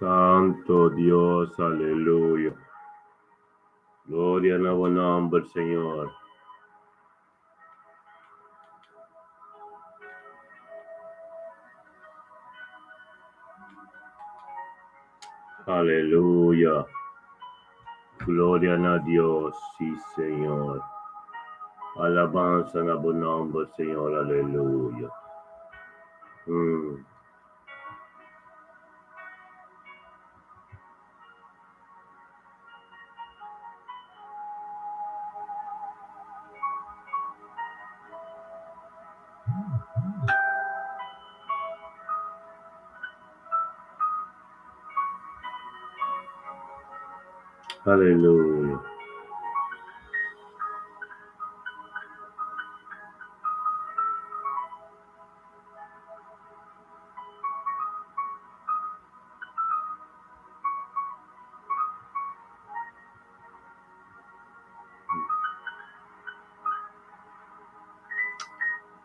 Santo Dios, aleluya. Gloria na bo nomber, Señor. Aleluya. Gloria na Dios, sí, Señor. Alabanza na bo nomber, Señor. Aleluya. Aleluya.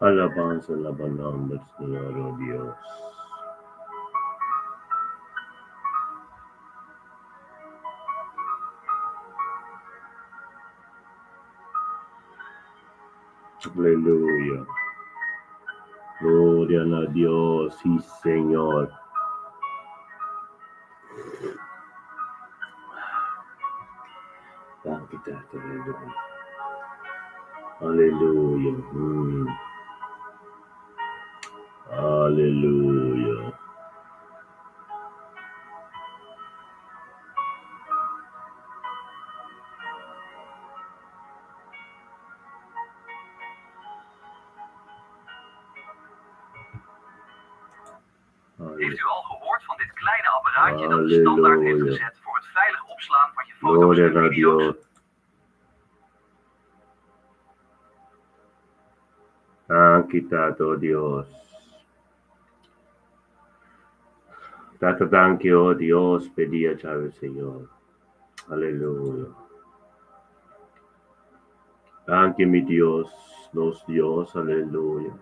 Alabanza na bo nomber, Señor, oh Dios. Aleluya. Gloria na Dios, sí, Señor. Danki, Tata. Aleluya. Aleluya. Aleluya. Heeft u al gehoord van dit kleine apparaatje dat de standaard heeft Aleluya. gezet voor het veilig opslaan van je foto's Gloria en na video's? Dios. Danki, Tata, oh Dios. Tata, danki, oh Dios, p'e dia djawe, Señor. Aleluya. Danki, mi Dios, nos Dios, aleluya.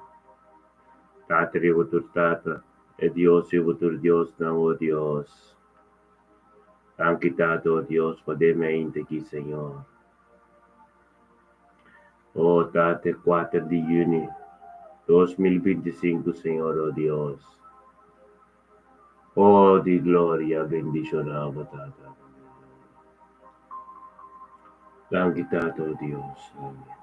Tata riba tur tata, e Dios riba tur diosnan, oh Dios. Danki, Tata, oh Dios, pa den mi ainda aki, Señor. Oh Tata, e kuater di yüni 2025, Señor, oh Dios. Oh di gloria, bendishoná bo, Tata. Danki, Tata, oh Dios. Amen.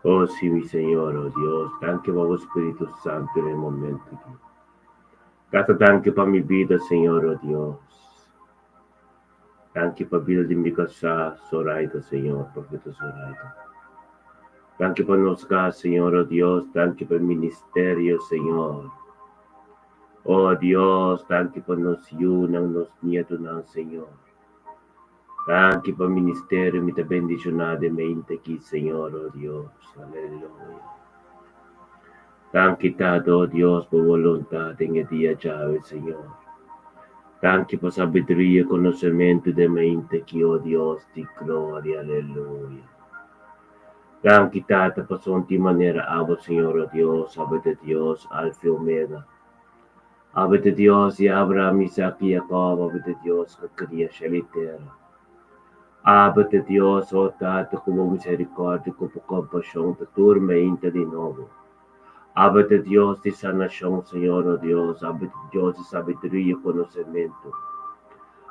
Oh, sí, mi Señor, oh Dios, danki pa bo Spiritu Santu den e momento aki. Tata, danki pa mi bida, Señor, oh Dios. Danki pa bida di mi kasá, Zoraida, Señor, Profeta Zoraida. Danki pa nos kas, Señor, oh Dios. Danki pa e ministerio, Señor. Oh Dios, danki pa nos yunan, nos nietonan, Señor. Danki pa ministerio, mi ta bendishoná den mente aki, Señor, oh Dios. Aleluya. Danki Tata, oh Dios, pa voluntad den e dia djawe, Señor. Danki pa sabiduria i konosementu den mente aki, oh Dios di gloria. Aleluya. Danki Tata pasobra tin manera abo, Señor, oh Dios, abo ta Dios, Alfa i Omega. Abo ta Dios di Abraham, Isaac i Jacob, abo ta Dios ku kria shelu i tera. Abo ta Dios, oh Tata, ku bo misericordia ku bo kompashon ta tur mainta di nobo. Abo ta Dios di sanashon, Señor, oh Dios, abo ta Dios di sabiduria i konosementu.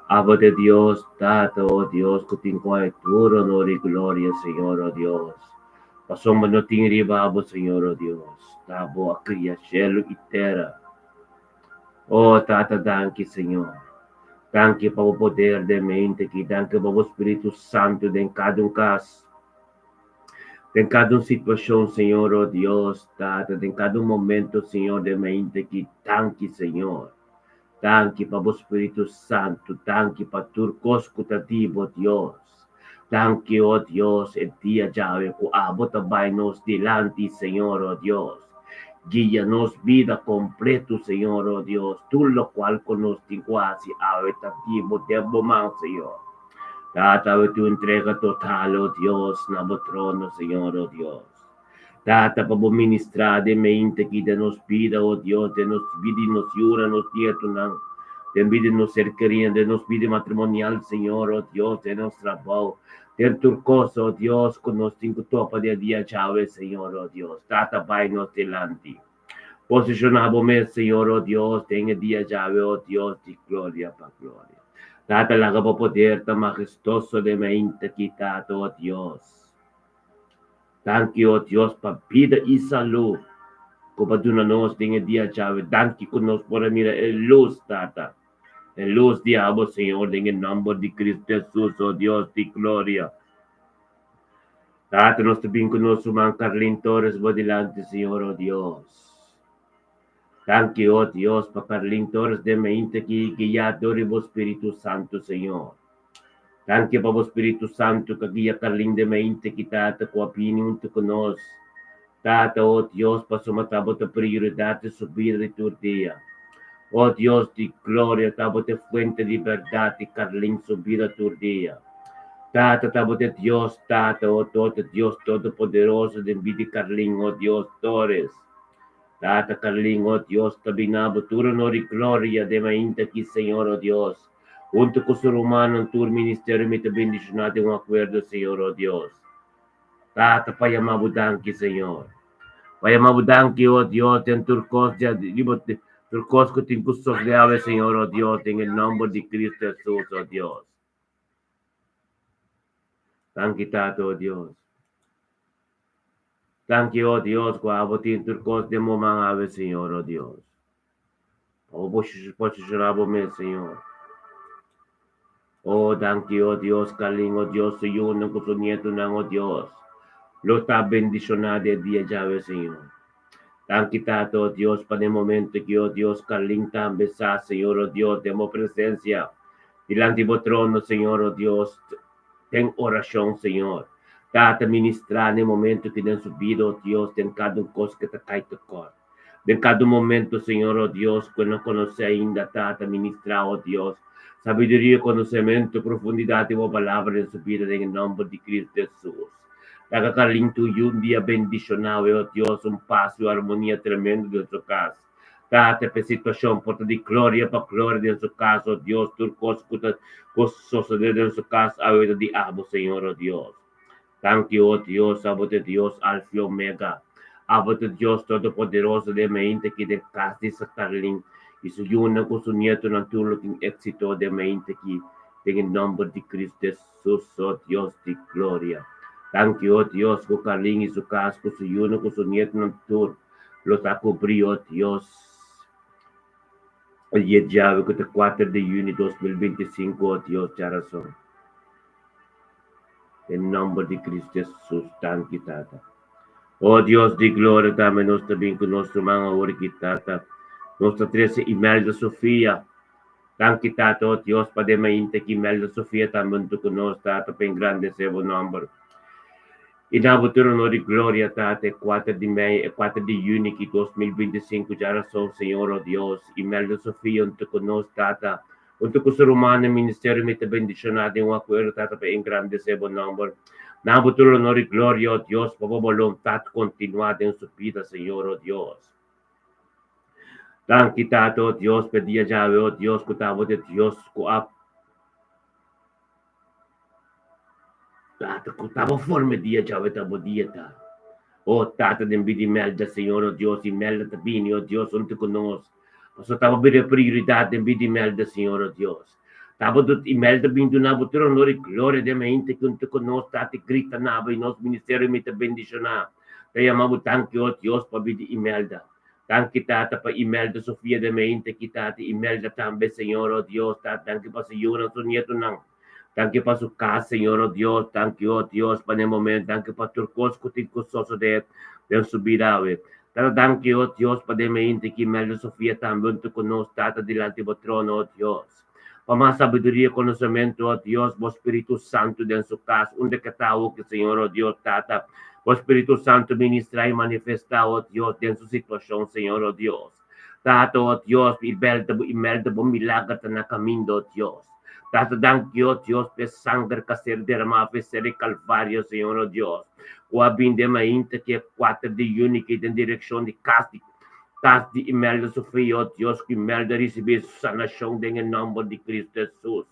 Abo ta Dios, Tata, oh Dios, ku tin ku haña tur honor i gloria, Señor, oh Dios. Pasobra no tin riba abo, Señor, oh Dios. Ta bo a kria shelu i tera. Oh, Tata, danki, Señor. Danki pa bo poder den mente aki. Danki pa bo Spiritu Santu den kada un kas. Den kada un situashon, Señor, oh Dios, Tata, den kada un momento, Señor, den mente aki. Danki, Señor. Danki pa bo Spiritu Santu. Danki pa tur kos ku ta di bo, Dios. Danki, oh Dios, e dia djawe ku abo ta bai nos dilanti, Señor, oh Dios. Guia nos bida kompletu, Señor, oh Dios. Tur lokual ku nos tin ku hasi awe ta di bo den bo man, Señor. Tata, awe tin un entrega total, oh Dios, na bo trono, Señor, oh Dios. Tata, pa bo ministrá den mente aki den nos bida, o Dios, den nos bida di nos yunan, nos nietunan, den bida di nos ser kerí, den nos bida matrimonial, Señor, o Dios, den nos trabou, den tur kos, o Dios, ku nos tin ku topa den dia djawe, Señor, o Dios. Tata, bai nos dilanti. Posishoná bo mes, Señor, o Dios, den e dia djawe, o Dios, di gloria pa gloria. Tata, laga bo poder ta mahestoso den mente aki, Tata, o Dios. Danki, o Dios, pa bida i salú ku bo a duna nos den e dia djawe. Danki ku nos por a mira e lus, Tata, e lus di abo, Señor, den e nòmber di Kristu Hesus, o Dios di gloria. Tata, nos ta bin ku nos ruman Carlin Torres bo dilanti, Señor, o Dios. Danki, o Dios, pa Carlin Torres den mainta aki guiá dor di bo Spiritu Santu, Señor. Danki pa bo Spiritu Santu ka guia Carlin den mainta aki, Tata, ku a bini huntu ku nos. Tata, o Dios, pasobra ta bo ta prioridat den su bida di tur dia. O Dios di gloria, ta bo ta e fuente di bèrdat di Carlin su bida tur dia. Tata, ta bo ta e Dios, Tata, o ta e Dios Todopoderoso den bida di Carlin, o Dios Torres. Tata Carlin, o Dios, ta bina bo tur honor i gloria den mainta aki, Señor, o Dios. Huntu ku su rumannan tur ministerio mi ta bendishoná den un akuerdo, Señor, o Dios. Tata, pa yama bo danki, Señor. Pa yama bo danki, o Dios, den tur kos riba tur kos ku tin ku sosodé awe, Señor, o Dios, den e nòmber di Cristo Hesus, o Dios. Danki, Tata, o Dios. Danki, o Dios, ku abo tin tur kos den bo man awe, Señor, o Dios. Pa bo posishoná bo mes, Señor. O, danki, o Dios, Carlin, o Dios, su yunan ku su nietunan, o Dios, lo ta bendishoná den e dia djawe, Señor. Danki, Tata, o Dios, pa den momento aki, o Dios, Carlin tambe sa, Señor, o Dios, den bo presensia, dilanti bo trono, Señor, o Dios, den orashon, Señor. Tata, ministrá den momento aki den su bida, o Dios, den kada un kos ku ta kai tekòrt. Den kada un momento, Señor, o Dios, ku e no konosé ainda, Tata, ministrá, o Dios, sabiduria, konosementu, profundidat di bo Palabra den su bida, den e nòmber di Cristo Hesus. Laga Carlin tur yu un dia bendishoná, o Dios, un pas i un armonia tremendo den su kas. Tata, p'e situashon por ta di gloria pa gloria den su kas, o Dios, tur kos ku ta ku sosodé den su kas awe ta di abo, Señor, o Dios. Danki, o Dios, abo ta Dios Alfa i Omega. Abo ta Dios Todopoderoso den mainta aki den kas di Sacarlin i su yunan ku su nietonan tur lo tin éksito den mainta aki den e nòmber di Cristo Hesus, o Dios di gloria. Danki, o Dios, ku Carlin i su kas ku su yunan ku su nietonan tur lo ta kubrí, o Dios. E dia djawe ku ta kuater di yüni 2025, o Dios, djarason. Den nòmber di Cristo Hesus, danki Tata. O Dios di gloria, tambe nos ta bin ku nos ruman awor aki, Tata. Nos ta trese Imelda Sofia. Danki, Tata, o Dios, pa den mainta aki Imelda Sofia tambe huntu ku nos, Tata, pa engrandesé bo nòmber. I na bo tur honor i gloria, Tata, e kuater di mei, e kuater di yüni aki 2025, djarason, Señor, o Dios, Imelda Sofia huntu ku nos, Tata, Huntu ku su rumannan ministerio mi ta bendishoná den un akuerdo, Tata, pa engrandesé bo nòmber. Na bo tur honor i gloria, o Dios, pa bo boluntat kontinuá den su bida, Señor, o Dios. Danki, Tata, o Dios, pa e dia djawe, o Dios, ku ta bo ta e Dios ku a Tata, ku ta bo forma e dia djawe ta bo dia ta. O Tata, den bida Imelda, Señor, o Dios, Imelda ta bini, o Dios, huntu ku nos. Pasobra ta bo bira e prioridat den bida Imelda, Señor, o Dios. Ta bo dut Imelda bin duna bo tur honor i gloria den mainta ki huntu ku nos, Tata, i grita na bo i nos ministerio mi ta bendishoná. Ta yama bo danki, o Dios, pa bida Imelda. Danki, Tata, pa Imelda Sofia den mainta ki, Tata, Imelda tambe, Señor, o Dios, Tata, danki pa su yunan, su nietunan. Danki pa su kas, Señor, o Dios. Danki, o Dios, pa n'e momento. Danki pa tur kos ku tin ku sosodé den su bida awe. Tata, danki, o Dios, pa den mainta ki Imelda Sofia tambe huntu ku nos, Tata, dilanti bo trono, o Dios. Pa mas sabiduria i konosementu, o Dios, bo Spiritu Santu den su kas, unda ke ta awoki, Señor, o Dios, Tata, bo Spiritu Santu ministrá i manifestá, o Dios, den su situashon, Señor, o Dios. Tata, o Dios, Imelda, bo Imelda, bo milager ta na kaminda, o Dios. Tata, danki, o Dios, p'e sanger k'a ser dermá p'e ser di Kalvario, Señor, o Dios. Ku a bin den mainta ki e kuater di yüni ki den direkshon di kas di kas di Imelda Sofia, o Dios, ku Imelda risibí sanashon den e nòmber di Kristu Hesus.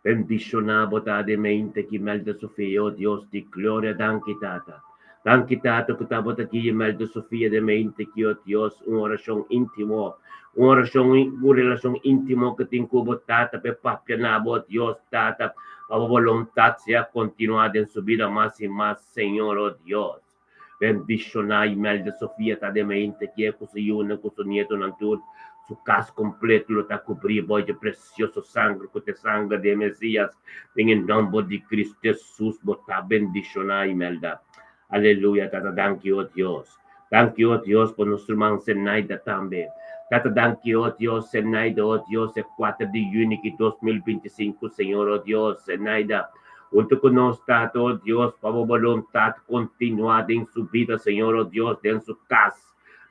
Bendishoná bo ta den mainta ki Imelda Sofia, o Dios di gloria. Danki, Tata. Danki, Tata, ku tabata guia Imelda Sofia den mainta ki, o Dios, un orashon íntimo, un orashon, un relashon íntimo ku tin ku bo, Tata, pa e papia na bo, Dios, Tata, pa bo boluntat sea kontinuá den su bida mas i mas, Señor, o Dios. Bendishoná Imelda Sofia ta den mainta ki e ku su yunan ku su nietonan tur, su kas kompleto lo ta kubrí bo dje presioso sanger ku ta e sanger di e Mesias. Den e nòmber di Kristu Hesus bo ta bendishoná Imelda. Aleluya Tata danki o Dios. Danki o Dios pa nos ruman Zenaida tambe. Tata danki o Dios Zenaida o Dios e kuater di yüni ki 2025 Señor o Dios Zenaida huntu ku nos Tata o Dios pa bo boluntat kontinuá den su bida Señor o Dios den su kas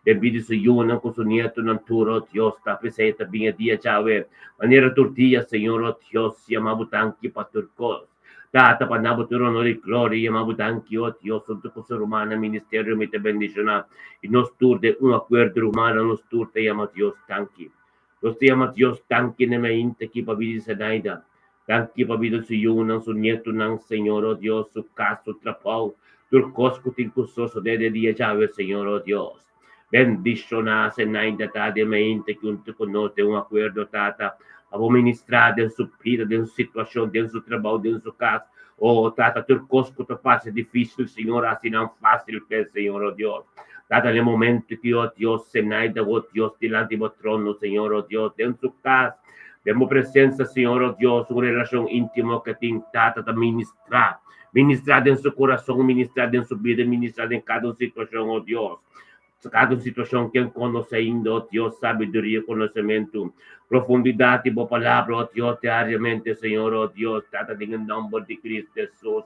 den bida di su yunan ku su nietonan tur o Dios ta p'esei ta bin e dia djawe manera tur dia Señor o Dios yama bo danki pa tur kos. Tata, pa na bo tur honor i gloria, yama bo danki, o Dios, huntu ku su rumannan ministerio mi ta bendishoná, i nos tur den un akuerdo rumannan nos tur ta yama Dios danki. Nos ta yama Dios danki na e mainta aki pa bida di Zenaida, danki pa bida di su yunan, su nietunan, Señor, o Dios, su kas, su trabou, tur kos ku tin ku sosodé den dia djawe, Señor, o Dios. Bendishoná Zenaida ta den mainta aki huntu ku nos den un akuerdo, Tata, pa bo ministrá den su bida, den su situashon, den su trabou, den su kas. O, Tata, tur kos ku ta parse difísil, Señor, hasi nan fásil p'e, Señor, o Dios. Tata, den momento ki, o Dios, Zenaida, o Dios, dilanti bo trono, Señor, o Dios, den su kas, den bo presensia, Señor, o Dios, un relashon íntimo ke tin, Tata, ta ministrá. Ministrá den su kurason, ministrá den su bida, ministrá den kada un situashon, o Dios. Kada un situashon ken konosé ainda, o Dios, sabiduria, konosementu, profundidat di bo palabra, o Dios, diariamente, Señor, o Dios, Tata, den e nòmber di Cristo Hesus.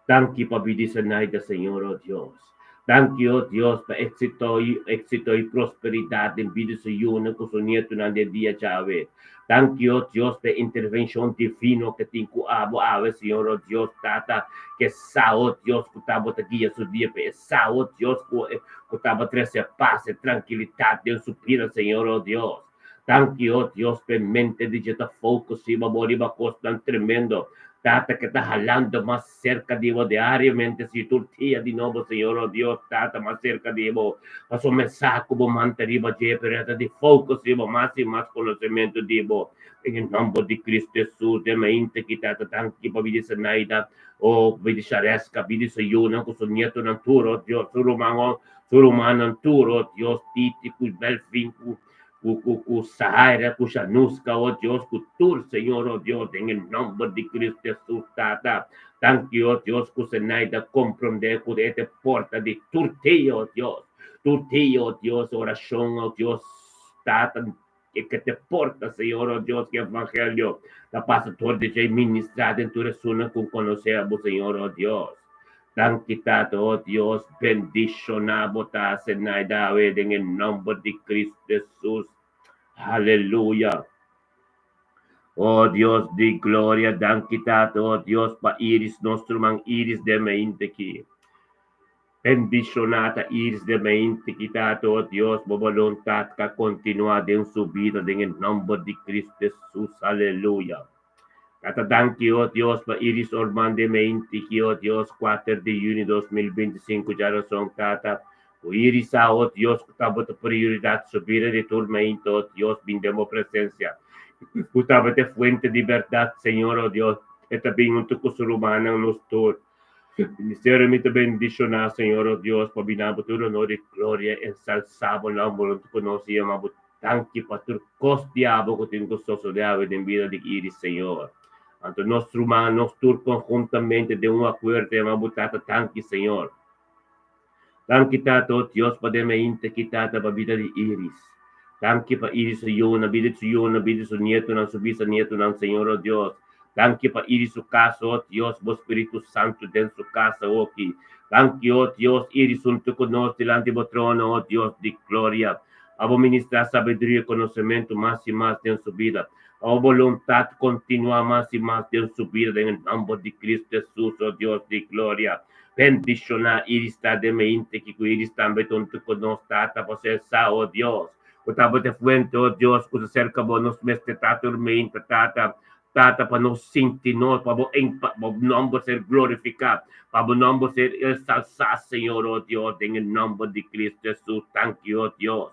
Danki pa bida di Zenaida, Señor, o Dios. Danki, o Dios, pa éksito i éksito i prosperidat den bida di su yunan ku su nietunan den dia djawe. Danki, o Dios, pa e intervenshon divino ke tin ku abo awe, Señor, o Dios, Tata, ke sa, o Dios, ku ta bo ta guia su dia pa e sa, o Dios, ku ku ta bo trese pas i trankilidat den su bida, Señor, o Dios. Danki, o Dios, p'e mente di dje ta focus riba bo riba kosnan tremendo, Tata, ke ta halando mas serka di bo diariamente, si tur dia di nobo, Señor, o Dios, Tata, mas serka di bo, pasobra mi sa ku bo manta riba dje, pero e ta di focus riba mas i mas konosementu di bo. Den e nòmber di Kristu Hesus, den mainta ki, Tata, danki pa bida di Zenaida, o bida di Shareska, bida di su yunan ku su nietonan tur, o Dios, su ruman, su rumannan tur, o Dios, Titi ku Melvin ku ku ku ku Sahaira, ku Shanuska, o Dios, ku tur, Señor, o Dios, den e nòmber di Kristu Hesus, Tata. Danki, o Dios, ku Zenaida komprondé ku e ta e porta di tur dia, o Dios, tur dia, o Dios, orashon, o Dios, Tata, e ke ta e porta, Señor, o Dios, ku evangelio ta pasa dor di dje i ministrá den tur esunnan ku konosé abo, Señor, o Dios. Danki Tata, oh Dios, bendiciona bo ta Zenaida awe den e nomber di Cristo Jesus. Aleluya. Oh Dios di gloria, danki Tata, oh Dios, pa Iris, nos ruman Iris den meinte ki. Bendiciona ta Iris den meinte ki, Tata, oh Dios, bo voluntad ka continua den su bida den e nomber di Cristo Jesus. Aleluya. Tata danki, o Dios, pa Iris Orman de meinti ki, o Dios, kuater di yüni 2025 djarason, Tata, ku Iris sa, o Dios, ku tabata prioridat su bida di tur meinti, o Dios, bin den bo presensia, ku tabata e fuente di bèrdat, Señor, o Dios, e ta bin huntu ku su rumannan, nos tur. Ministerio mi ta bendishoná, Señor, o Dios, pa bina bo tur honor i gloria, ensalsá bo nòmber huntu ku nos i yama bo Danki pa tur kos di abo ku tin ku sosodé awe den bida di Iris, Señor. Anto nos ruman, nos tur konhuntamente den un akuerdo yama bo Tata danki, Señor. Danki, Tata, o Dios, pa den mainta ki, Tata, pa bida di Iris. Danki pa Iris su yunan, bida di su yunan, bida di su nietunan, su bisanietonan, Señor, o Dios. Danki pa Iris su kas, o Dios, bo Spiritu Santu den su kas awoki. Danki, o Dios, Iris huntu ku nos dilanti bo trono, o Dios di gloria. Pa bo ministrá sabiduria i konosementu mas i mas den su bida. Pa bo boluntat kontinuá mas i mas den su bida den e nòmber di Kristu Hesus, o Dios di gloria. Bendishoná Iris ta den mente ki ku Iris tambe ta huntu ku nos, Tata, pasobra e sa, o Dios, ku ta bo ta e fuente, o Dios, ku ta serka bo. Nos mester ta tur mente, Tata, Tata, pa nos sinti nos, pa bo pa bo nòmber ser glorifiká, pa bo nòmber ser ensalsá, Señor, o Dios, den e nòmber di Kristu Hesus. Danki, o Dios.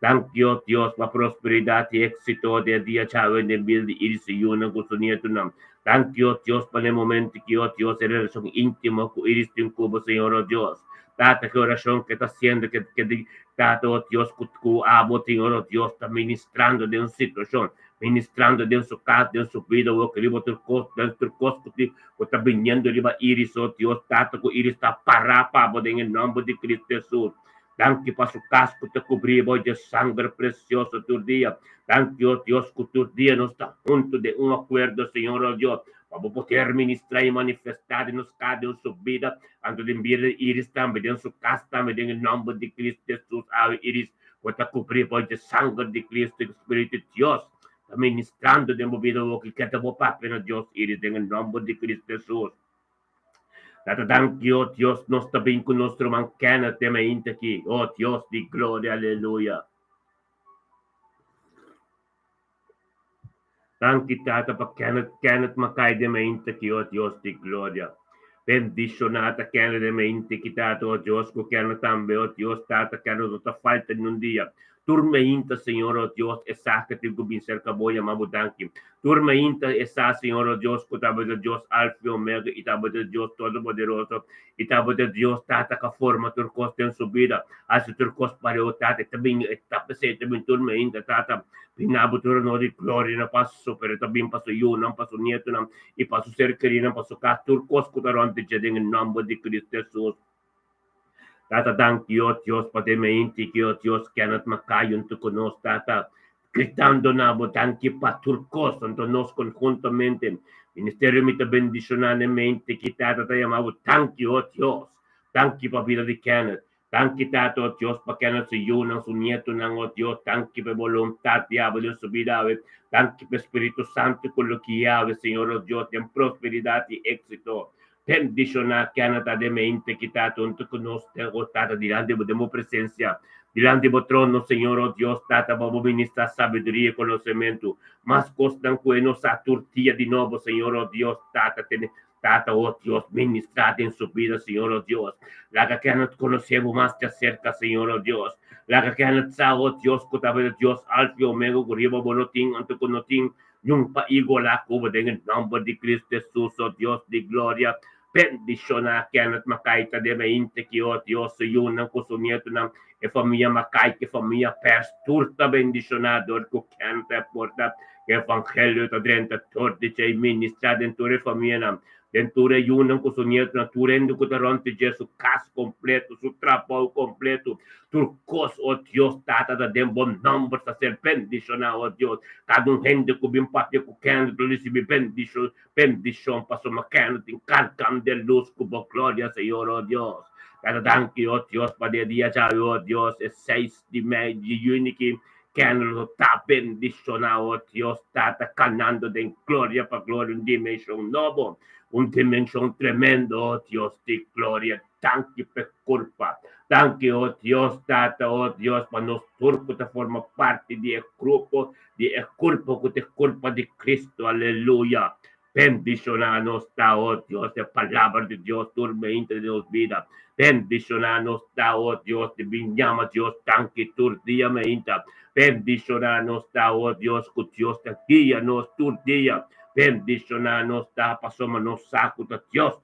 Danki, o Dios, pa prosperidat i éksito den e dia djawe den bida di Iris su yunan ku su nietunan. Danki, o Dios, pa n'e momento ki, o Dios, e relashon íntimo ku Iris tin ku bo, Señor, o Dios. Tata, ki orashon ke ta hasiendo, ke ke di, Tata, o Dios, ku ku abo, Señor, o Dios, ta ministrando den un situashon, ministrando den su kas, den su bida, o riba tur kos, den tur kos ku tin, ku ta biniendo riba Iris, o Dios, Tata, ku Iris ta pará pa bo den e nòmber di Cristo Hesus. Danki pa su kas ku ta kubrí bo dje sanger presioso tur dia. Danki, o Dios, ku tur dia nos ta huntu den un akuerdo, Señor, o Dios, pa bo poder ministrá i manifestá den nos kada un su bida, anto den bida di Iris tambe, den su kas tambe, den e nòmber di Cristo Hesus. Awe, Iris, bo ta kubrí bo dje sanger di Cristo i ku Spiritu di Dios ta ministrando den bo bida awor ki keda bo papia na Dios, Iris, den e nòmber di Cristo Hesus. Tata danki, oh Dios, nos ta bin ku nos ruman Kenneth den mainta aki. Oh Dios di gloria, aleluya. Danki Tata pa Kenneth, Kenneth Makai den mainta aki, oh Dios di gloria. Bendishoná ta Kenneth den mainta aki, Tata, oh Dios, ku Kenneth tambe, oh Dios, Tata, Kenneth no ta falta ni un dia. Tur mainta, Señor, oh Dios, e sa ke tin ku bin serka bo yama bo danki. Tur mainta e sa, Señor, oh Dios, ku tabata Dios Alfa i Omega i tabata Dios Todopoderoso i tabata Dios Tata ku a forma tur kos den su bida, hasi tur kos pareu, Tata. E ta bin, e ta p'esei e ta bin tur mainta, Tata, bina bo tur honor i gloria na pa su, pero e ta bin pa su yunan, pa su nietunan i pa su ser kerinan, pa su kas, tur kos ku ta rònt di dje den e nòmber di Cristo Hesus. Tata danki o Dios pa den meinti ki o Dios Kenneth Mackay hunto ku nos Tata gritando na bo danki pa tur kos anto nos konhuntamente Ministerio mi ta bendishona den meinti ki Tata ta yama bo danki o Dios danki pa bida di Kenneth danki Tata o Dios pa Kenneth su yunan su nietonan o Dios danki pa e boluntat di abo den su bida awe danki pa e Spiritu Santo ku lo guia awe Señor o Dios den prosperidat i éksito Bendishoná Canada den mente ki ta huntu ku nos den o Tata dilanti bo den bo presensia, dilanti bo trono, Señor, o Dios Tata, pa bo ministrá sabiduria i konosementu, mas kosnan ku e no sa tur dia di nobo, Señor, o Dios Tata, tene Tata, o Dios, ministrá den su bida, Señor, o Dios. Laga Kenneth konosé bo mas djaserka, Señor, o Dios. Laga Kenneth sa, o Dios, ku ta bo e Dios Alfa i Omega ku riba bo no tin anto ku no tin Ñun pa igualá ku bo den e nòmber di Cristo Hesus, o Dios di gloria. Bendishoná Kenneth Makai ta den mainta ki, o Dios, su yunan ku su nietunan, e famia Makai ku e famia Pers, tur ta bendishoná dor ku Kenneth a porta ku evangelio ta drenta tur di dje i ministrá den tur e famianan. Den tur e yunan ku su nietunan, tur hende ku ta rònt di dje, su kas kompleto, su trabou kompleto, tur kos, o Dios Tata, ta den bo nòmber ta ser bendishoná, o Dios. Kada un hende ku bin papia ku Kenneth lo risibí bendishon, bendishon, pasobra Kenneth tin kargam den lus ku bo gloria, Señor, o Dios. Tata, danki, o Dios, pa den e dia djawe, o Dios, e seis di mei, di yüni ki Kenneth lo ta bendishoná, o Dios Tata, kanando den gloria pa gloria, un dimenshon nobo, un dimenshon tremendo, o Dios di gloria. Danki p'e kurpa. Danki, o Dios Tata, o Dios, pa nos tur ku ta forma parti di e grupo, di e kurpa ku ta e kurpa di Cristo. Aleluya. Bendishoná nos ta, o Dios, e Palabra di Dios tur meinta di nos bida. Bendishoná nos ta, o Dios, di bin yama Dios danki tur dia meinta. Bendishoná nos ta, o Dios, ku Dios ta guia nos tur dia. Bendishoná nos ta, pasobra nos sa ku ta Dios.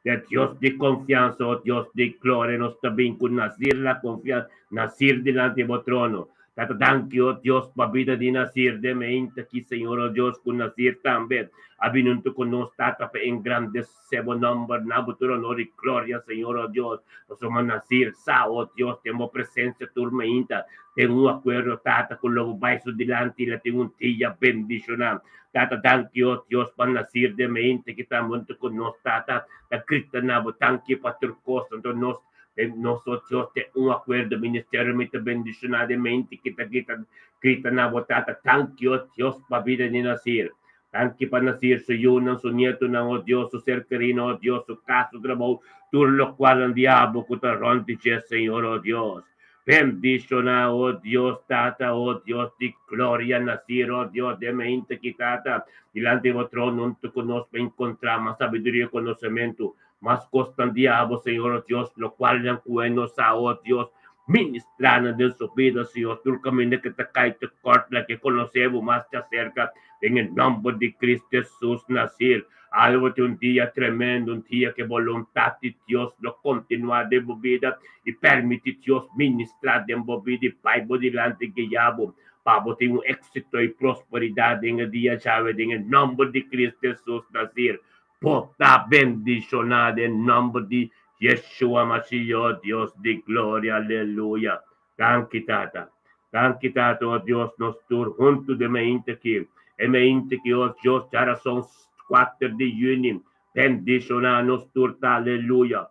Ta Dios di konfiansa, o Dios di gloria, nos ta bin ku Nazir la konfiansa, Nazir dilanti bo trono. Tata danki, o Dios, pa bida di Nazir den meinta ki, Señor, o Dios, ku Nazir tambe a bini huntu ku nos, Tata, pa engrandesé bo nomber na bo tur honor i gloria, Señor, o Dios, pasobra Nazir sa, o Dios, den bo presensia tur meinta, den un akuerdo, Tata, ku lo bo bai su dilanti i la tin un dia bendishoná. Tata danki o Dios pa Nazir den mente ki ta huntu ku nos Tata ta grita na bo danki pa tur kos anto nos. Den nos, oh Dios, den un akuerdo ministerio mi ta bendishoná den mente ki ta grita grita na bo Tata. Danki, oh Dios, pa bida di Nasir. Danki pa Nasir, su yunan, su nietonan, oh Dios, su ser kerino, oh Dios, su kas, su trabou, tur lokualnan di abo ku ta rònt di dje, Señor, oh Dios. Bendishoná, oh Dios, Tata, oh Dios di gloria, Nasir, oh Dios, den mente ki Tata, dilanti bo trono huntu ku nos pa enkontrá mas sabiduria i konosementu. Mas kosnan di abo, Señor, oh Dios, lokualnan ku e no sa, oh Dios, ministrá nan den su bida, Señor, tur kaminda ke ta kai tekort, laga e konosé bo mas djaserka, den e nòmber di Cristo Hesus Nasir. Algo tin un dia tremendo, un dia ke boluntat di Dios lo kontinuá den bo bida i permití Dios ministrá den bo bida i bai bo dilanti guiá bo pa bo tin un éksito i prosperidat den e dia djawe den e nòmber di Cristo Hesus Nasir. Bo ta bendishoná den nòmber di Yeshua Mashiach, Dios di gloria, aleluya. Danki Tata. Danki Tata, o Dios, nos tur huntu den mainta aki, e mainta aki, o Dios, djarason kuater di yüni, bendishoná nos tur ta, aleluya.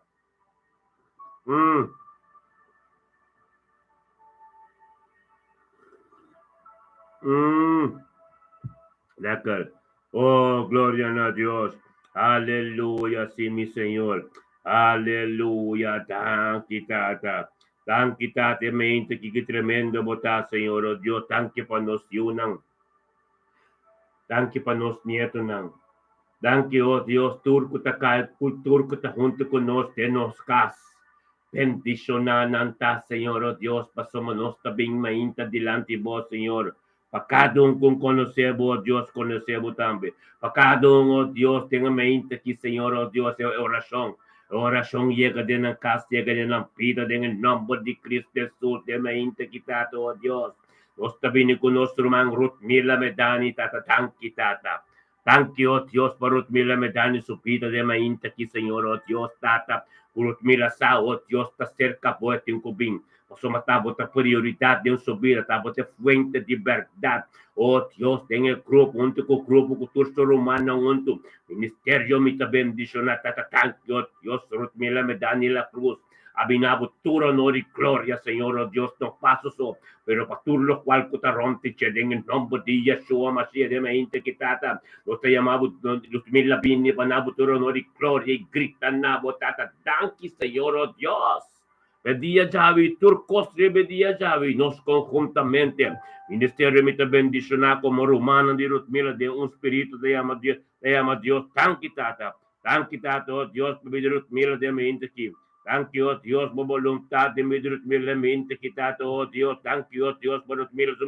Mm. Mm. Lekker. Oh, gloria na Dios. Aleluya, sí, mi Señor. Aleluya. Danki, Tata. Danki, Tata. E mente ki ki tremendo bo ta, Señor. Oh, Dios, danki pa nos yunan. Danki pa nos nietonan. Danki, oh Dios, tur ku ta kai, tur ku ta huntu ku nos den nos kas. Bendishoná nan ta, Señor, oh Dios, pasobra nos ta bin mainta dilanti bo, Señor. Pa kada un ku konosé bo, oh Dios, konosé bo tambe. Pa kada un, oh Dios, den e mainta aki, Señor, oh Dios, e orashon, e orashon yega den nan kas, yega den nan bida, den e nòmber di Cristo Hesus, den e mainta aki, Tata, oh Dios. Nos ta bini ku nos ruman Ruthmila Medani, Tata, danki, Tata. Danki, oh Dios, pa Ruthmila Medani su bida den e mainta aki, Señor, oh Dios, Tata, ku Ruthmila sa, oh Dios, ta serka bo e tin ku bin. Pasobra ta bo ta prioridat den su bida, ta bo ta e fuente di bèrdat, oh Dios, den e grupo, huntu ku grupo ku tur su rumannan huntu. Ministerio mi ta bendishoná, Tata, danki, oh Dios, Ruthmila Medani La Cruz. A bina bo tur honor i gloria, Señor, oh Dios, no paso so, pero pa tur locual cu ta rond di dje, den e nomber di Yeshua Mashiach, den e hende ki Tata, nos ta yama bo, nos mira bini pa na bo tur honor i gloria i grita na bo, Tata, danki, Señor, oh Dios. E dia djawe, tur cos riba e dia djawe, nos conhuntamente, ministerio mi ta bendiciona como rumannan di Ruthmila den un spirito ta yama Dios, ta yama Dios, danki, Tata. Danki Tata, oh Dios, pa bida Ruthmila den mi hende aki. Danki, oh Dios, bo boluntat den bida Ruthmila den mi hende aki, Tata, oh Dios. Danki, oh Dios, pa Ruthmila su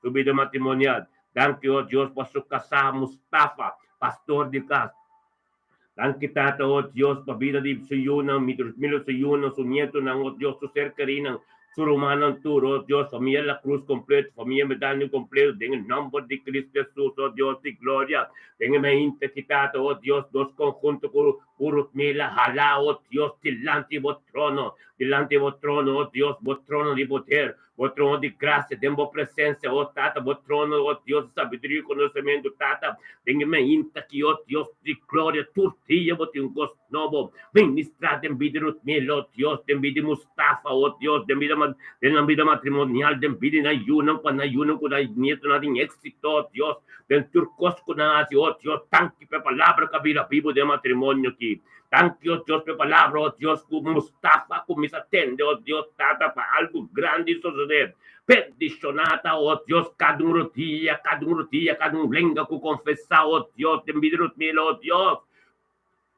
su bida matrimonial. Danki, oh Dios, pa su kasá Mustafa, pastor di kas. Danki, Tata, oh Dios, pa bida di su yunan, mi Ruthmila su yunan, su nietonan, oh Dios, su ser kerinan, Su rumannan tur, oh Dios, famia La Cruz completo, famia Medani completo, den e nomber di Cristo Jesus, oh Dios di gloria, den e mainta ki Tata, oh Dios, nos conhunto cu cu Ruthmila hala, oh Dios, dilanti bo trono, dilanti bo trono, oh Dios, bo trono di poder, bo trono di gracia, den bo presencia, oh Tata, bo trono, oh Dios di sabiduria y conocemento, Tata, den e mainta ki, oh Dios di gloria, tur dia bo tin un cos nobo. Ministrá den bida Ruthmila, oh Dios, den bida Mustafa, oh Dios, den bida den nan bida matrimonial, den bida nan yunan, pa nan yunan ku nan nietonan tin éksito, oh Dios, den tur kos ku nan hasi, oh Dios, danki pa e palabra ku a bira bibu den matrimonio aki. Danki, oh Dios, pa e palabra, oh Dios, ku Mustafa a kuminsá tende, oh Dios, Tata, pa algu grandi sosodé. Bendishoná ta, oh Dios, kada un rodia, kada un rodia, kada un lenga ku konfesá, oh Dios, den bida Ruthmila, oh Dios,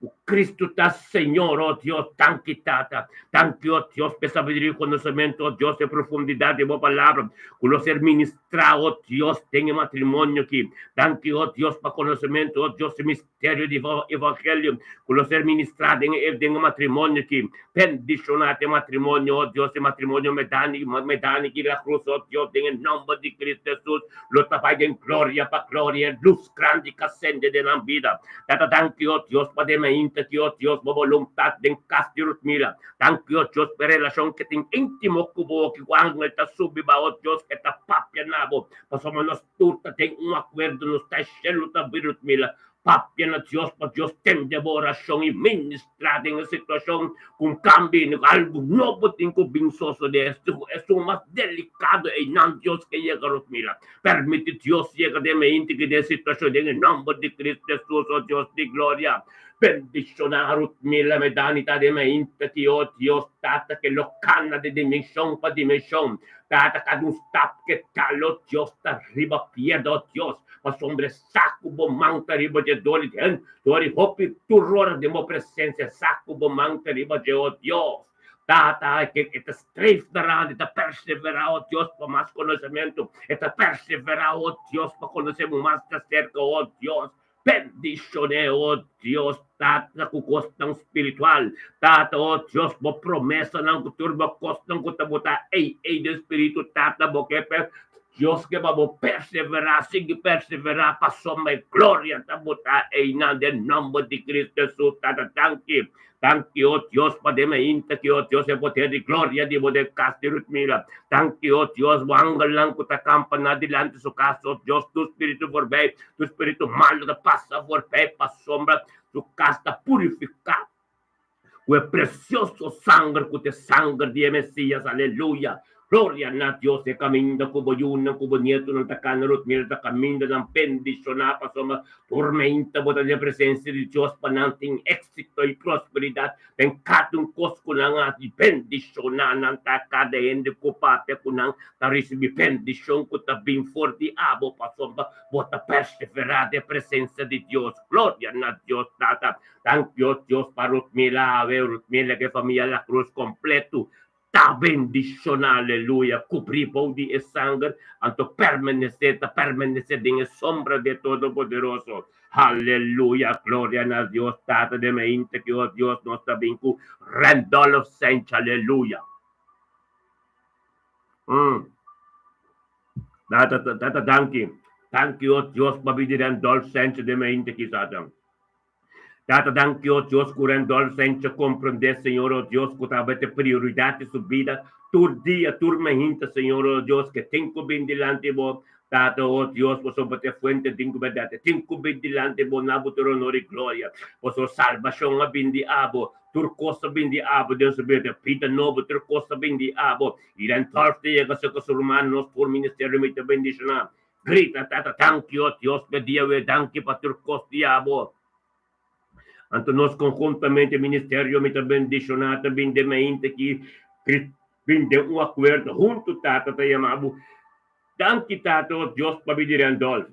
Ku Cristo ta Señor, oh Dios, danki Tata, danki oh Dios p'e sabiduria i konosementu, oh Dios, e profundidat di bo palabra ku lo ser ministrá, oh Dios, den e matrimonio aki. Danki, oh Dios, pa konosementu, oh Dios, e misterio di bo evangelio ku lo ser ministrá den e den e matrimonio aki. Bendishoná e matrimonio, oh Dios, e matrimonio Medani, Medani ki la cruz, oh Dios, den e nomber di Cristo Jesus, lo ta bai den gloria pa gloria, e lus grandi ka sende den nan bida. Tata danki oh Dios pa den mainta ki oh Dios bo boluntat den kas di Ruthmila. Danki oh Dios pa e relashon ke tin intimo ku bo ki ku angel ta subi ba oh Dios ke ta papia na bo pasobra nos tur ta den un akuerdo nos ta e shelu ta bui Ruthmila. Papia na Dios pa Dios tende bo orashon i ministrá den e situashon ku un kambio i algu nobo tin ku bin sosodé. Esun mas delikado einan Dios ke yega Rosmira. Permiti Dios yega den e inti ki den situashon den e nòmber di Cristo Jesus, o Dios di gloria. Bendishoná Rutmila Medani ta den e inti ki, o Dios Tata, ke lo kana di dimenshon pa dimenshon. Tata, kada un stap ke tal, o Dios, ta riba piedra, o Dios, pasobra e sa ku bo man ta riba dje dor di hen, dor di hopi tur ora den bo presensia, sa ku bo man ta riba dje, o Dios. Tata, e e ta streef naar e ta perseverá, o Dios, pa mas konosementu, e ta perseverá, o Dios, pa konosé bo mas ta serka, o Dios. Bendishoné, o Dios, Tata, ku kosnan spiritual. Tata, o Dios, bo promesanan ku tur bo kosnan ku ta bota ei ei den spiritu, Tata, bo ke pe Dios ke pa bo perseverá, sigui perseverá, pasobra e gloria ta bota einan den nòmber di Cristo Jesus, Tata, danki. Danki, o Dios, pa den mainta ki, o Dios, e poder di gloria di bo den kas di Rutmila. Danki, o Dios, bo angelnan ku ta kampa na dilanti su kas, o Dios, tur spiritu forbei, tur spiritu malu ta pasa forbei, pasobra su kas ta purifiká ku e presioso sanger ku ta e sanger di e Mesias. Aleluya! Gloria na Dios, e kaminda ku bo yunan ku bo nietunan ta kana Rutmila ta kamindanan bendishoná, pasobra Tur meinta bo ta den presensia di Dios pa nan tin éksito i prosperidat den kada un kos ku nan hasi. Bendishoná nan ta kada hende ku papia ku nan ta risibí bendishon ku ta bin for di abo pasobra bo ta perseverá den presensia di Dios. Gloria na Dios Tata. Danki o Dios pa Rutmila awe, Rutmila ku e famia La Cruz kompletu. Ta bendishoná, aleluya, kubrí bou di e sanger, anto permanesé, ta permanesé den e sombra di e Todopoderoso. Aleluya, gloria na Dios Tata den mainta ki, o Dios, nos ta bin ku Randolph Sench, aleluya. Mm. Tata, Tata, danki. Danki, o Dios, pa bida di Randolph Sench den mainta ki, Tata. Tata danki o Dios ku Randolph Sencha komprendé Señor o Dios ku tabata e prioridat di su bida tur dia tur mainta Señor o Dios ke tin ku bin dilanti bo Tata o Dios pasobra bo ta e fuente tin ku bèrdat e tin ku bin dilanti bo na bo tur honor i gloria pasobra salbashon a bin di abo tur kos a bin di abo den su bida bida nobo tur kos a bin di abo i Randolph ta yega serka su rumannan nos tur ministerio mi ta bendishoná Grita, Tata, danki, o Dios, p'e dia awe, danki pa tur kos di abo. Anto nos konhuntamente, ministerio, mi ta bendishoná, ta bin den mainta aki, bin den un akuerdo huntu, Tata ta yama bo. Danki, Tata, o Dios, pabia di Randolph.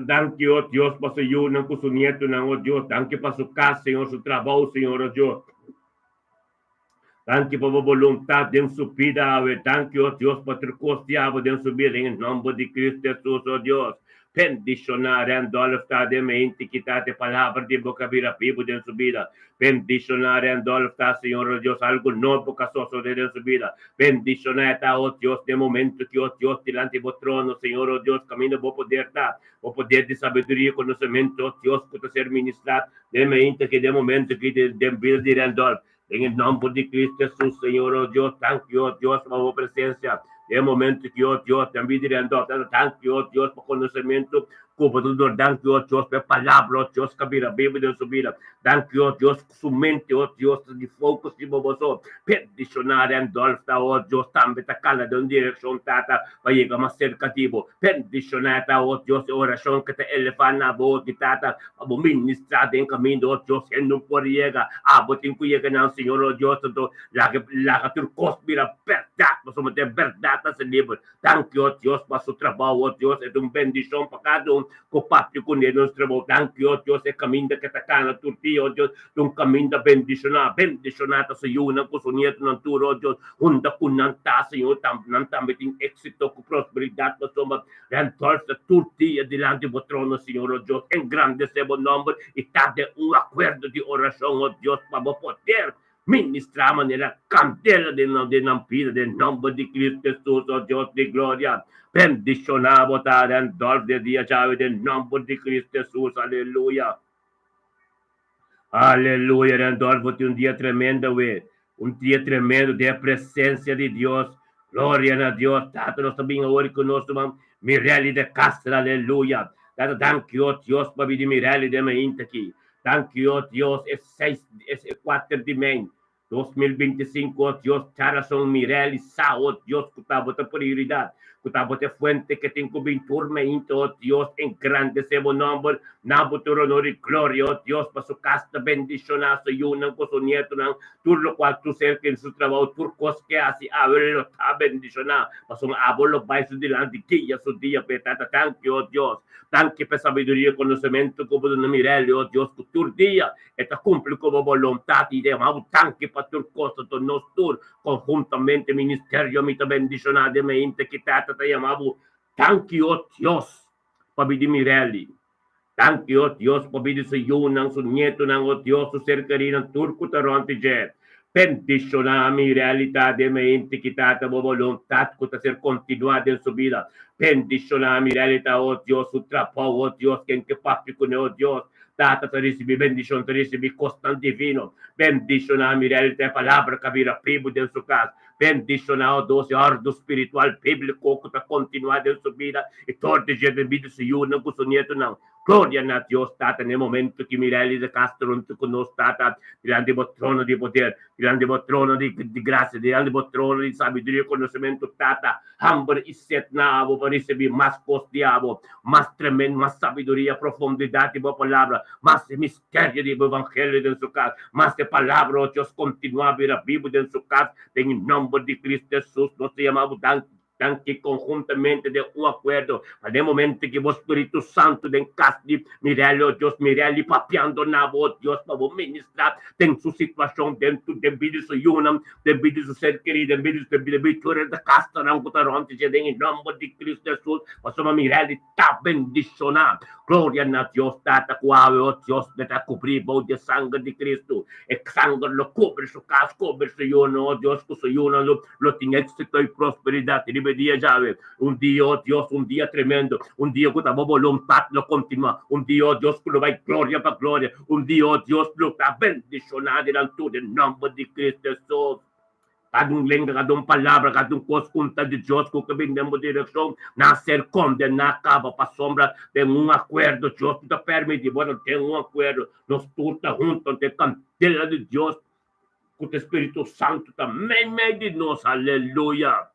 Danki, o Dios, pa su yunan ku su nietunan, o Dios. Danki pa su kas, Señor, su trabou, Señor, o Dios. Danki pa bo boluntat den su bida awe. Danki, o Dios, pa tur kos di abo den su bida, den e nomber di Cristo Jesus, o Dios. Bendishoná Randolph ta den mente kita te palabra di bo ka bira bibu den su bida. Bendishoná Randolph ta, Señor, o Dios, algu nobo ka sosodé den su bida. Bendishoná e ta, o Dios, den momento ki, o Dios, dilanti bo trono, Señor, o Dios, kaminda bo poder ta, bo poder di sabiduria i konosementu, o Dios, ku ta ser ministrá Den mainta ki, den momento ki, den bida di Randolph, den e nomber di Cristo Jesus, Señor, oh Dios, danki, oh Dios, pa bo presencia. Den momento ki, oh Dios, den bida di Randolph, Tata, danki, oh Dios, pa conocemento cu bo ta duna. Danki, oh Dios, pa e palabra, oh Dios, cu a bira bibu den su bida. Danki, oh Dios, cu su mente, oh Dios, ta di focus riba bo so. Bendiciona Randolph, ta, oh Dios, tambe ta cana den un direccion, Tata, pa yega mas cerca di bo. Bendiciona ta, oh Dios, e oracion cu ta eleva na bo, di Tata, Pa bo ministrá den kaminda, o Dios, hende no por yega. Abo tin ku yega nan, Señor, o Dios. Anto laga, laga tur kos bira bèrdat, pasobra ta e bèrdat ta hasi liber. Danki, o Dios, pa su trabou, o Dios. E ta un bendishon pa kada un ku papia kuné den su trabou. Danki, o Dios, e kaminda ke ta kana tur dia, o Dios, ta un kaminda bendishoná. Bendishoná ta su yunan ku su nietunan tur, o Dios, hunda ku nan ta, Señor, nan tambe tin éksito ku prosperidat, pasobra Randolph ta tur dia dilanti bo trono, Señor, o Dios, engrandece bo nomber i ta den un akuerdo di orashon, o Dios, pa bo poder ministrá manera kandela den nan den nan bida, den nomber di Cristo Jesus, o Dios di gloria. Bendishoná bo ta, Randolph, den dia djawe, den nomber di Cristo Jesus. Aleluya. Aleluya, Randolph, bo tin un dia tremendo awe. Un dia tremendo den e presencia di Dios. Gloria na Dios. Tata, nos ta bin awor cu nos ruman Mirelli de Castro. Aleluya. Tata danki o Dios pa bidi Mirelli den mainta aki. Danki o Dios e seis e kuater di mei 2025 o Dios djarason Mirelli sa o Dios ku ta bo ta prioridat ku ta bo ta e fuente ke tin ku bin tur mainta o Dios engrandese bo nomber na bo tur honor i gloria o Dios pa su kas ta bendishona su yunan ku su nietonan tur lokual tur ser ke su trabou tur kos ke hasi awe lo ta bendishona pasobra abo lo bai su dilanti guia su dia p'e tata danki o Dios danki p'e sabiduria i konosementu ku bo duna Mirelli o Dios ku tur dia E ta cumpli cu bo boluntad y ta yama bo danki pa tur cos. Anto nos tur conhuntamente ministerio mi ta bendiciona den mente ki Tata ta yama bo danki o Dios pa bidi Mirelli. Danki o Dios pa bidi su yunan, su nietonan o Dios, su ser kerinan tur cu ta rond di dje. Bendiciona Mirelli ta den mente ki Tata bo boluntad cu ta ser continua den su bida. Bendiciona Mirelli ta o Dios su trabou o Dios ken ke papia cune o Dios. Tata ta risibí bendishon, ta risibí kosnan divino. Bendishoná Mirel ta e palabra ku a bira bibu den su kas. Bendishoná o dos e òrdu spiritual bíbliko ku ta kontinuá den su bida i tor di dje den bida su yunan ku su nietonan. Gloria na Dios Tata na e momentu ki Mirel i Castro huntu ku nos Tata dilanti bo trono di poder, dilanti bo trono di grasia, dilanti bo trono di sabiduria i konosementu Tata. Hamber i set na abo pa risibí mas kos di abo, mas tremendo, mas sabiduria, profundidat di bo palabra, mas e misterio di bo evangelio den su kas, mas e palabra, o Dios, kontinuá bira bibu den su kas, den e nòmber di Cristo Hesus nos ta yama bo danki. Danki konhuntamente den un akuerdo pa den momento ki bo Spiritu Santu den kas di Mirelli, o Dios, Mirelli papiando na bo, o Dios, pa bo ministrá den su situashon, den tur, den bida di su yunan, Den bida su ser kerí, den bida su bida bida tur e kastanan ku ta rònt dje den e nòmber di Kristu Hesus, pasobra mi rèli ta bendishoná. Gloria na Dios Tata ku awe, o Dios, mi ta kubrí bou di e sanger di Kristu. E sanger lo kubri su kas, kubri su yunan, o Dios, ku su yunan lo lo tin éksito i prosperidat riba e dia djawe. Un dia, o Dios, un dia tremendo, un dia ku ta bo boluntat lo kontinuá, un dia, o Dios, ku lo bai gloria pa gloria, un dia, o Dios, lo ta bendishoná di nan tur den nòmber di Kristu Hesus. Kada un lenga, kada un palabra, kada un kos ku ta di Dios ku ke bin den bo direkshon, nan ser kondená kaba pasobra den un akuerdo Dios no ta permití bo ta den un akuerdo. Nos tur ta huntu den kandela di Dios ku ta Spiritu Santu ta meimei di nos. Aleluya!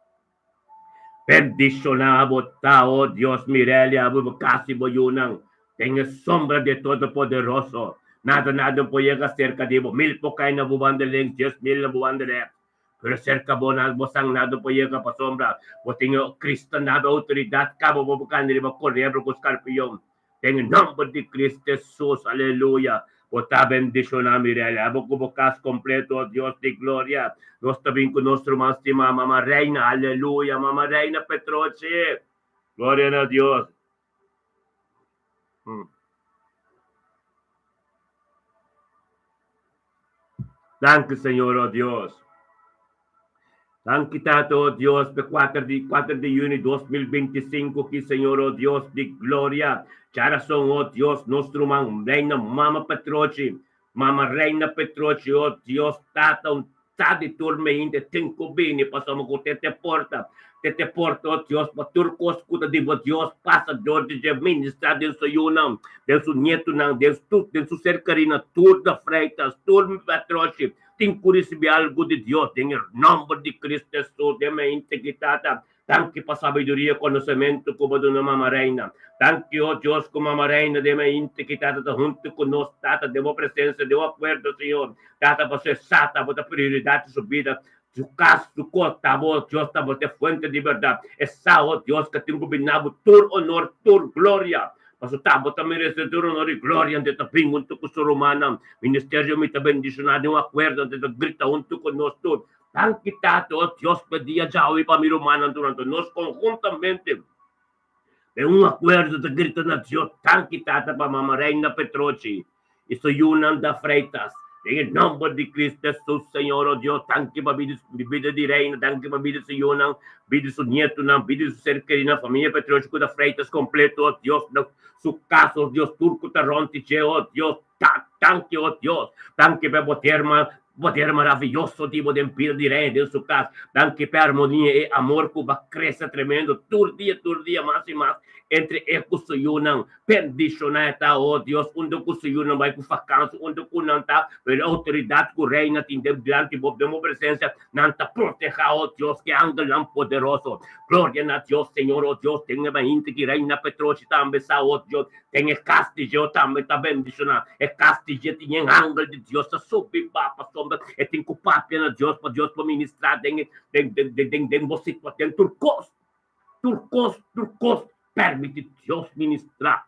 Bendishoná bo ta, o Dios, Mirelia, abo bo kas i bo yunan, den e sombra di e Todopoderoso. Nada, nada no por yega serka di bo. Mil por kai na bo banda links, 10,000 na bo banda rèks, pero serka bo, bo san nada no por yega, pasobra bo tin e Cristo na bo outoridat, kaba bo por kanda riba kolebra ku skarpion. Den e nòmber di Cristo Hesus, aleluya. Bo ta bendishoná Mirella, abo ku bo kas kompleto, o Dios di gloria. Nos ta bin ku nos ruman stimá, Mama Reina, aleluya, Mama Reina Petrochi. Gloria na Dios. Danki Señor, o Dios. Danki Tata, o Dios, p'e kuater di kuater di yüni 2025 ki Señor, o Dios di gloria. Djarason, o Dios, nos ruman Reina Mama Petrochi, Mama Reina Petrochi, o Dios, Tata, un ta di tur meinte tin ku bini pasobra ku te te porta, te te porta, o Dios, pa tur kos ku ta di bo Dios pasa dor di dje ministrá den su yunan, den su nietunan, den su den su ser kerinan, tur de Freitas, tur Petrochi, tin ku risibí algu di Dios den e nòmber di Cristo Hesus den mi integritata. Danki pa sabiduria i konosementu ku bo duna Mama Reina. Danki, o Dios, ku Mama Reina den mi integritata ta huntu ku nos, Tata, den bo presensia, den bo akuerdo, Señor. Tata, pasobra e sa ta bo ta prioridat di su bida, su kas, su kos, ta bo, Dios, ta bo ta e fuente di bèrdat. E sa, o Dios, ku tin ku bini bo tur onor, tur gloria. Pasobra ta bo ta meresé tur onor i gloria, anto e ta bin huntu ku su rumannan. Ministerio mi ta bendishoná den un akuerdo, anto e ta grita huntu ku nos tur, Danki Tata, o Dios, pa e dia djawe i pa mi rumannan durante nos konhuntamente den un akuerdo ta grita na Dios, Danki Tata pa Mama Reina Petrochi i su yunan da Freitas. Den e nòmber di Cristo Hesus, Señor, o Dios, danki pa bida di Reina, danki pa bida di su yunan, bida di su nietunan, bida di su ser kerinan, famia Petrochi ku ta Freitas kompleto, o Dios, na su kas, o Dios, tur ku ta rònt di dje, o Dios, danki, o Dios, danki pa e poder maraviyoso di bo den bida di Reina den su kas, danki pa e armonia, e amor ku bo a krese tremendo tur dia, tur dia mas i mas. entre e ku su yunan. Bendishoná e ta, o Dios, unda ku su yunan bai ku fakansi, unda ku nan ta, pero e outoridat ku reina tin den dilanti bo, den bo presensia, nan ta protehá, o Dios, ku e angelnan poderoso. Gloria na Dios, Señor, o Dios, den e mainta ki reina Petrochi tambe sa, o Dios, den e kas di dje, o tambe ta bendishoná. E kas di dje tin e angel di Dios ta subi ba pasobra e tin ku papia na Dios pa Dios por ministrá den e den den den den bo situa den tur kos. Tur kos, tur kos permiti Dios ministrá.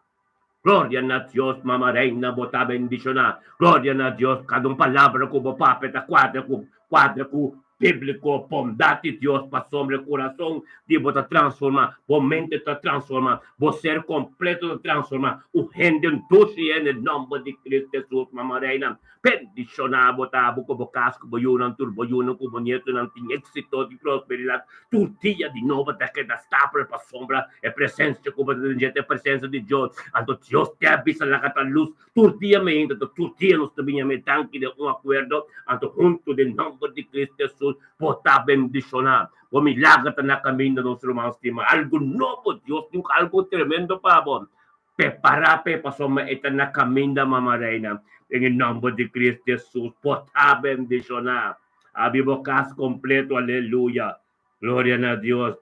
Gloria na Dios, mama reina, bo ta bendishoná. Gloria na Dios, kada un palabra ku bo papia ta kuadra ku kuadra ku bíbliko. Bondat di Dios pasobra e kurason di bo ta transformá, bo mente ta transformá, bo ser kompleto ta transformá. Un hende un dushi hende, nòmber di Cristo Hesus, mama reina. Bendishoná bo ta abo ku bo kas, ku bo yunan, tur bo yunan ku bo nietunan tin éksito i prosperidat tur dia. Di nobo ta keda stapel pasobra e presensia ku bo ta den dje ta e presensia di Dios. Anto Dios te a bisa laga ta lus tur dia mainta, anto tur dia nos ta bin yam'é danki den un akuerdo, anto huntu den nòmber di Cristo Hesus bo ta bendishoná. Bo milager ta na kaminda, nos ruman stima. Algu nobo, Dios tin algu tremendo pa bo. Prepará p'e pasobra e ta na kaminda, Mama Reina. Den e nòmber di Cristo Jesus, por ta bendishoná. Abi bo kas kompleto, aleluya. Gloria na Dios.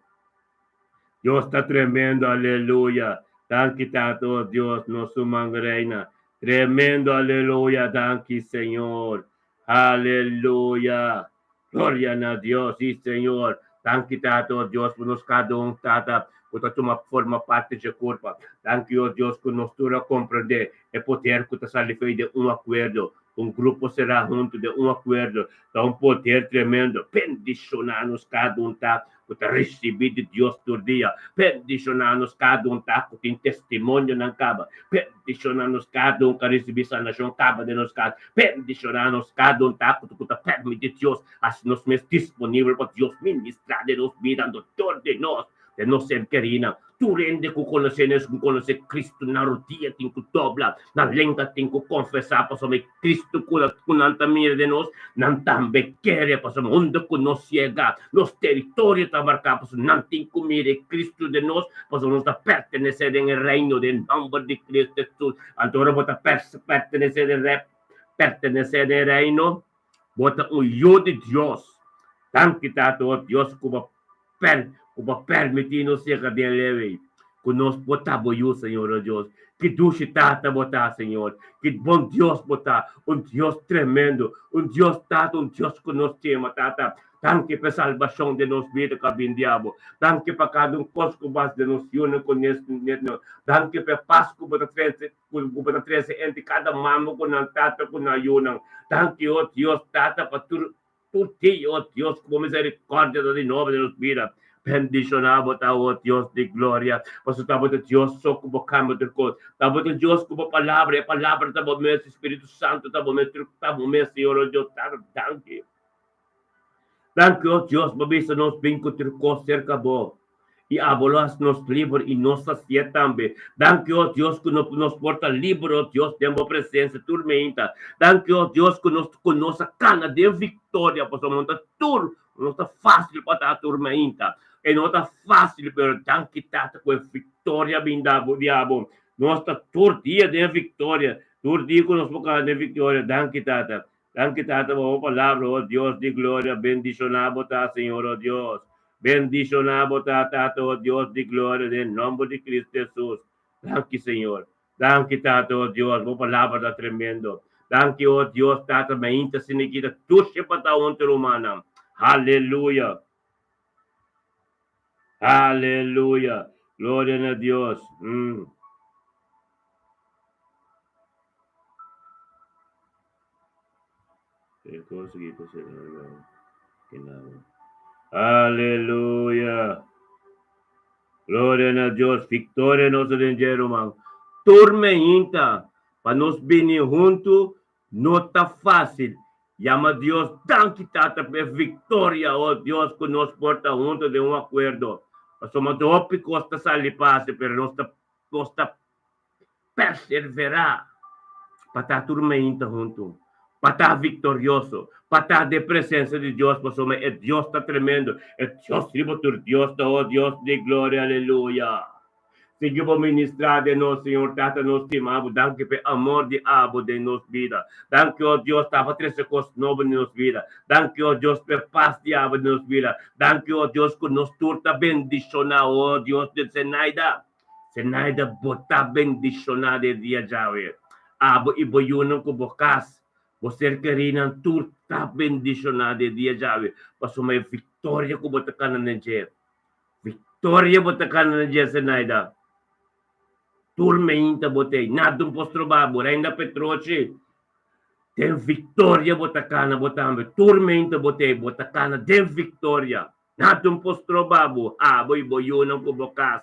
Dios ta tremendo, aleluya. Danki Tata, oh Dios, nos ruman Reina. Tremendo, aleluya. Danki Señor. Aleluya. Gloria na Dios, sí Señor. Danki Tata, oh Dios, pa nos kada un, Tata, ku ta tuma forma parti dje kurpa. Danki, oh Dios, ku nos tur a komprendé e poder ku ta sali fei den un akuerdo, un grupo será huntu den un akuerdo, ta un poder tremendo. Bendishoná nos kada un, Tata, ku ta risibí di Dios tur dia. Bendishoná nos kada un ta ku tin testimonionan kaba. Bendishoná nos kada un ku a risibí sanashon kaba den nos kas. Bendishoná nos kada un ta ku ta permití Dios hasi nos mes disponibel pa Dios ministrá den nos bida anto dor di nos den nos ser kerinan. Tur hende ku konosé nos ku konosé Kristu nan rodia tin ku dobla, nan lenga tin ku konfesá pasobra e Kristu ku ku nan ta mira den nos, nan tambe kere pasobra unda ku nos yega, nos teritorio ta marká pasobra nan tin ku mira e Kristu den nos pasobra nos ta pertenesé den e reino den nòmber di Kristu Hesus. Anto ora bo ta pertenesé den pertenesé den e reino, Bo ta un yu di Dios. Danki Tata o Dios ku bo per ku bo permití nos yega den lei ku nos por ta bo yu Señor o Dios. Ki dushi Tata bo ta Señor. Ki bon Dios bo ta. Un Dios tremendo. Un Dios Tata un Dios ku nos stima Tata. Danki pa e salbashon den nos bida ku a bin di abo. Danki pa kada un kos ku bo hasi den nos yunan ku nos. Danki pa e pas ku bo ta trese. Ku bo ta trese enti kada mama ku nan tata ku nan yunan. Danki, o Dios Tata, pa tur tur ti, o Dios, ku bo miserikòrdia ta di nobo den nos bida. Bendishoná bo ta, o Dios di gloria, pasobra ta bo ta Dios so ku bo kambia tur kos. Ta bo ta Dios ku bo palabra, e palabra ta bo mes, e Spiritu Santu ta bo mes, tur ta bo mes, Señor, o Dios Tata. Danki. Danki, o Dios, bo bisa nos bin ku tur kos serka bo. I abo lo hasi nos liber i nos ta sié tambe. Danki, o Dios, ku nos por ta liber, o Dios, den bo presensia tur meinta. Danki, o Dios, ku nos ku nos a kana den viktoria, pasobra no ta tur, no ta fásil pa ta tur meinta. E no ta fásil, pero danki, Tata, ku e viktoria bin da bo di abo. Nos ta tur dia den viktoria, tur dia ku nos por kana den viktoria. Danki, Tata. Danki Tata pa bo palabra, o Dios di gloria, bendishoná bo ta, Señor, o Dios. Bendishoná bo ta, Tata, o Dios di gloria, den nomber di Cristo Jesus. Danki, Señor. Danki, Tata, o Dios, bo palabra ta tremendo. Danki, o Dios, Tata, mainta sinikita tushe pa ta huntu rumannan. Haleluya. Haleluya. Gloria na Dios. Aleluya. Gloria na Dios. Victoria nos den dje, ruman. Tur meinta pa nos bini huntu no ta fácil. Yama Dios, danki Tata pa e victoria, oh Dios, ku nos por ta huntu den un akuerdo. Pasobra hopi kos ta sali pasa, pero nos ta nos ta Perseverá pa ta tur meinta huntu, pa ta viktorioso, pa ta den presensia di Dios, pasobra e Dios ta tremendo, e Dios riba tur Dios ta, o Dios di gloria, aleluya. Sigui bo ministrá den nos, Señor Tata, nos stima bo. Danki pa e amor di abo den nos bida. Danki, o Dios, ta pa trese kos nobo den nos bida. Danki, o Dios, pa e pas di abo den nos bida. Danki, o Dios, ku nos tur ta bendishoná, o Dios di Zenaida. Zenaida, bo ta bendishoná den dia djawe. Abo i bo yunan ku bo kas, bo ser kerínan tur ta bendishoná den dia djawe, pasobra e viktoria ku bo ta kana den dje. Victoria bo ta cana na dje Zenaida. Tur meinta bo tei, nada un por stroba bo. Reina Petrochi, den victoria bo ta cana bo tambe. Tur meinta bo tei, bo ta cana den victoria. Nada un por stroba bo, abo y bo yunan cu bo cas.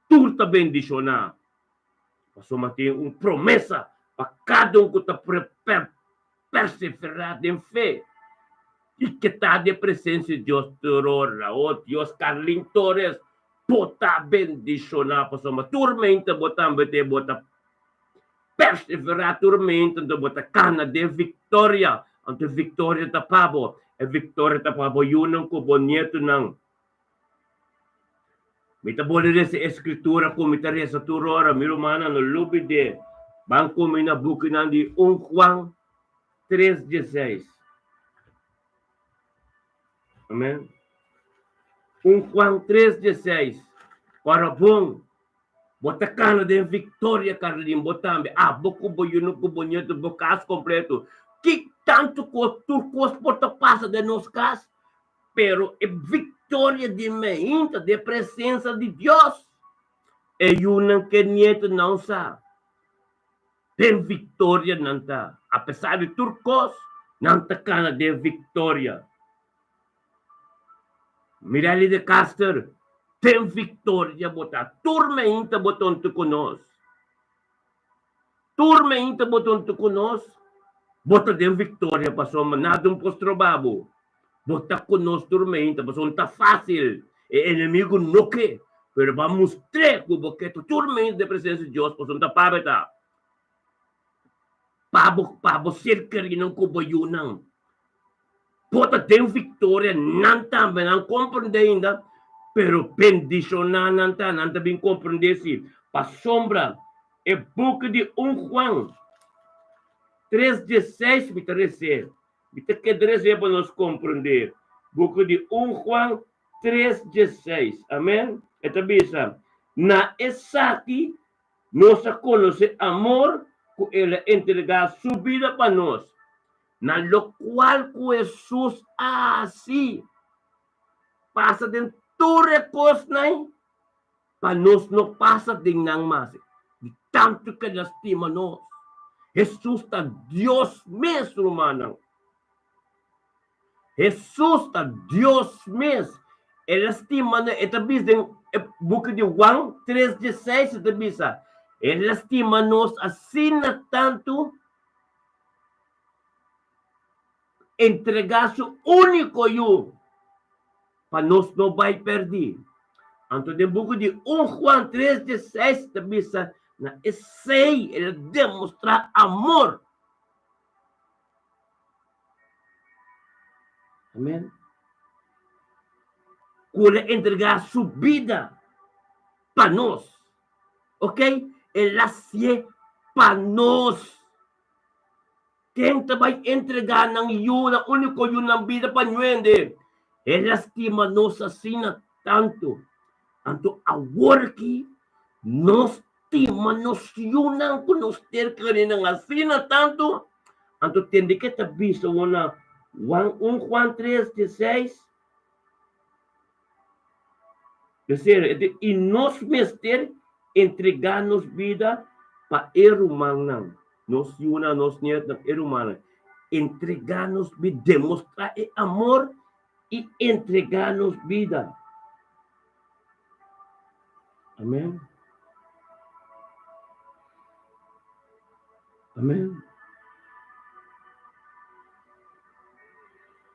Tur ta bendiciona. Pasobra tin un promesa pa cada un cu ta Perseverá den fe i keda den presensia di Dios tur ora. O Dios, Carlin Torres, bo ta bendishoná pasobra tur mente bo tambe te bo ta perseverá tur mente anto bo ta kana den viktoria. Anto e viktoria ta pa bo, e viktoria ta pa bo yunan ku bo nietunan. Mi ta bole resa e skritura ku mi ta resa tur ora. Mi rumannan, no lubid'é. Ban ku mi na bukinan di un Juan tres dieseis. Amen. Un Juan tres dieseis. Ora bon, bo ta kana den viktoria, Carlin, bo tambe. Abo ku bo yunan ku bo nietu, bo kas kompleto. Ki tantu kos, tur kos por ta pasa den nos kas, Pero e victoria di meinta den presencia di Dios, e yunan ke nietonan sa, den victoria nan ta. Apesar di tur cos, nan ta cana den victoria. Mirelli de Caster, den victoria bo ta. Tur meinta bo ta huntu cu nos. Tur meinta bo ta huntu cu nos, bo ta den victoria pasobra nada un por stroba bo. Bo ta cu nos tur meinta pasobra no ta facil. E enemigo no ke, pero bo a mustr'é cu bo ke ta tur meinta den presencia di Dios pasobra no ta pabia ta pa bo pa bo ser kerinan cu bo yunan. Bo ta den victoria, nan tambe nan comprende ainda, pero bendiciona nan ta, nan ta bin comprende si, pasobra e buki di un Juan tres dieseis mi ta rese, mi ta keda rese pa nos comprende, buki di un Juan tres dieseis, amen, e ta bisa, na esaki nos a conoce amor cu el a entrega su bida pa nos. Na lokual ku Hesus a hasi, pasa den tur e kosnan pa nos no pasa den nan mas. Di tantu ku el a stima nos. Hesus ta Dios mes, rumannan. Hesus ta Dios mes. El a stima nos. E ta bisa den e buki di Juan tres dieseis, e ta bisa, El a stima nos asina tantu Entregá su úniko Yu pa nos no bai pèrdí. Anto den buki di un Juan tres dieseis ta bisa na esei el a demostrá amor. Amèn. Ku el a entregá su bida pa nos. Ok, el a hasié pa nos. Ken ta bai entregá nan yu, nan úniko yu, nan bida pa ñuende? El a stima nos asina tantu. Anto awor aki nos stima nos yunan ku nos ter kerinan asina tantu. Anto tende ke ta bisa wou na Juan un Juan tres dieseis. Tercero, e di, i nos mester entregá nos bida pa e rumannan, nos yunan, nos nietnan, e rumannan. Entregá nos bida, demostrá e amor i entregá nos bida. Amén. Amén.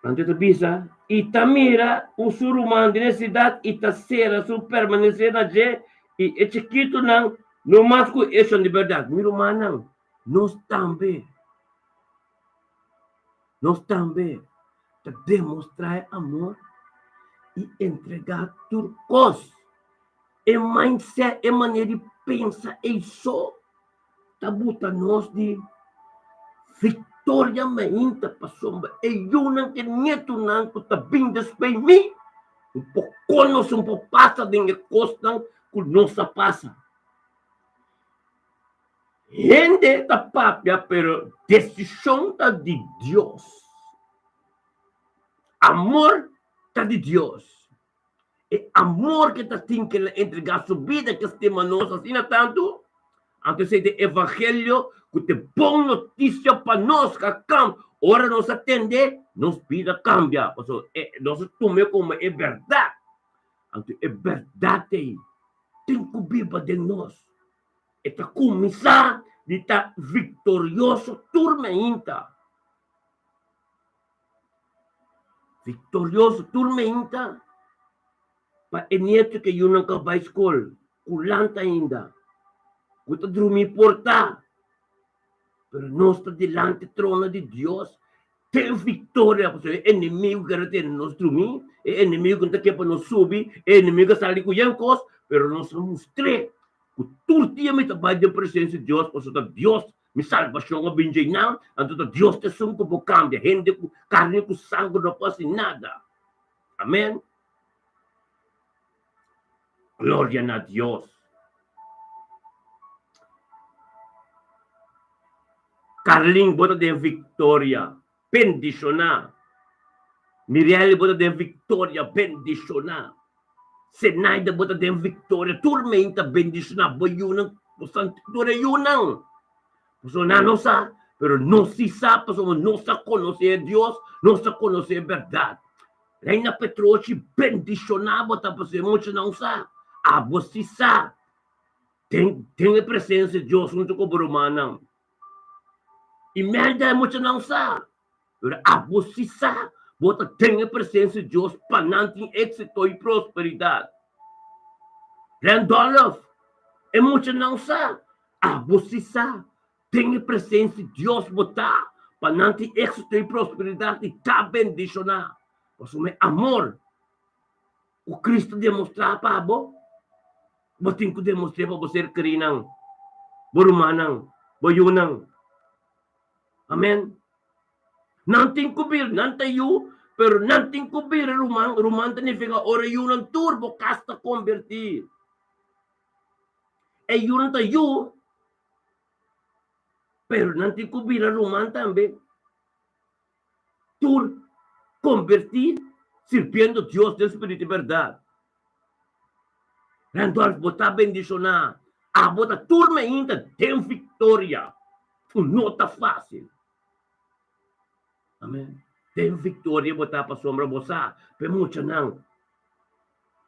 Anto e ta bisa, I ta mira un su ruman den e siudat i ta sera su permanesé na dje, i e chikitunan no mas ku eshon di bèrdat. Mi rumannan, nos tambe, nos tambe ta demostrá e amor i entregá tur kos. E mindset, e manera di pensa ei so ta buta nos di victoria mainta pasobra e yunan ku e nietunan ku ta bin despues mi un por konos un por pasa den e kosnan ku nos a pasa. Hende ta papia pero desishon ta di Dios. Amor ta di Dios. E amor ke ta tin ke el a entregá su bida ke stima nos asina tantu, anto esei ta e evangelio ku ta e bon notisia pa nos ka kam ora nos a tende nos bida kambia pasobra e nos a tum'é komo e bèrdat. Anto e bèrdat ei tin ku biba den nos. E ta kuminsá di ta viktorioso tur meinta. Viktorioso tur meinta pa e nieto ke yunan ka bai skol, ku lanta ainda, ku ta drumi porta. Pero nos ta dilanti trono di Dios den viktoria, pasobra e enemigu kere tene nos drumi, e enemigu no ta ke pa nos subi, e enemigu a sali ku yen kos, pero nos a mustr'é ku tur dia mi ta bai den presensia di Dios, pasobra ta Dios Mi salbashon a bin dje nan, anto ta Dios ta esun ku por kambia hende ku karni ku sanger no por hasi nada. Amen. Gloria na Dios. Carlin bo ta den victoria. Bendishoná. Mirelle bo ta den victoria. Bendishoná. Zenaida bo ta den victoria tur men ta bendiciona bo yunan bo santi tur e yunan pasobra nan no sa pero nos si sa pasobra nos a conoce e Dios nos a conoce e berdad Reina Petrochi bendiciona bo ta pasobra e muchanan sa abo si sa den den e presencia di Dios hunto cu bo rumannan Imelda e muchanan sa Pero abo si sa bo ta den e presencia di Dios pa nan tin éxito y prosperidad. Randolph, e muchanan sa, abo si sa den e presencia di Dios bo ta pa nan tin éxito y prosperidad y ta bendiciona. Pasobra e amor ku Cristo demostrá pa bo, bo tin ku demostr'é pa bo ser kerinan, bo rumannan, bo yunan. Amen. Nan tin ku bira, nan ta yu, pero nan tin ku bira ruman. Ruman ta nifiká ora yunan tur bo kas ta kombertí. E yunan ta yu, pero nan tin ku bira ruman tambe. Tur kombertí sirbiendo Dios den spiritu i bèrdat. Randolph, bo ta bendishoná. Abo ta tur mainta den viktoria. No ta fásil. Amen. Den viktoria bo ta pasobra bo sa pa e muchanan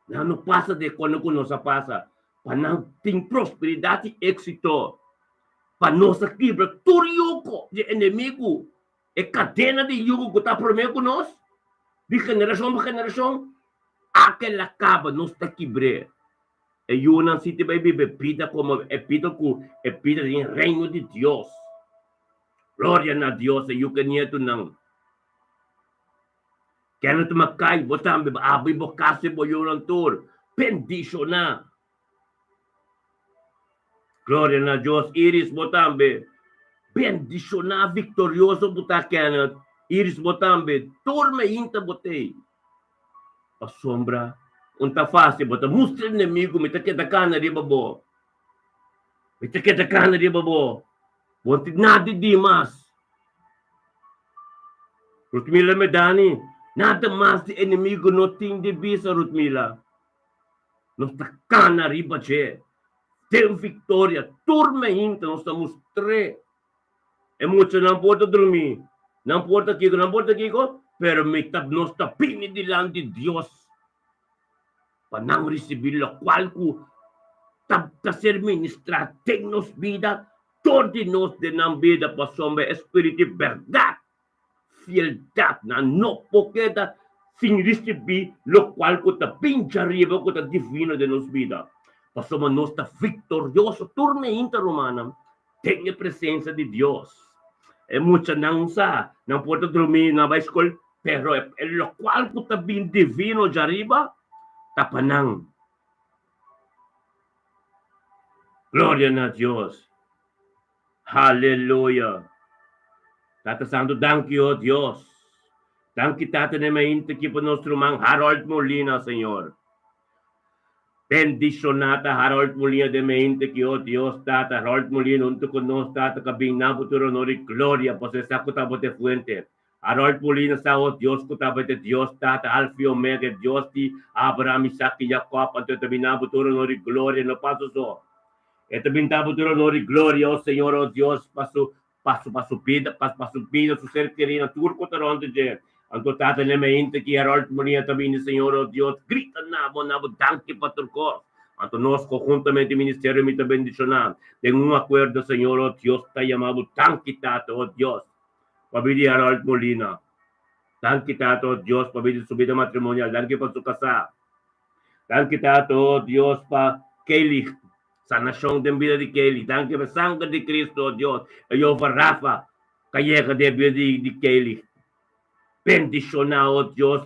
nan no pasa den kòne ku nos a pasa, pa nan tin prosperidat i éksito, pa nos a kibra tur yugo di enemigu. E kadena di yugo ku ta promé ku nos, di generashon pa generashon, akel a kaba, nos ta kibr'é. E yunan si ta bai biba e bida komo e bida ku e bida den Reino di Dios. Gloria na Dios, e yu ku e nietunan. Kenneth Mackay, bo tambe, bo abo i bo kasa i bo yunan tur, bendishoná. Gloria na Dios, Iris bo tambe. Bendiciona victorioso bo ta Kenneth, Iris bo tambe, tur meinta bo tei. Pasobra un ta fácil, bo ta mustra enemigo, mi ta keda cana riba bo. Mi ta keda cana riba bo. Bo no tin nada di di mas. Rutmila Medani, nada mas di enemigo no tin di bisa Rutmila. Nos ta kana riba dje den viktoria tur meinta nos ta mustr'é. E muchanan por ta drumí, nan por ta kiko, nan por ta kiko, pero mi ta nos ta bini dilanti Dios pa nan risibí lokual ku ta ta ser ministrá den nos bida dor di nos den nan bida pasobra e Spiritu di bèrdat Fieldat nan no por keda sin risibí lokual ku ta bin djariba ku ta divino den nos bida, pasobra nos ta viktorioso tur meinta, rumannan, den e presensia di Dios. E muchanan sa, nan por ta drumí, nan bai skol, pero e lokual ku ta bin divino djariba ta pa nan. Gloria na Dios. Haleluya. Tata Santu, danki, oh Dios. Danki, Tata, den mainta aki pa nos ruman Harold Molina, Señor. Bendishoná ta Harold Molina den mainta aki, oh Dios, Tata. Harold Molina huntu ku nos, Tata, ka bin na bo tur honor i gloria, pasobra e sa ku ta bo ta e fuente. Harold Molina sa, oh Dios, ku ta bo ta e Dios, Tata, Alfa i Omega, e Dios di Abraham, Isaac i Jacob, anto e ta bin na bo tur honor i gloria, no paso so. E ta bin ta bo tur honor i gloria, oh Señor, oh Dios, pa su pa su pa su bida, pa pa su bida, su ser kerí, na tur ku ta rònt di dje. Anto Tata, n'e mainta ki Harold Molina ta bini, Señor, oh Dios, grita na bo, na bo danki pa tur kos. Anto nos konhuntamente ministerio mi ta bendishoná den un akuerdo, Señor, oh Dios, ta yama bo danki, Tata, oh Dios, pa bida di Harold Molina. Danki, Tata, oh Dios, pa bida di su bida matrimonial. Danki pa su kasá. Danki, Tata, oh Dios, pa Kaylee. Sanashon den bida di Kaylee. Danki pa e sanger di Cristo, oh Dios, e Jehovah Rapha ka yega den e bida di Kaylee. Bendiciona, oh Dios,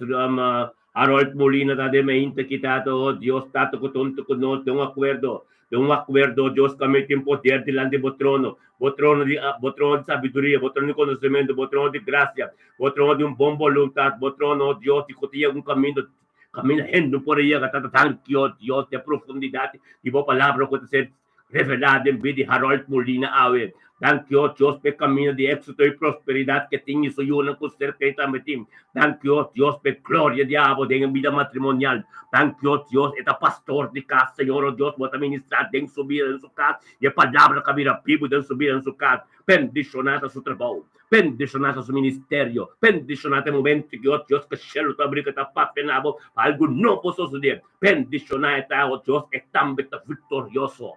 Harold Molina ta den mainta aki, Tata, oh Dios, Tata cu ta hunto cu nos den un acuerdo, den un acuerdo, oh Dios, cu a mete tin poder dilanti bo trono, bo trono di, bo trono di sabiduria, bo trono di conocimento, bo trono di gracia, bo trono di un bon boluntad, bo trono, oh Dios, di cu ta yega un camino Kaminda hende no por a yega ta danki, o Dios, di e profundidat di bo palabra ku ta ser revelá den bida di Harold Molina awe. Danki, o Dios, pa e kaminda di éksito i prosperidat ku e tin i su yunan ku serka e tambe tin. Danki, o Dios, pa e gloria di abo den e bida matrimonial. Danki, o Dios, e ta pastor di kas, Señor, o Dios, bo ta ministrá den su bida, den su kas, i e palabra ka bira bibu den su bida, den su kas. Bendishoná ta su trabou. Bendishoná ta su ministerio. Bendishoná ta e momento ki, oh Dios, ku shelu ta abrí, ku ta papia na bo pa algu nobo sosodé. Bendishoná e ta, oh Dios, e tambe ta viktorioso.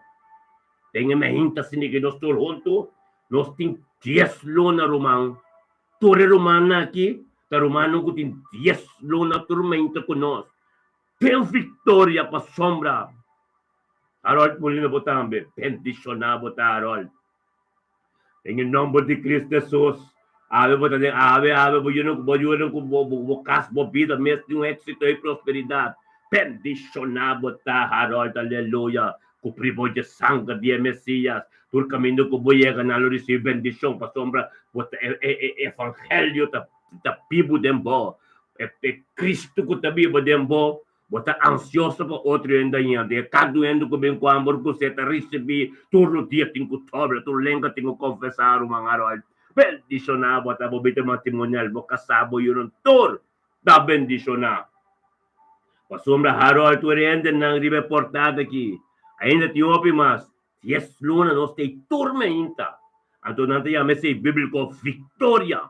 Den e meinta asina ki nos tur huntu, nos tin dies luna, ruman. Tur e rumannan aki ta rumannan ku tin dies luna tur meinta ku nos. Den viktoria pasobra Harold Molina bo tambe. Bendishoná bo ta, Harold. Den e nomber di Cristo Jesus, awe bo ta den awe, awe bo yuna bo yuna ku bo bo kas, bo bida mes tin un éxito i prosperidat. Bendishoná bo ta, Harold, aleluya, ku privo dje sanger di e Mesias. Tur kaminda ku bo yega nan lo risibí bendishon, pasobra bo ta e e e evangelio ta ta bibu den bo. E e Cristo ku ta biba den bo Bo ta ansioso pa otro hende daña di e kak duende ku bin ku amor ku se ta risibí tur lo dia tin ku tobla tur lenga tin ku konfesá ruman Harold bendishoná bo ta bo bida matrimonial bo kasá bo yunan tur ta bendishoná pasobra Harold tur e hendenan riba e portada aki ainda tin hopi mas dies luna nos ta ei tur meinta anto nan ta yama esei bíbliko viktoria.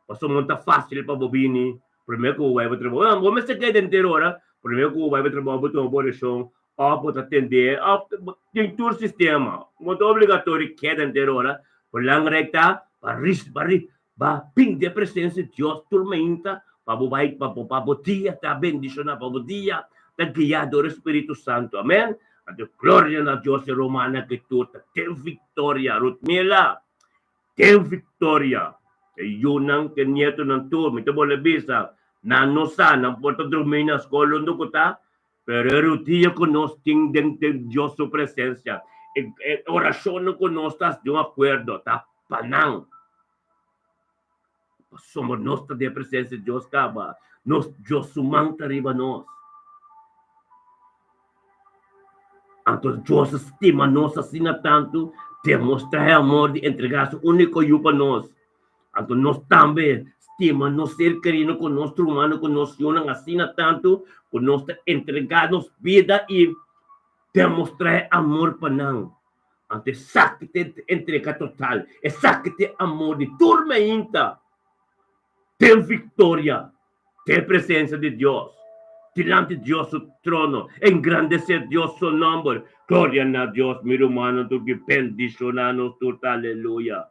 Pasobra no ta fácil pa bo bini promé ku bo bai bo trabou. No, bo mester keda henter ora promé ku bo bai bo trabou, bo tuma bo orashon òf bo ta tendé òf tin tur sistema. No ta obligatorio keda henter ora. Belangrijk ta pa ris pa ri pa bin den presensia di Dios tur mainta pa bo bai pa bo pa bo dia ta bendishoná, pa bo dia ta guiá dor e Spiritu Santu. Amen. Anto gloria na Dios e rumannan ki tur ta den viktoria. Rutmila. Den Victoria, e yunan ku e nietonan tur, mi ta bolbe bisa, nan no sa, nan por ta drumí na skol unda ku ta, pero e rudia ku nos tin den Dios su presensia, e orashonnan ku nos ta hasi di un akuerdo, ta pa nan. Pasobra nos ta den e presensia di Dios kaba, nos Dios su man ta riba nos. Anto Dios a stima nos asina tantu, demostrá e amor di entregá su úniko Yu pa nos. Anto nos tambe stima nos ser kerido ku nos rumannan ku nos yunan asina tantu ku nos ta entregá nos bida i demostrá e amor pa nan. Anto esaki ta e entrega total, esaki ta e amor di tur meinta den viktoria den presensia di Dios, dilanti Dios su trono, engrandesé Dios su nòmber. Gloria na Dios, mi rumannan tur ki bendishoná nos tur ta aleluya.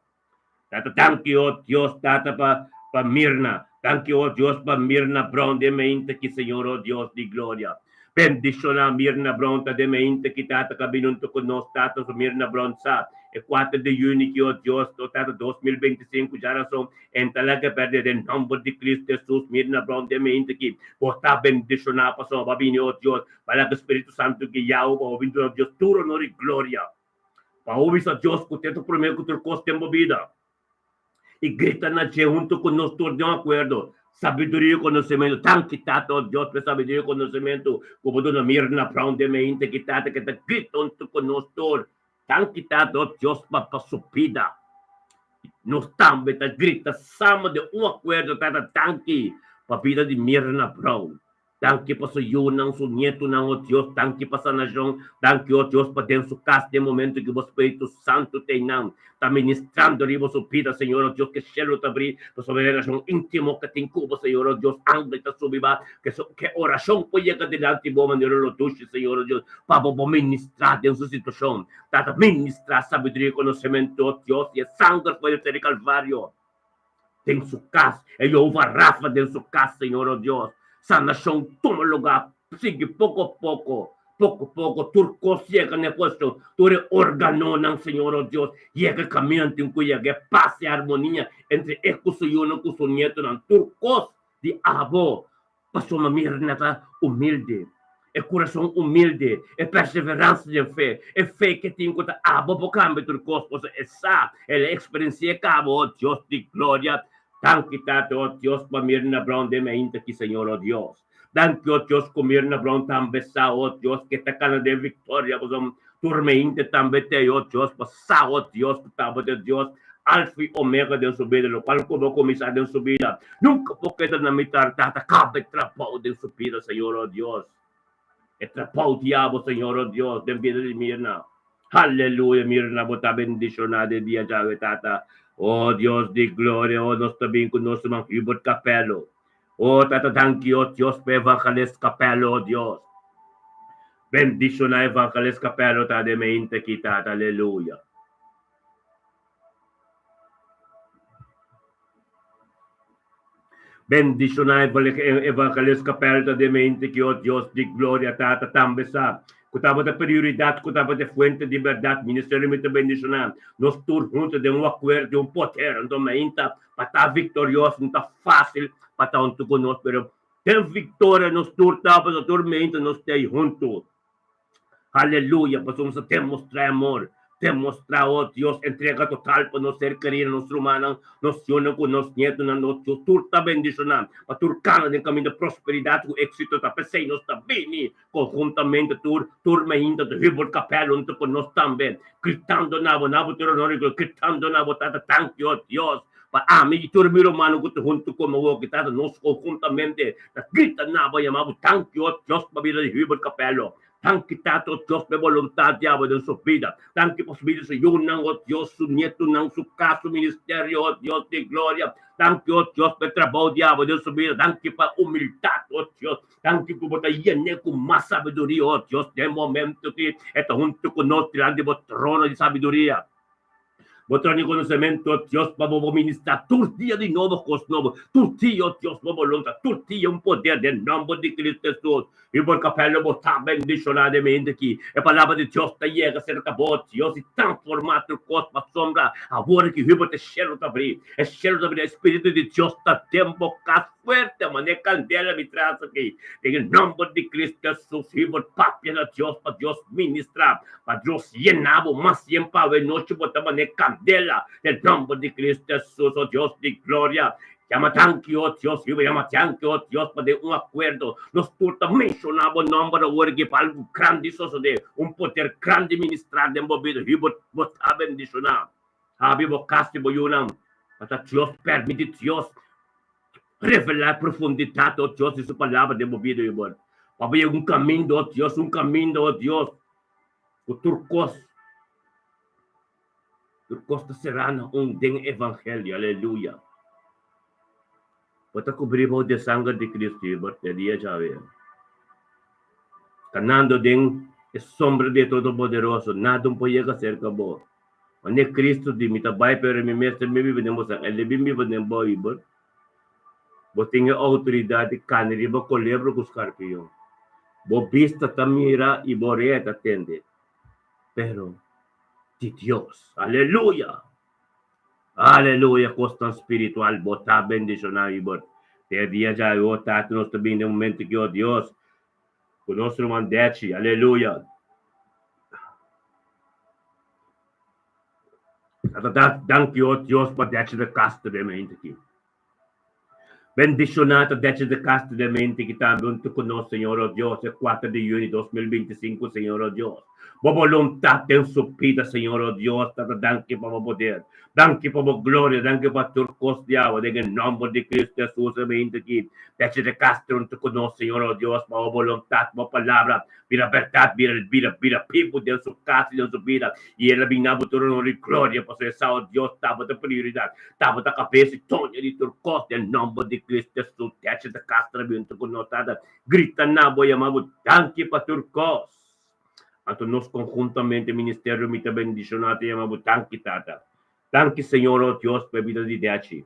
Tata danki o Dios Tata pa pa Mirna, danki o Dios pa Mirna Brown den meinta ki Señor o Dios di gloria. Bendishoná Mirna Brown ta den meinta ki Tata ka bini hunto ku nos Tata su Mirna Brown sa e kuater di juni ki o Dios o Tata 2025 djarason en ta laga perde den nomber di Cristo Jesus Mirna Brown den meinta ki bo ta bendishoná pasobra bo a bini o Dios pa laga Spiritu Santo guia bo pa bo bini duna Dios tur honor i gloria. Pa bo bisa Dios ku te ta promé ku tur kos den bo bida. I grita na dje huntu ku nos tur den un akuerdo. Sabiduria i konosementu. Danki, Tata, o Dios, pa e sabiduria i konosementu ku bo duna Mirna Brown den mente ki Tata ke ta grita huntu ku nos tur. Danki, Tata, o Dios, pa pa su bida. Nos tambe ta grita samen den un akuerdo, Tata, danki pa bida di Mirna Brown. Danki pa su yunan, su nietunan, o Dios, danki pa sanashon, danki, o Dios, pa den su kas den momento ku bo Spiritu Santu ta einan, ta ministrando riba su bida, Señor, o Dios, ke shelu ta bri, pasobra e relashon íntimo ke tin ku bo, Señor, o Dios, angel ta subi ba, ke su, ke orashon por yega dilanti bo manera lo dushi, Señor, o Dios, pa bo por ministrá den su situashon. Tata, ministrá sabiduria i konosementu, o Dios, i e sanger fuerte di Kalvario. Den su kas, e Jehová Rafa den su kas, Señor, oh Dios. Sanashon tuma lugá, sigui poko poko, poko poko, tur kos yega na e puesto, tur e organonan, Señor, oh Dios, yega e kaminda tin ku yega, e pas i armonia entre e ku su yunan ku su nietonan, tur kos di abo. Pasobra Mirna ta humilde, e kurason humilde, e perseveransia den fe, e fe ke tin ku ta abo por kambia tur kos, pasobra e sa, el a eksperensiá kaba, o Dios di gloria. Danki Tata, o Dios, pa Mirna Brown den mainta aki, Señor, o Dios. Danki, o Dios, ku Mirna Brown tambe sa, o Dios, ke ta kana den viktoria, pasobra tur mainta tambe t'ei, o Dios, pa sa, o Dios, ku tabata Dios, Alfa i Omega den su bida, lokual ku bo kuminsá den su bida, nunka por keda na mitar, Tata, kaba e trabou den su bida, Señor, o Dios. E trabou di abo, Señor, o Dios, den bida di Mirna. Aleluya, Mirna, bo ta bendishoná den dia djawe, Tata. O Dios di gloria, o nos ta bin ku nos ruman Hubert Capello. O Tata, danki, o Dios, pa Evangelist Capello, o Dios. Bendishoná Evangelist Capello, ta den mente aki, Tata, aleluya. Bendishoná Evangelist Capel ta den mente ki o Dios di gloria Tata tambe sa ku tabata prioridat ku tabata e fuente di bèrdat ministerio mi ta bendishoná nos tur huntu den un akuerdo di un poder anto mainta pa ta viktorioso no ta fásil pa ta huntu ku nos pero den viktoria nos tur tabata tur mainta nos ta ei huntu. Aleluya, pasobra nos ta demostrá e amor, demostrá, oh Dios, entrega total pa nos ser kerido, nos rumannan, nos yunan ku nos nietonan, nos Dios, tur ta bendishoná, pa tur kana den kaminda prosperidat ku éksito ta. P'esei nos ta bini konhuntamente tur, tur mainta ta Hubert Capel huntu ku nos tambe, gritando na bo, na bo tur honor i gloria, gritando na bo Tata, danki, oh Dios, pa ami i tur mi rumannan ku ta huntu ku mi awor, Tata, nos konhuntamente ta grita na bo, yama bo, danki, oh Dios, pa bida di Hubert Capello. Danki, Tata, oh Dios, pa e boluntat di abo den su bida. Danki pa su bida, su yunan, oh Dios, su nietunan, su kas, su ministerio, oh Dios di gloria. Danki, oh Dios, pa e trabou di abo den su bida. Danki pa humildat, oh Dios. Danki ku bo ta yen'é ku mas sabiduria, oh Dios, den momento ki e ta huntu ku nos dilanti bo trono di sabiduria. Bo trono di konosementu, oh Dios, pa bo bo ministrá tur dia di nobo kos nobo, tur dia, oh Dios, bo boluntat, tur dia un poder den nòmber di Cristo Hesus. I por kapèl bo ta bendishoná den mente aki. E palabra di Dios ta yega serka bo, Dios, i transformá tur kos pasobra awor aki Hubert e shelu ta abrí. E shelu ta abrí, e Spiritu di Dios ta den bo kas fuerte manera kandela mi tras aki. Den e nòmber di Cristo Hesus, Hubert, papia na Dios pa Dios ministrá, pa Dios yena bo mas yen pa awe nochi bo ta manera kandela. Den nòmber di Cristo Hesus, o Dios di gloria, Yama danki, o Dios, Hubert, yama danki, o Dios, pa den un akuerdo nos tur ta menshoná bo nòmber awor aki pa algu grandi sosodé, un poder grandi ministrá den bo bida. Hubert, bo ta bendishoná. Habri bo kas di bo yunan, pa ta Dios permití Dios revelá e profundidat, o Dios, di su Palabra den bo bida, Hubert. Pa bo yega un kaminda, o Dios, un kaminda, o Dios, ku tur kos. Tur kos ta será na un den e evangelio. Aleluya. Bo ta kubrí bou di e sanger di Cristo, Hubert, e dia djawe. Kanando den e sombra di e Todopoderoso, nada un por yega serka bo. Wanneer Cristo di, Mi ta bai, pero mi mester mi biba den bo san, el debí biba den bo, Hubert. Bo tin e outoridat di kani riba kolebra ku skarpion. Bo bista ta mira i bo orea ta tende. Pero di Dios. Aleluya! Aleluya! Kosnan spiritual bo ta bendishoná Hubert. Te dia djawe, o Tata, nos ta bini den momento aki, o Dios, ku nos ruman Dechi. Aleluya! Tata, danki, o Dios, pa Deche de Castro den mente aki. Bendishoná ta Deche de Castro den mente aki tambe huntu ku nos, Señor, o Dios, e kuater di yüni 2025, Señor, o Dios. Bo boluntat den su bida, Señor, o Dios. Tata, danki pa bo poder. Danki pa bo gloria. Danki pa tur kos di awe. Den e nòmber di Kristu Hesus e mente aki. Deche de Castro huntu ku nos, Señor, o Dios, pa bo boluntat, bo palabra bira bèrdat, bira bira bira bibu den su kas i den su bida. I el a bin na bo tur honor i gloria, pasobra e sa, o Dios, tabata prioridat, tabata kabes i doño di tur kos. Den nòmber di Kristu Hesus, Deche de Castro a bin huntu ku nos, Tata, grita na bo, yama bo danki pa tur kos. Anto nos konhuntamente, ministerio Mi Ta Bendishoná ta yama bo danki, Tata. Danki, Señor, o Dios, pa e bida di Dechi.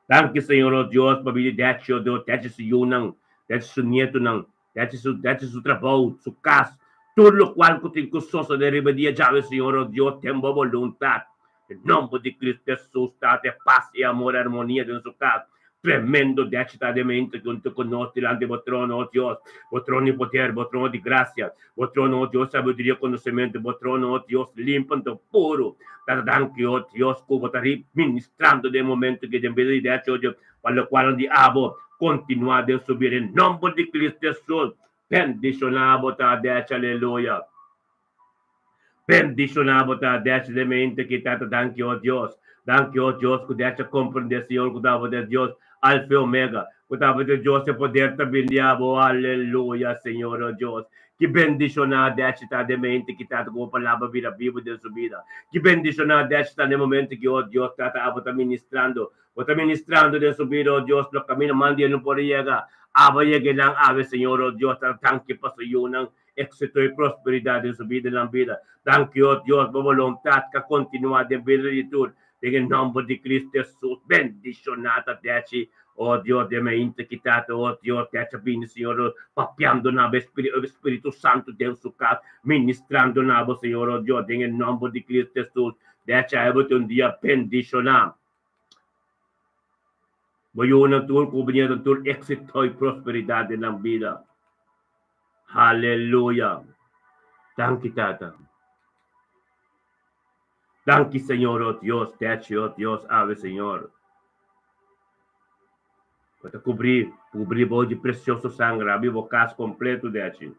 Danki, Señor, o Dios, pa bida di Dechi, o Dios, Dechi su yunan, Dechi su nietunan, Dechi su, Dechi su trabou, su kas, tur lokual ku tin ku sosodé riba dia djawe, Señor, o Dios, ten bo boluntat. Den nomber di Cristo Hesus, Tata, e pas i amor i armonia den su kas. Tremendo Dechi ta den mente hunto ku nos dilanti bo trono, o Dios, bo trono di poder, bo trono di grasia, bo trono, o Dios, sabiduria i konosementu, bo trono, o Dios, limpo anto puru. Tata, danki, o Dios, ku bo ta ministrando den e momento aki den bida di Dechi, o Dios, pa lokualnan di abo kontinuá den su bida. Den nomber di Cristo Hesus, bendishoná bo ta, Dechi, aleluya. Bendishoná bo ta, Dechi den mente ki Tata, danki, o Dios. Danki, o Dios, ku Dechi a komprendé, Señor, ku ta bo ta Dios, Alfa i Omega, ku ta bo ta Dios, e poder ta bin di abo. Aleluya, Señor, o Dios. Ki bendishoná Dechi ta den mente ki Tata, ku bo palabra bira bibu den su bida. Ki bendishoná Dechi ta den momento ki, o Dios, Tata, abo ta ministrando. Bo ta ministrando den su bida, o Dios, lo kaminda mandi e no por yega. Abo yega einan awe, Señor, o Dios, Tata, danki pa su yunan. Éxito i prosperidat den su bida i nan bida. Danki, o Dios, bo boluntat ka kontinuá den bida di tur. Den e nòmber di Cristo Hesus, bendishoná ta Dechi, o Dios, den mi inta ki Tata, o Dios, Dechi a bini, Señor, papiando na bo Spiritu Santu den su kas, ministrando na bo, Señor, o Dios, den e nòmber di Cristo Hesus, Dechi a bo tin un dia bendishoná. Bo yunan tur ku bo nieto tur éxito i prosperidat den nan bida. Haleluya! Danki Tata. Danki Señor, oh Dios, Techi, oh Dios, Ave Señor. Bo ta cubri, cubri bo di precioso sangre, abi bo cas completo, Dechi.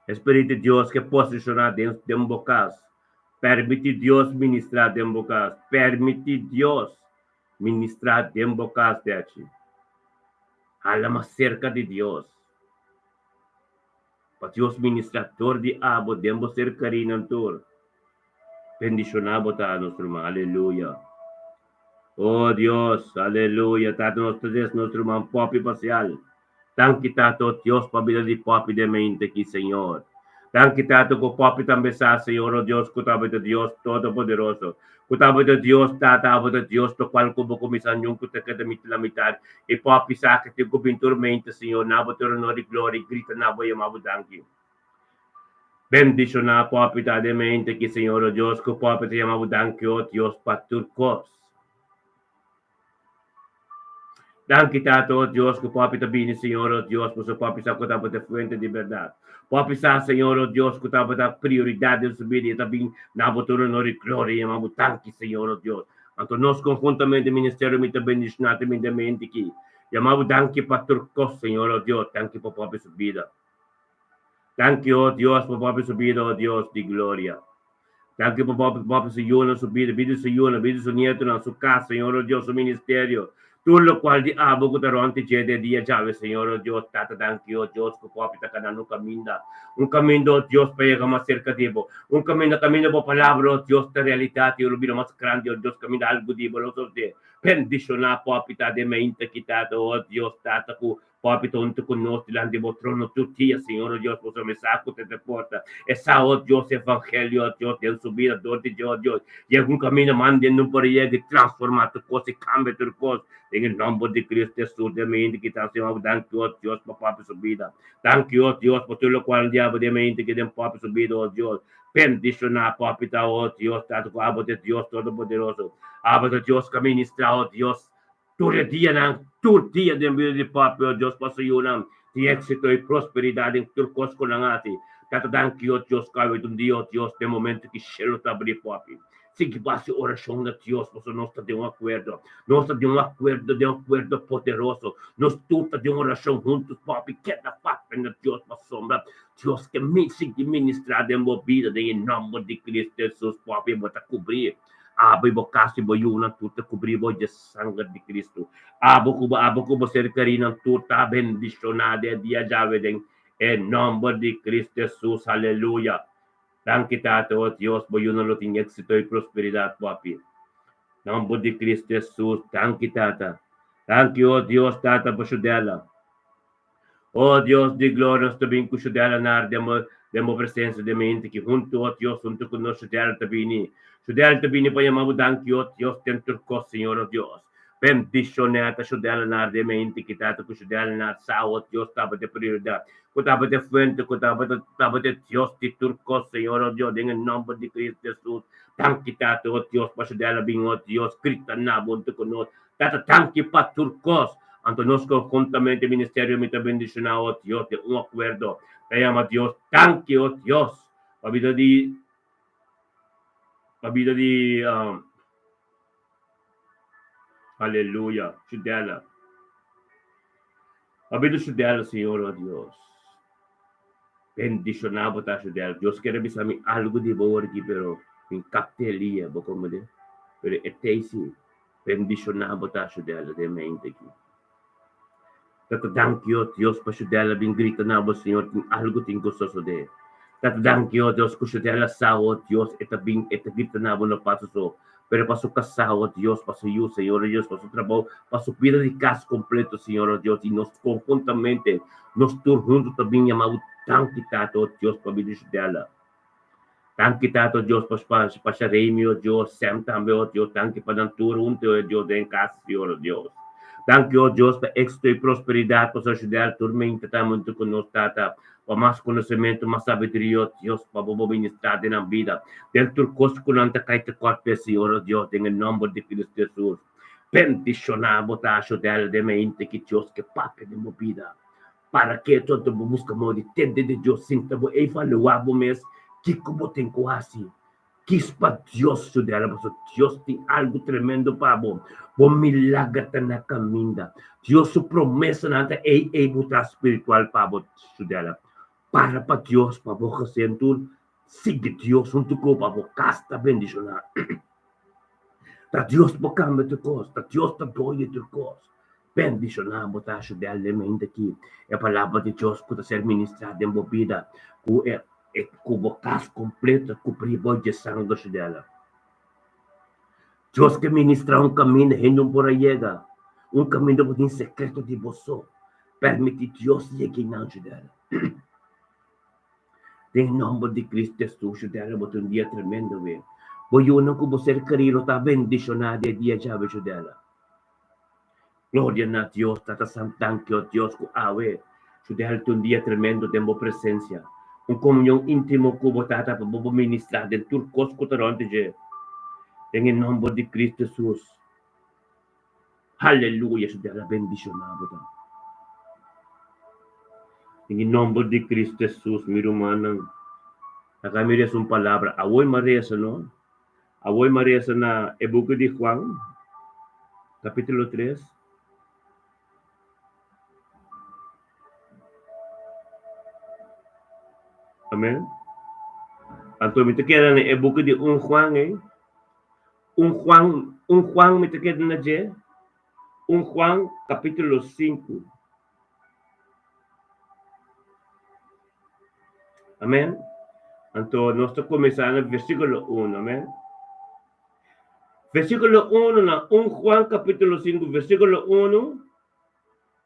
Espíritu di Dios ke posiciona den, den bo cas. Permiti Dios ministra den bo cas. Permiti Dios ministra den bo cas, Dechi. Hala mas serka di Dios. Pa Dios ministra dor di abo den bo ser karinan tur. Bendishoná bo ta, nos ruman. Aleluya. Oh Dios, aleluya. Tata nos ta des nos ruman Poppy Pasial. Danki Tata, oh Dios, pa bida di Poppy den mente aki, Señor. Danki Tata ku Poppy tambe sa, Señor, oh Dios, ku ta bo ta Dios Todopoderoso. Ku ta bo ta Dios, Tata, abo ta Dios, lokual ku bo kuminsá ñun ku ta keda mit la mitar. I pòpi sa ke tin ku bin tur mente, Señor, na bo tur honor i gloria i grita na bo yama bo danki. Bendishoná pòpi ta den mente ki, Señor, o Dios, ku pòpi ta yama bo danki, o Dios, pa tur kos. Danki Tata, o Dios, ku Papi ta bini, Señor, o Dios, pasobra Papi sa ku tabata e fuente di bèrdat. Papi sa, Señor, o Dios, ku tabata prioridat den su bida i e ta bin na bo tur honor i gloria i yama bo danki, Señor, o Dios. Anto nos konhuntamente, ministerio mi ta bendishoná te bin den mente aki. Yama bo danki pa tur kos, Señor, o Dios. Danki pa Papi su bida. Danki, o Dios, pa Papi su bida, o Dios di gloria. Danki pa Papi, Papi su yunan, su bida, bida di su yunan, bida di su nietonan, su kas, Señor o Dios, su ministerio, tur lokual di abo ku ta rònt di dje den dia djawe, Señor o Dios. Tata, danki, o Dios, ku Papi ta kanando un kaminda, un kaminda, o Dios, pa yega mas serka di bo, un kaminda kaminda bo palabra, o Dios, ta realidat i lo bira mas grandi, o Dios, kaminda algu di bo lo sosodé. Bendishoná Papi ta den mainta ki, Tata, o Dios, Tata, ku Papi ta huntu ku nos dilanti bo trono tur dia, Señor, o Dios, pasobra mi sa ku ta te porta. E sa, o Dios, evangelio, o Dios, den su bida dor di dje, o Dios. Yega un kaminda manda den un por yega i transforma tur kos i kambia tur kos. Den e nomber di Cristo Hesus, den mi hende ki ta Señor, danki, o Dios, pa Papi su bida. Danki, o Dios, pa tur lokual diablo den mi hende ki den Papi su bida, o Dios. Bendishoná Papi ta, o Dios, Tata ku abo ta e Dios Todopoderoso. Abo ta Dios ku a ministra, o Dios. Tur e dianan, tur dia den bida di papia, o Dios, pa su yunan tin éxito i prosperidat den tur kos ku nan hasi. Tata, danki, o Dios, ku awe ta un dia, o Dios, den momento ki shelu ta abrí, papi. Sigui bo hasi orashon na Dios pasobra nos ta den un akuerdo. Nos ta den un akuerdo, den un akuerdo poderoso. Nos tur ta den orashon huntu, papi. Keda papia na Dios pasobra Dios ke sigui ministrá den bo bida den e nòmber di Cristo Hesus, papi. Bo ta kubrí abo i bo kas i bo yunan tur ta kubrí bo dje sanger di Cristo. Abo ku bo abo ku bo ser kerínan tur ta bendishoná den e dia djawe den e nòmber di Cristo Hesus. Aleluya! Danki Tata, o Dios, bo yunan lo tin éxito i prosperidat papi. Nòmber di Cristo Hesus, danki Tata. Danki, o Dios, Tata, pa Shudela. O Dios di gloria, nos ta bin ku Shudela nar den bo den bo presensia den mente ki huntu, o Dios, huntu ku nos Shudela ta bini. Shudela ta bini pa yama bo danki, o Dios, den tur kos, Señor, o Dios. Bendishoná ta Shudela nar den mente ki Tata ku Shudela nar sa, o Dios, tabata e prioridat. Ku tabata e fuente, ku tabata tabata e Dios di tur kos, Señor, o Dios, den e nòmber di Cristo Hesus. Danki, Tata, o Dios, pa Shudela bin, o Dios, grita na bo huntu ku nos. Tata, danki pa tur kos. Anto nos konhuntamente, ministerio mi ta bendishoná, o Dios, den un akuerdo. Ta yama Dios, danki, o Dios, pa bida di pa bida di Aleluya, Shudela. Pa bida Shudela, Señor, o Dios. Bendishoná bo ta, Shudela. Dios kere bisa mi algu di bo awor aki, pero mi kapte Elia, bo komprende? Pero e tei si. Bendishoná bo ta, Shudela, den mente aki. Tata danki, o Dios, pa Shudela bin grita na bo, Señor, tin algu tin ku sosodé. Tata danki, o Dios, ku Shudela sa, o Dios, e ta bin, e ta grita na bo no pa su so, pero pa su kasá, o Dios, pa su yu, Señor, o Dios, pa su trabou, pa su bida di kas kompleto, Señor, o Dios, i nos konhuntamente, nos tur huntu ta bin yama bo danki, Tata, o Dios, pa bida di Shudela. Danki Tata o Dios pa pa Sharemi o Dios, Sem tambe o Dios, danki pa nan tur huntu o Dios den kas Señor o Dios. Danki o Dios pa éxito y prosperidad pa Soshodel tur mente ta huntu ku nos Tata, pa mas konosementu, mas sabiduria o Dios pa bo bo ministrá den nan bida, den tur kos ku nan ta kai tekòrt p'e Señor o Dios den e nòmber di Cristo Jesus. Bendishoná bo ta Shodel den mente ki Dios ke papia den bo bida. Para ke tonto bo buska moda di tende di Dios sinta bo evaluá bo mes kiko bo tin ku hasi? Kis pa Dios yud'el pasobra Dios tin algu tremendo pa bo. Bo milager ta na kaminda. Dios su promesanan ta ei ei bo ta spiritual pa bo yud'el. Para pa Dios pa bo gesin tur sigui Dios huntu ku bo pa bo kas ta bendishoná. Ta Dios por kambia tur kos, ta Dios ta doño di tur kos. Bendishoná bo ta shudelmente aki e palabra di Dios ku ta ser ministrá den bo bida, ku e ku bo kas kompleto kubrí bo dje sanger shudela. Dios ke ministrá un kaminda hende un por a yega, un kaminda ku tin sekreto di bo so. Permití Dios yega einan shudela. Den nòmber di Cristo Hesus, Judela, bo tin un dia tremendo we. Bo yunan ku bo ser kerí lo ta bendishoná den e dia djawe, Judela. Gloria na Dios, Tata Santu, danki, o Dios, ku awe, Judela, tin un dia tremendo den bo presensia. Un komunion íntimo ku bo, Tata, pa bo por ministrá den tur kos ku ta rònt di dje. Den e nòmber di Cristo Hesus. Aleluya, Judela, bendishoná bo ta. Den e nomber di Cristo Jesus, mi rumannan, laga mi resa un palabra. Awor mi a resa, no? Awor mi a resa na e buki di Juan, capítulo 3. Amen. Anto mi ta keda na e buki di 1 Juan, eh? 1 Juan, 1 Juan mi ta keda na dje. 1 Juan capítulo 5. Amén. Anto nos ta kuminsá na versíkulo 1, amén. Versíkulo 1 na 1 Juan kapítulo 5, versíkulo 1,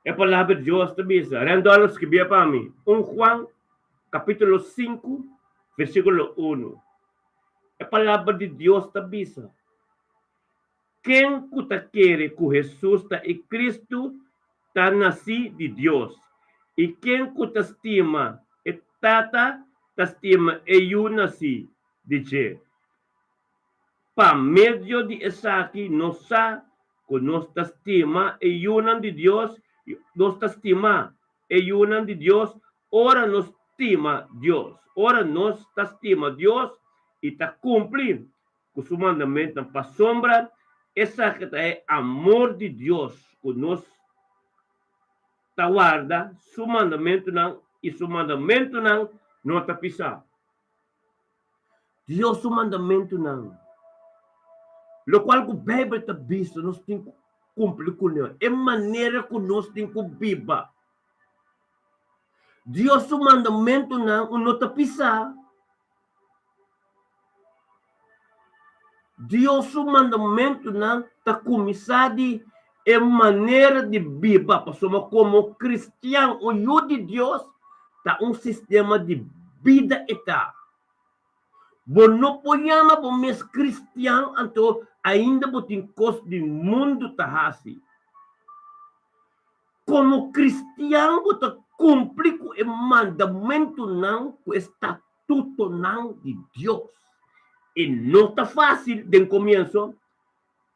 e palabra di Dios ta bisa, Randolph skibié pa mi, 1 Juan kapítulo 5, versíkulo 1. E palabra di Dios ta bisa, Ken ku ta kere ku Hesus ta e Kristu ta nasí di Dios, i ken ku ta stima e Tata ta stima e Yu nasí di dje. Pa medio di esaki nos sa ku nos ta stima e yunan di Dios, nos ta stima e yunan di Dios ora nos stima Dios, ora nos ta stima Dios i ta kumpli. ku su mandamentunan, pasobra esaki ta e amor di Dios, ku nos ta warda su mandamentunan, i su mandamentunan no ta pisá. Dios su mandamentunan, lokual ku Beibel ta bisa nos tin ku kumpli kuné, e manera ku nos tin ku biba. Dios su mandamentunan no ta pisá. Dios su mandamentunan ta kuminsá di e manera di biba, pasobra komo kristian un yu di Dios ta un sistema di bida e ta. Bo no por yama bo mes kristian anto ainda bo tin kos di mundu ta hasi. Komo kristian bo ta kumpli ku e mandamentunan ku e statutonan di Dios. E no ta fásil den komienso,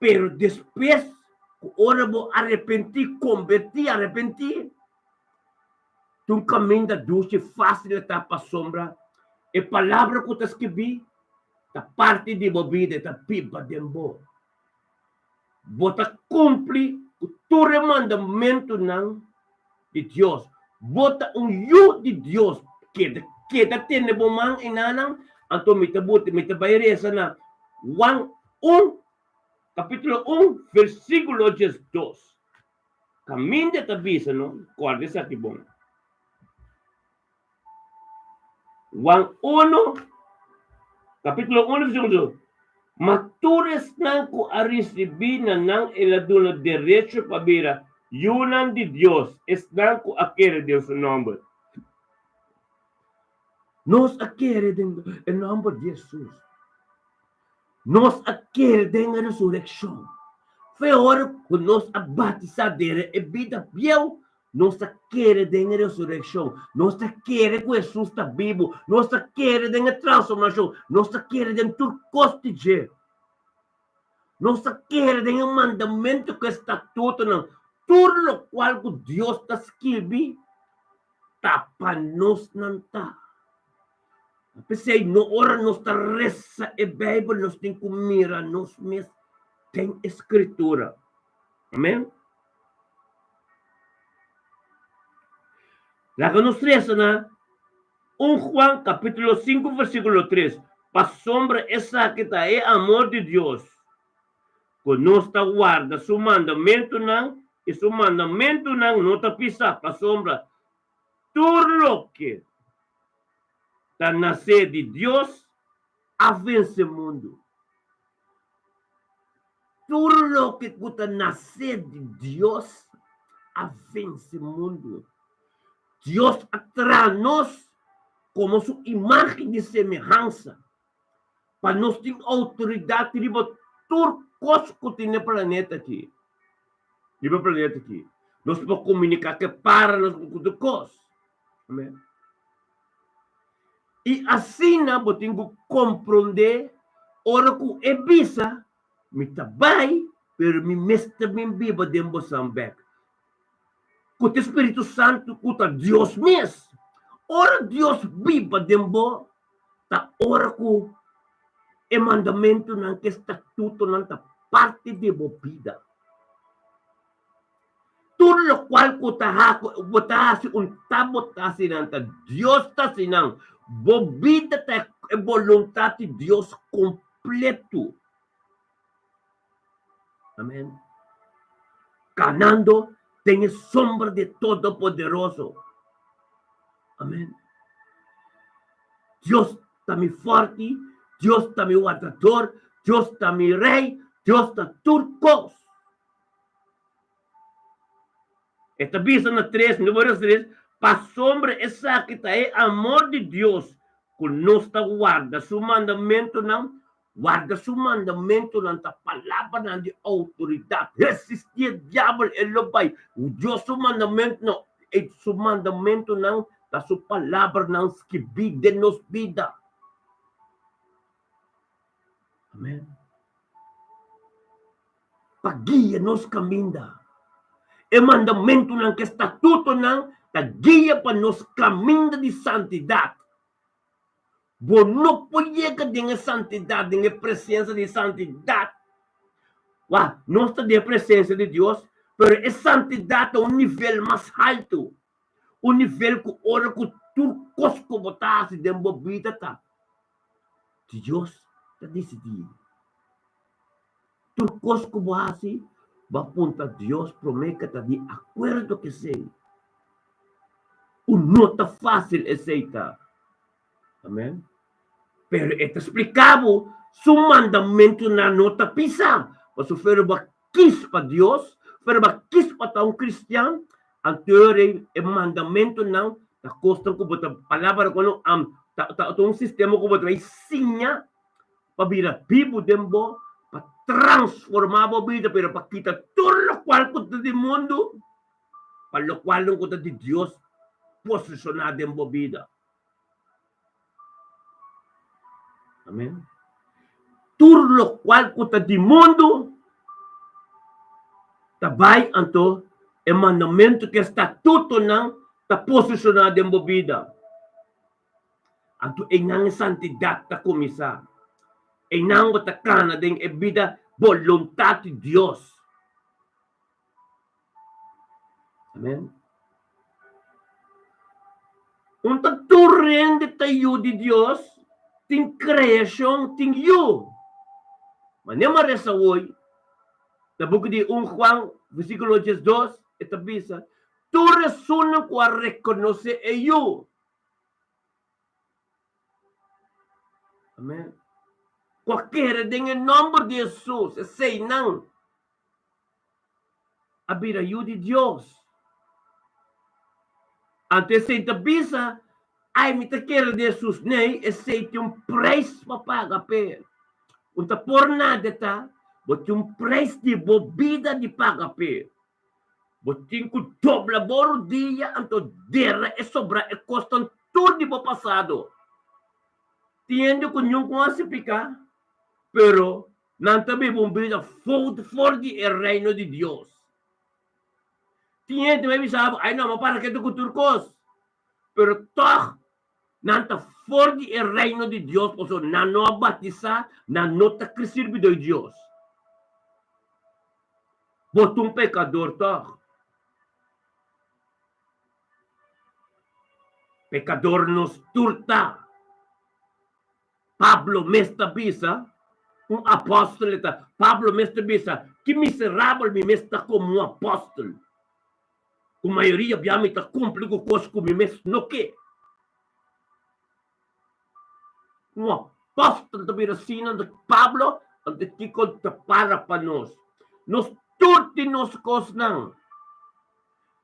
pero despues ku ora bo arepentí, kombertí, arepentí, ta un kaminda dushi, fásil e ta pasobra e palabra ku ta skibí ta parti di bo bida, e ta biba den bo. Bo ta kumpli ku tur e mandamentunan di Dios. Bo ta un yu di Dios. Keda, keda tene bo man enanan, anto mi ta buti, mi ta bai resa na Juan un, kapítulo un, versíkulo diesdos. Kaminda ta bisa no, kòrda esaki bon. Juan uno, capítulo uno, versículo dos. Ma tur esnan cu a ricibí na nan el a duna derecho pa bira yunan di Dios, esnan cu a kere den su nomber. Nos a kere den e nomber di Jesus. Nos a kere den e resureccion. Fe ora cu nos a batisa dere e bida bieu, nos ta kere den e resureccion. Nos ta kere cu Jesus ta bibu. Nos ta kere den e transformacion. Nos ta kere den tur cos di dje. Nos ta kere den e mandamento cu e statutonan. Tur locual cu Dios ta skirbi ta pa nos nan ta. P'esei no ora nos ta resa e Bijbel nos tin ku mira nos mes den e Skritura. Amen. Laga nos resa na 1 Juan kapítulo 5 versíkulo 3, Pasobra esaki ta e amor di Dios, ku nos ta warda su mandamentunan, i su mandamentunan no ta pisá, pasobra tur loke ta nasé di Dios a vense mundu. Tur loke ku ta nasé di Dios a vense mundu. Dios a traha nos komo su imágen i semehansa pa nos tin outoridat riba tur kos ku tin na e planeta aki. Riba e planeta aki. Nos por komuniká ku e para, nos por ku tur kos. Amen. I asina bo tin ku komprondé ora ku e bisa, Mi ta bai, pero mi mester bin biba den bosan bèk. Ku ta e Spiritu Santu ku ta Dios mes. Ora Dios biba den bo, ta ora ku e mandamentunan ku e statutonan ta parti di bo bida. Tur lokual ku ta haku, bo ta hasi un ta bo ta hasi nan ta Dios ta hasi nan. Bo bida ta e boluntat di Dios kompletu. Amen. Kanando den e sombra di Todopoderoso. Amen. Dios ta mi forti, Dios ta mi wardador, Dios ta mi rei, Dios ta tur kos. E ta bisa na tres, número tres, pasobra esaki ta e amor di Dios, ku nos ta warda su mandamentunan. Warda su mandamentunan ta palabranan di outoridat. Resistí e diabel, e lo bai. Dios su mandamentunan, e su mandamentunan ta su palabranan skibí den nos bida. Amèn. Pa guia nos kaminda. E mandamentunan ku e statutonan ta guia pa nos kaminda di santidat. Bo no por yega den e santidat, den e presensia di santidat. Wak, nos ta den e presensia di Dios, pero e santidat ta un nivel mas haltu, un nivel ku ora ku tur kos ku bo ta hasi den bo bida ta Dios ta disidí. Tur kos ku bo hasi, bo a puntra Dios promé ke ta di akuerdo ku esei. Un no ta fásil esei ta. Amèn. Pero e ta splika bo su mandamentunan no ta pisa. Pasobra fuera bo a kis pa Dios, fuera bo a kis pa ta un kristian, anto e mandamentunan ta kosnan ku bo ta, palabra ku no ta ta un sistema ku bo ta bai siña pa bira bibu den bo, pa transformá bo bida, pero pa kita tur lokual ku ta di mundu, pa lokualnan ku ta di Dios posishoná den bo bida. Amen. Tur lokual ku ta di mundu ta bai anto e mandamentu ku e statutonan ta posishoná den bo bida. Anto einan e santidat ta kuminsá. Einan bo ta kana den e bida boluntat di Dios. Amen. Un ta tur hende ta yu di Dios, tin kreashon, tin yu. Ma ne ma resa hoy, na buki di 1 Juan, versíkulo 12, e ta bisa, Tur esunnan ku a rekonosé e Yu. Amen. Ku a kere den e nòmber di Hesus, eseinan a bira yu di Dios. Anto esei ta bisa, Ai, mi ta kere den Hesus. Nee, esei tin un preis pa paga p'e. Un ta por nada ta, bo tin un preis di bo bida di paga p'e. Bo tin ku dobla bo rudia anto dera e sobrá e kosnan tur di bo pasado. Tin hende ku niun ku hasi piká, pero nan ta biba un bida fout for di e Reino di Dios. Tin hende mei bisa bo, Ai no, mi a para ketu ku tur kos. Pero tòg nan ta for di e Reino di Dios pasobra nan no a batisá, nan no ta sirbidó di Dios. Bo ta un pekador tòg? Pekador nos tur ta. Pablo mes ta bisa, un apòstel e ta. Pablo mes ta bisa, Ki miserabel mi mes ta komo un apòstel, ku mayoria bia mi ta kumpli ku kos ku mi mes no ke. Un apòstel ta bira asina, anto Pablo, anto kiko ta para pa nos? Nos tur tin nos kosnan,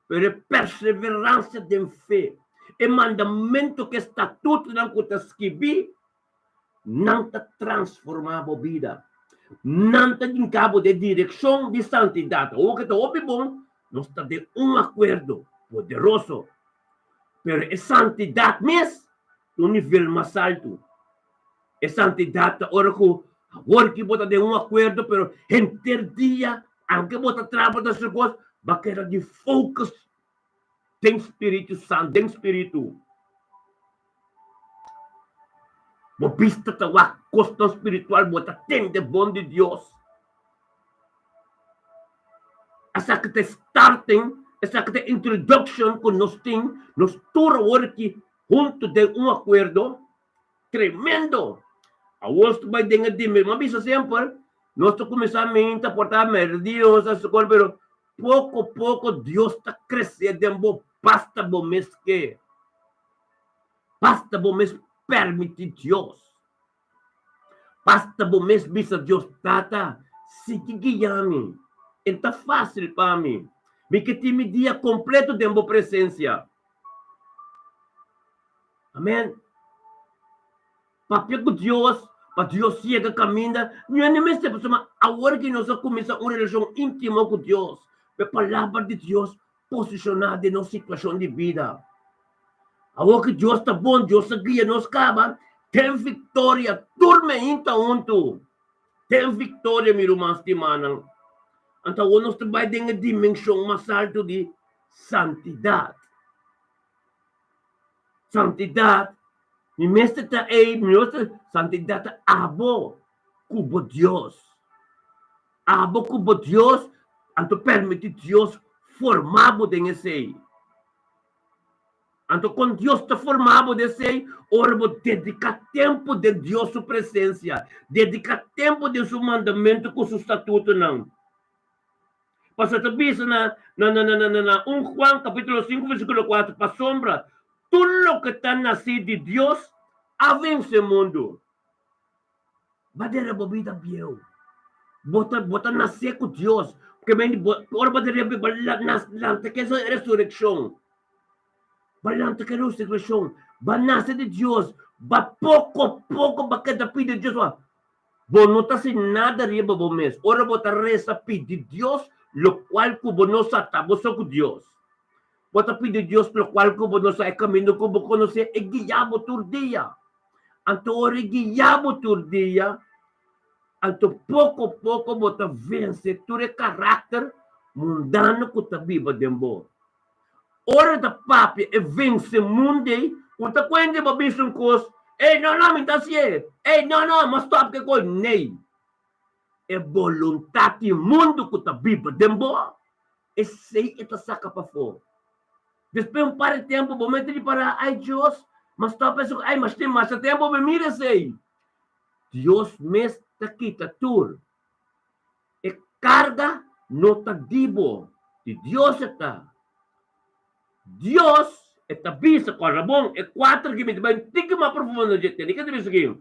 pero e perseveransia den fe, e mandamentu ku e statutonan ku ta skibí, nan ta transformá bo bida. Nan ta hinká bo den direkshon di santidat. Awor ku ta hopi bon, nos ta den un akuerdo poderoso. Pero e santidat mes ta un nivel mas altu. E santidat ta ora ku awor ki bo ta den un akuerdo, pero henter dia, aunke bo ta traha pa ta hasi kos, bo a keda di focus den Spiritu Santu, den Spiritu. Bo bista ta wak kosnan spiritual, bo ta tende bon di Dios. Esaki ta e starting, esaki ta e introduction ku nos tin, nos tur awor aki huntu den un akuerdo tremendo. Awor nos ta bai den e dime, mi a bisa semper, nos ta kuminsá minta por ta merdia, nos ta skol, pero poko poko Dios ta krese den bo, basta bo mes ke. Basta bo mes permití Dios. Basta bo mes bisa Dios, Tata, sigui guia mi. E ta fásil pa mi. Mi ke tin mi dia kompleto den bo presensia. Amèn. Papia ku Dios, pa Dios yega kaminda. Mi a mester pasobra awor ki nos a kuminsá un relashon íntimo ku Dios, e Palabra di Dios posishoná den nos situashon di bida. Awor ku Dios ta bon, Dios a guia nos kaba den viktoria tur meinta huntu. Den viktoria, mi ruman stimánan. Anto awor nos ta bai den e dimenshon mas altu di santidat. Santidat. Mi mester ta ei, mi no ta, santidat ta abo ku bo Dios. Abo ku bo Dios, anto permití Dios forma bo den esei. Anto kon Dios ta forma bo den esei? Ora bo dediká tempu den Dios su presensia, dediká tempu den su mandamentu ku su statutonan. Pasobra ta bisa na na na na na na 1 Juan capítulo 5 versículo 4, pasobra tur loke ta nací di Dios a vence mundu. Ba dera bo bida bieu. Bo ta bo ta nace cu Dios. Ke men bo ora bo dera bo lanta ke resurreccion. Ba lanta ke resurreccion. Ba nace di Dios. Ba poco poco ba keda pidi Dios. Bo no ta haci nada riba bo mes. Ora bo ta reza pidi Dios locual cu bo no sa, ta bo so cu Dios. Bo ta pidi Dios locual cu bo no sa, e caminda cu bo conoce, e guia bo tur dia. Anto ora e guia bo tur dia, anto poco poco bo ta vence tur e caracter mundano cu ta biba den bo. Ora ta papia e vence mundu ei, un ta cuenta bo bisa un cos, Ey, no, no, mi ta hacié. Ey, no, no, mi a stop ke cos. Nee. E boluntad di mundu cu ta biba den bo, esey e ta saca pafó. Despues un par di tempo bo mester di para, Ay Dios, mi a stop esaki, ay, mas tin masha tempo mi mira esey. Dios mes ta kita tur. E karga no ta di bo, di Dios e ta. Dios e ta bisa ku Rabon e kuater ki mi ta bai un tiki mas profundo dje tene. Ke ta bisa aki?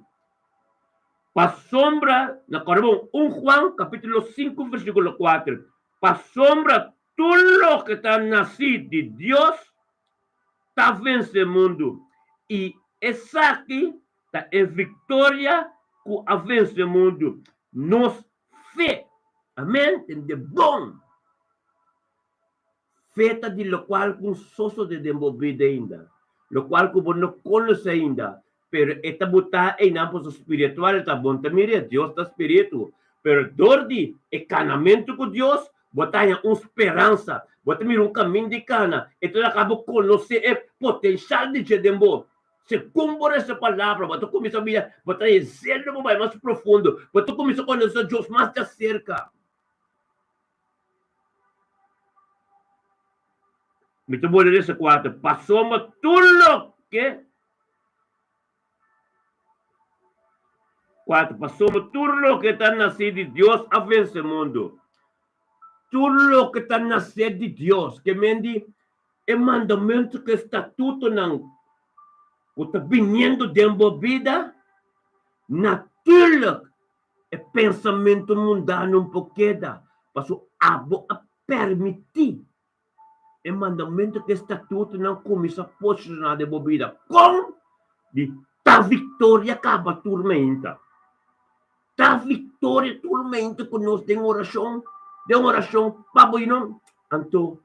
Pasobra, na Rabon, 1 Juan kapitulo 5 versíkulo 4, pasobra tur loke ta nasí di Dios ta vense mundu, i esaki ta e viktoria ku a vense mundu, nos fe. Amen. Tende bon. Fe ta di lokual ku un sosode den bo bida ainda, lokual ku bo no konosé ainda, pero e ta butá einan pasobra spiritual ta bon ta mira, Dios ta spiritu. Pero dor di e kanamentu ku Dios, bo ta haña un speransa, bo ta mira un kamin di kana, e ta laga bo konosé e potenshal di dje den bo. Segun bo resa palabra, bo ta kuminsá mira, bo ta haña zelo pa bai mas profundo, bo ta kuminsá konosé Dios mas djaserka. Mi ta bolbe resa kuater, pasobra tur loke. 4, Pasobra tur loke ta nasí di Dios a vense mundu. Tur loke ta nasé di Dios, ke men di e mandamentu ku e statutonan ku ta biniendo den bo bida, natuurlik e pensamentu mundano un por keda, pasobra abo a permití E mandamentu ku e statutonan kuminsá posishoná den bo bida. Kon di ta viktoria kaba tur meinta? Ta viktoria tur meinta ku nos den orashon, den orashon pa bo yunan. Anto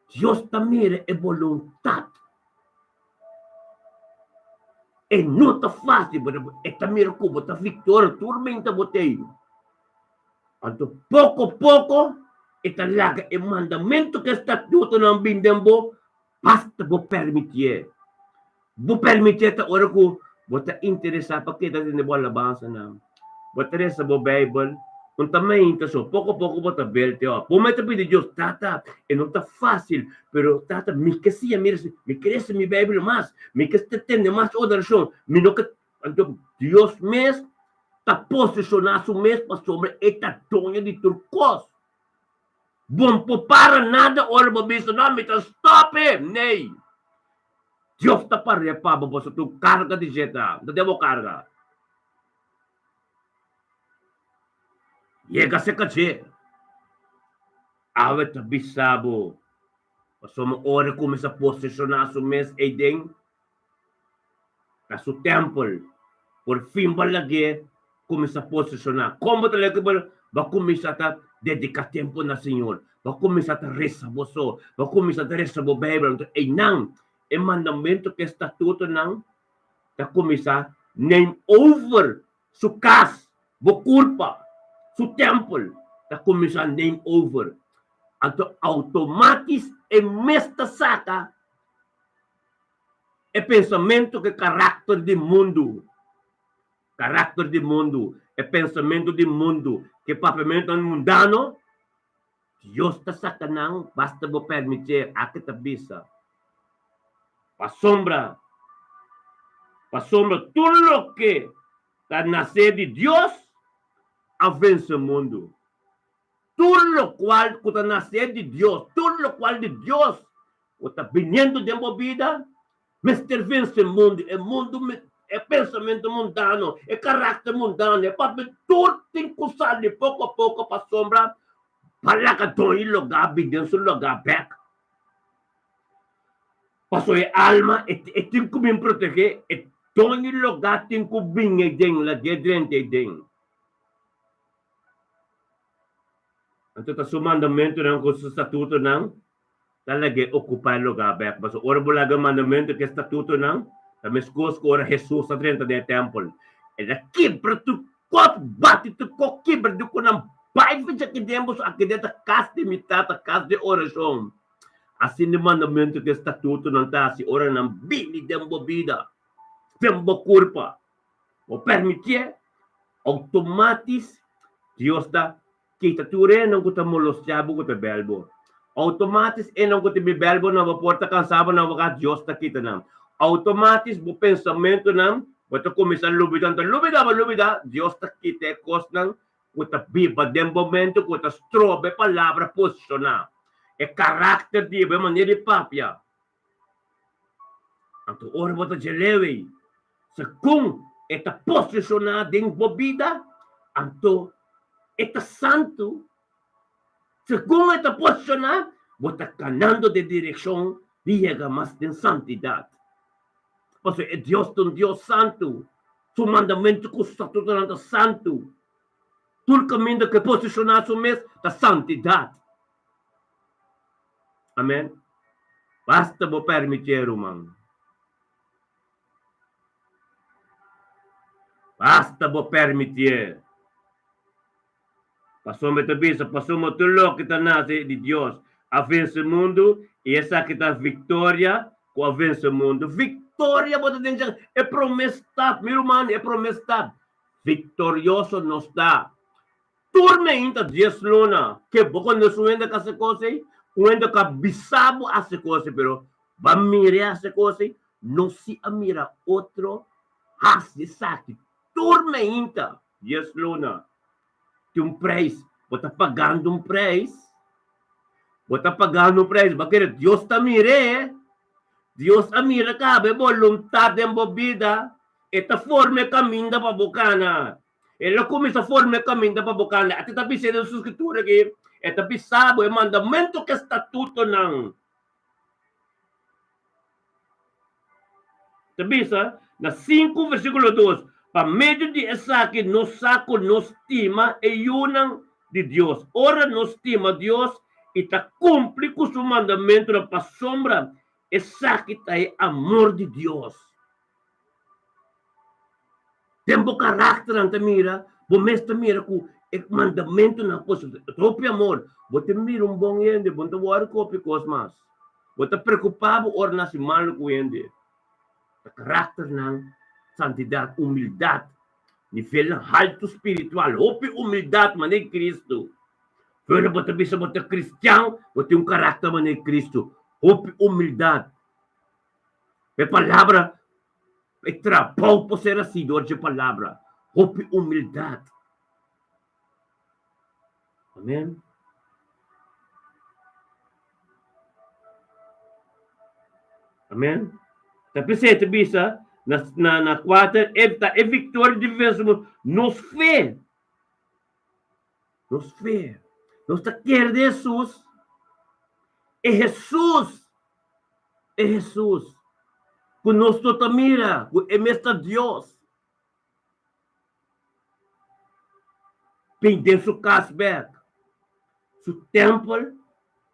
Dios ta mira e boluntat. E no ta fásil, pero e ta mira ku bo ta viktoria tur meinta bo tei. Anto poko poko e ta laga e mandamentu ku e statutonan bin den bo, basta bo permitié. Bo permitié ta ora ku bo ta interesá pa keda tende bo alabansanan, bo ta resa bo Beibel, un ta mainta so, poko poko bo ta belte òf. Bo mester pidi Dios, Tata, e no ta fásil, pero Tata, mi ke siña mi resa, mi ke resa mi Beibel mas, mi ke tende mas orashon, mi no ke Anto Dios mes ta posishoná su mes pasobra e ta doño di tur kos. Bo no por para nada ora bo bisa, No, mi ta stòp e! Nee! Dios ta par'é pa bo pasobra tur karga di dje ta. Ta den bo karga. Yega serka dje. Awe ta bisa bo, pasobra ora e kuminsá posishoná su mes eiden, na su tèmpel, por fin bo lag'é kuminsá poseshoná. Kon bo ta lag'é bo bo a kuminsá ta dediká tempu na Señor, bo a kuminsá ta resa bo so, bo a kuminsá ta resa bo Beibel. Anto einan e mandamentu ku e statutonan ta kuminsá neem over su kas, bo kurpa, su tèmpel ta kuminsá neem over. Anto outomatis e mes ta saka. E pensamentu ku e karakter di mundu. Karakter di mundu, e pensamentu di mundu, ku e papiamentunan mundano, Dios ta saka nan, basta bo permitié, aki ta bisa. Pasobra, pasobra tur loke ta nasé di Dios a vense mundu. Tur lokual ku ta nasé di Dios, tur lokual di Dios ku ta biniendo den bo bida, mester vense mundu. E mundu, e pensamentu mundano, e karakter mundano, e papia, tur tin ku sali poko a poko pasobra pa laga doño logá bin den su logá bèk. Pasobra e alma e tin ku bin protegé, e doño logá tin ku bin ei den, lag'é drenta ei den. Anto ta su mandamentunan ku su statutonan ta lag'é okupá e lugá bèk. Pasobra ora bo laga e mandamentu ku e statutonan, ta meskos ku ora Hesus a drenta den e tèmpel. El a kibra tur kos, bati tur kos, kibra di ku nan bai ficha aki den boso, aki den ta kas di mi Tata, kas di orashon. Asina e mandamentu ku e statutonan ta hasi ora nan bini den bo bida, den bo kurpa. Bo permitié, outomatis Dios ta kita tur enan ku ta molostiá bo ku ta bèl bo. Outomatis enan ku ta bin bèl bo na bo porta kansá bo na bo kas, Dios ta kita nan. Outomatis bo pensamentunan, bo ta kuminsá lubidá, ta lubidá bo lubidá, Dios ta kita e kosnan ku ta biba den bo mente ku ta stroba e palabra posishoná, e karakter di bo, e manera di papia. Anto ora bo ta dje ei, segun e ta posishoná den bo bida, anto e ta santu. Segun e ta posishoná, bo ta kanando den direkshon di yega mas den santidat. Pasobra e Dios ta un Dios santu, su mandamentu ku su statutonan ta santu. Tur kaminda ku e posishoná su mes ta santidat. Amen. Basta bo permitié, ruman. Basta bo permitié. Pasobra e ta bisa, Pasobra tur loke ta nase di Dios a vense mundu, i esaki ta viktoria ku a vense mundu. Viktoria bo ta den dje. E promé stap, mi ruman, e promé stap. Viktorioso nos ta. Tur meinta dies luna ke bo konos un hende ka hasi kos ei, un hende ka bisa bo hasi kos ei, pero bo a mira e hasi kos ei, no si a mira otro hasi esaki. Tur meinta dies luna tin un preis, bo ta pagando un preis, bo ta pagando un preis, bo a kere Dios ta mir'é, Dios a mira kaba e boluntat den bo bida, e ta forma e kaminda pa bo kana. E lo kuminsá forma e kaminda pa bo kanda. Ate ta bis'é den su skritura aki, e ta bisa bo e mandamentu ku e statutonan. Ta bisa na sinku versíkulo dos, Pa medio di esaki nos sa ku nos stima e yunan di Dios, ora nos stima Dios i ta kumpli ku su mandamentunan, pasobra esaki ta e amor di Dios. Den bo karakternan ta mira, bo mes ta mira ku e mandamentunan ku hopi amor. Bo ta mira un bon hende, bo no ta wòrdu ku hopi kos mas. Bo ta preokupá bo ora nan hasi malu ku hende. Ta karakternan, santidat, humildat, nivelnan haltu spiritual, hopi humildat manera Kristu. Ora bo ta bisa bo ta kristian, bo tin un karakter manera Kristu, hopi humildat. E palabra E trabou por ser hací dor dje palabra. Hopi humildad. Amen. Amen. Ta p'esei ta bisa na na na kuater e ta e viktoria di vense mundu. Nos fe. Nos fe. Nos ta kere den Hesus. E Hesus E Hesus, ku nos no ta mira, ku e mes ta Dios, bin den su kas bèk, su tèmpel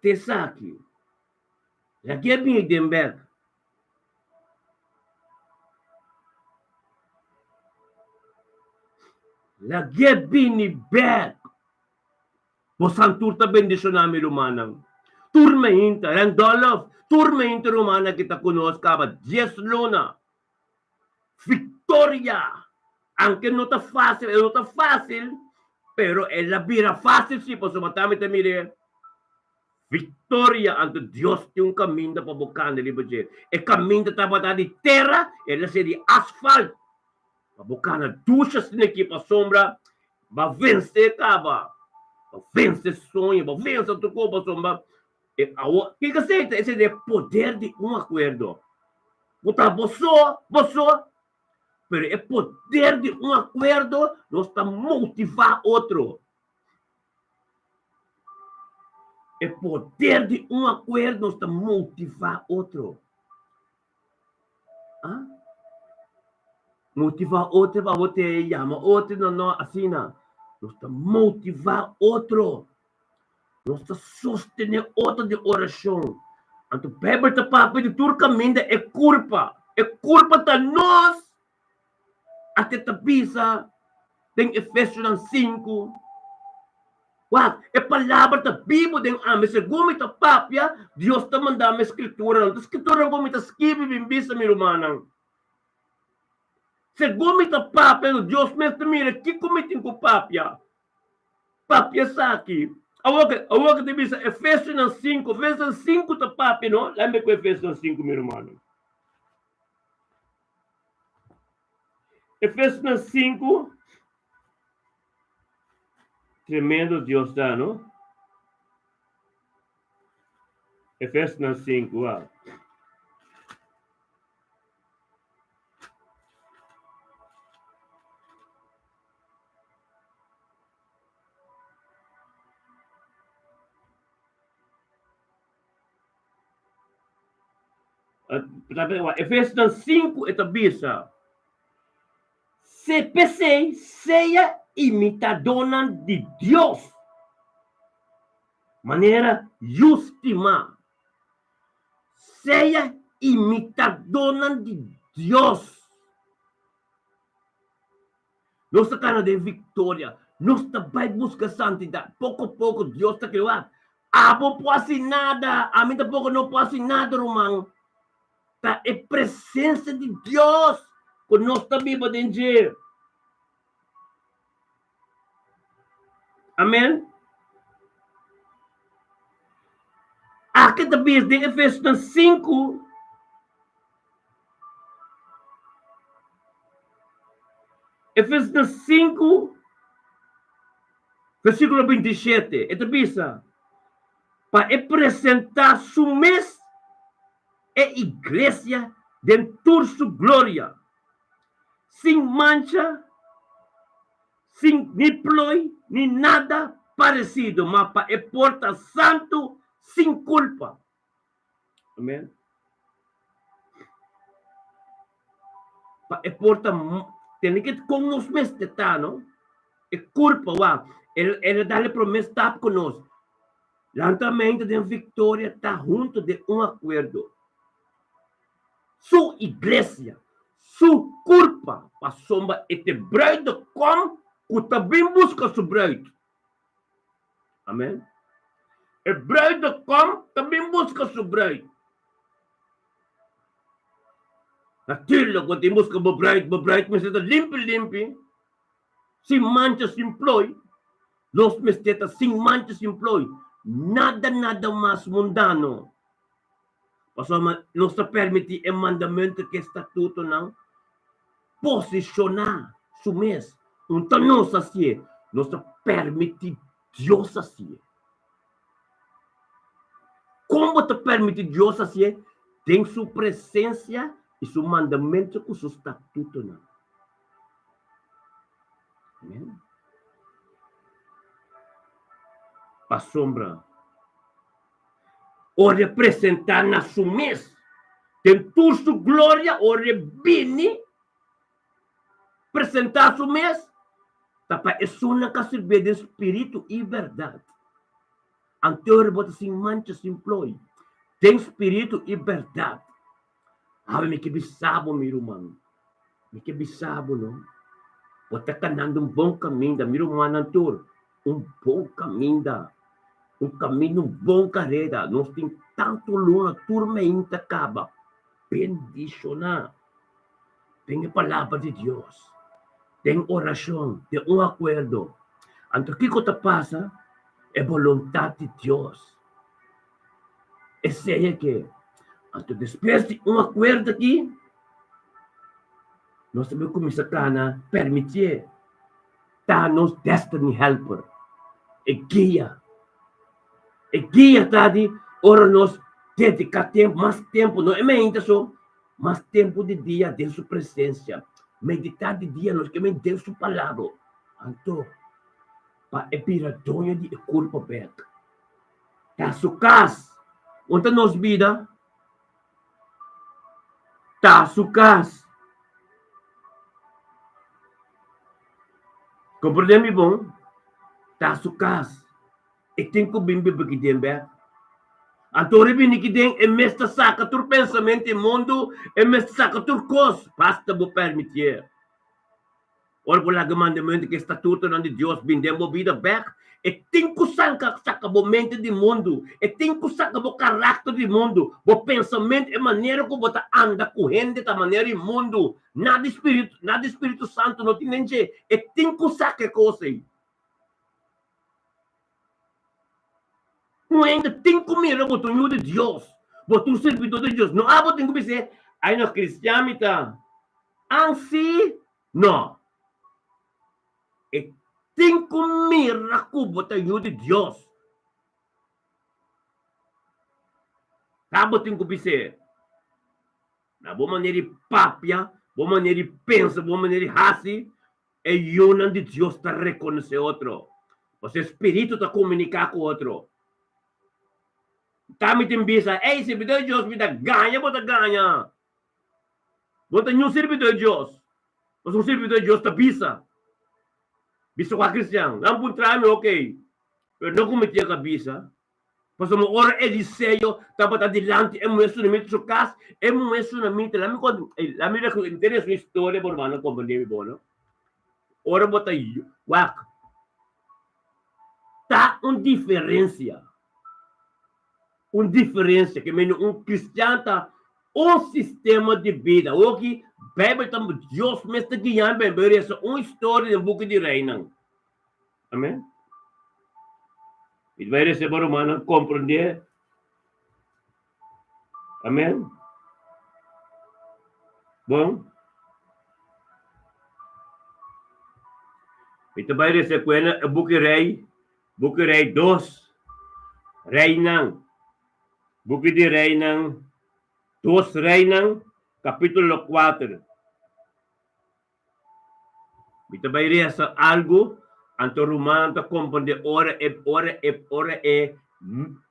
ta esaki. Lag'é bini den bèk. Lag'é bini bèk. Bosan tur ta bendishoná, mi rumannan. Tur meinta, Randolph, tur meinta rumannan ki ta ku nos kaba dies luna. Victoria! Anke no ta fácil, e no ta fácil, pero el a bira fácil sí, pasobra ta mi ta mir'é. Victoria! Anto Dios tin un kaminda pa bo kanda riba dje. E kaminda tabata di tera, el a ser di asfalt. Pa bo kana dushi asina aki pasobra bo a vense kaba. Bo a vense soño, bo a vense tur kos pasobra e awor kiko esei ta? Esei ta e poder di un akuerdo. Bo ta bo so, bo so, pero e poder di un akuerdo nos ta motivá otro. E poder di un akuerdo nos ta motivá otro. Ah? Motivá otro pa bo te yama otro, no, no, asina. Nos ta motivá otro. Nos ta sostené otro den orashon. Anto Bijbel ta papia di tur kaminda e kurpa. E kurpa ta nos. Ate ta bisa den Efesionan sinku. Wak, e palabra ta bibu den ami. Segun mi ta papia, Dios ta manda mi e skrituranan. Ta skrituranan ku mi ta skibi bin bisa mi rumannan. Segun mi ta papia, Dios mes ta mira kiko mi tin ku papia. Papia esaki. Awor ke, awor ke ta bisa Efesionan sinku, Efesionan sinku ta papia, no? Lembra ku Efesionan sinku, mi rumannan. Efesionan sinku, Tremendo Dios ta, no? Efesionan sinku, ah. Efesionan sinku e ta bisa, P'esei sea imitadónan di Dios, manera yu stimá. Sea imitadónan di Dios. Nos ta kana den viktoria. Nos ta bai buska santidat. Poko poko Dios ta kere wak. Abo por hasi nada. Ami tampoko no por hasi nada, ruman. Ta e presensia di Dios ku nos ta biba den dje. Amen. Aki ta bisa den Efesionan sinku. Efesionan sinku, versíkulo 27, e ta bisa, Pa e presentá su mes e iglesia den tur su gloria, sin mancha, sin ni ploi ni nada paresido, ma pa e por ta santu sin kulpa. Amen. Pa e por ta tene ke kon nos mester ta, no? E kurpa wak, el el a dal e promé stap ku nos. Lantamentu den viktoria ta huntu den un akuerdo. Su iglesia, su kurpa, pasobra e ta e bruidegom ku ta bin buska su bruid. Amen. E bruidegom ta bin buska su bruid. Natuurlijk, bo tin buska bo bruid, bo bruid mester ta limpi limpi, sin mancha, sin plooi. Nos mester ta sin mancha, sin plooi. Nada, nada mas mundano. Pasobra nos ta permití e mandamentu ku e statutonan posishoná su mes. Un ta nos hasié, nos ta permití Dios hasié. Kon bo ta permití Dios hasié? Den su presensia i su mandamentu ku su statutonan. Amén. Pasobra Ora e presentá na su mes den tur su gloria, ora e bini presentá su mes, ta pa esunnan ku a sirbié den spiritu i bèrdat. Anto ora bo ta sin mancha, sin ploi, den spiritu i bèrdat. Awe mi ke bisa bo, mi ruman, mi ke bisa bo, no, bo ta kanando un bon kaminda, mi rumannan tur, un bon kaminda. Un kaminda, un bon kareda. Nos tin tantu luna tur meinta kaba. Bendishoná den e Palabra di Dios, den orashon, den un akuerdo. Anto kiko ta pasa? E boluntat di Dios. Esei e ke. Anto despues di un akuerdo aki, nos ta bin kuminsá kana permitié ta nos destiny helper, e guia. E guia ta di ora nos dediká tempu, mas tempu, no e meinta so, mas tempu di dia den su presensia, meditá di dia nos ke men den su palabra. Anto, pa e bira doño di e kurpa bèk. Ta su kas. Unda nos bida? Ta su kas. Komprendé mi bon? Ta su kas. E tin ku bin biba ki den bèk. Anto ora e bini ki den, e mes ta saka tur pensamentu di mundu, e mes ta saka tur kos, basta bo permitié. Ora bo laga mandamentu ku e statutonan di Dios bin den bo bida bèk, e tin ku sanka saka bo mente di mundu, e tin ku saka bo karakter di mundu, bo pensamentu, e manera ku bo ta anda ku hende ta manera di mundu, nada di spiritu, nada di Spiritu Santu no tin den dje, e tin ku saka e kos ei. Un hende tin ku mira bo ta un yu di Dios, bo ta un sirbidó di Dios. No abo tin ku bis'é, Ai no, kristian mi ta. Ansi no. E tin ku mira ku bo ta yu di Dios. Abo tin ku bis'é, Na bo manera di papia, bo manera di pensa, bo manera di hasi, E yunan di Dios ta rekonosé otro, pasobra e spiritu ta komuniká ku otro. Ta mi tin bisa, Ey, sirbidó di Dios, mi ta gaña, bo ta gaña. Bo ta niun sirbidó di Dios, pasobra un sirbidó di Dios ta bisa. Bisa kua kristian? Nan puntra mi, Okey, pero no ku mi tin a bisa. Pasobra ora Eliseo tabata dilanti e muhé sunamita su kas, e muhé sunamita, laat mi konta, ey, laat mi rekonosé, mi ta resa un historia bo rumannan komprendé mi bon, no? Ora bo ta wak, ta un diferensia, un diferensia ke mende un kristian ta un sistema di bida. Awoki Beibel ta, Dios mes ta guia mi, mi resa un historia den buki di Reinan. Amen. Mi ta bai resa pa rumannan komprendé. Amen. Bon. Mi ta bai resa ku e buki Rei, buki Rei dos, Reinan, buki di Reinan, dos Reinan, kapítulo kuater. Mi ta bai resa algu, anto rumannan ta komprendé ora e ora e ora e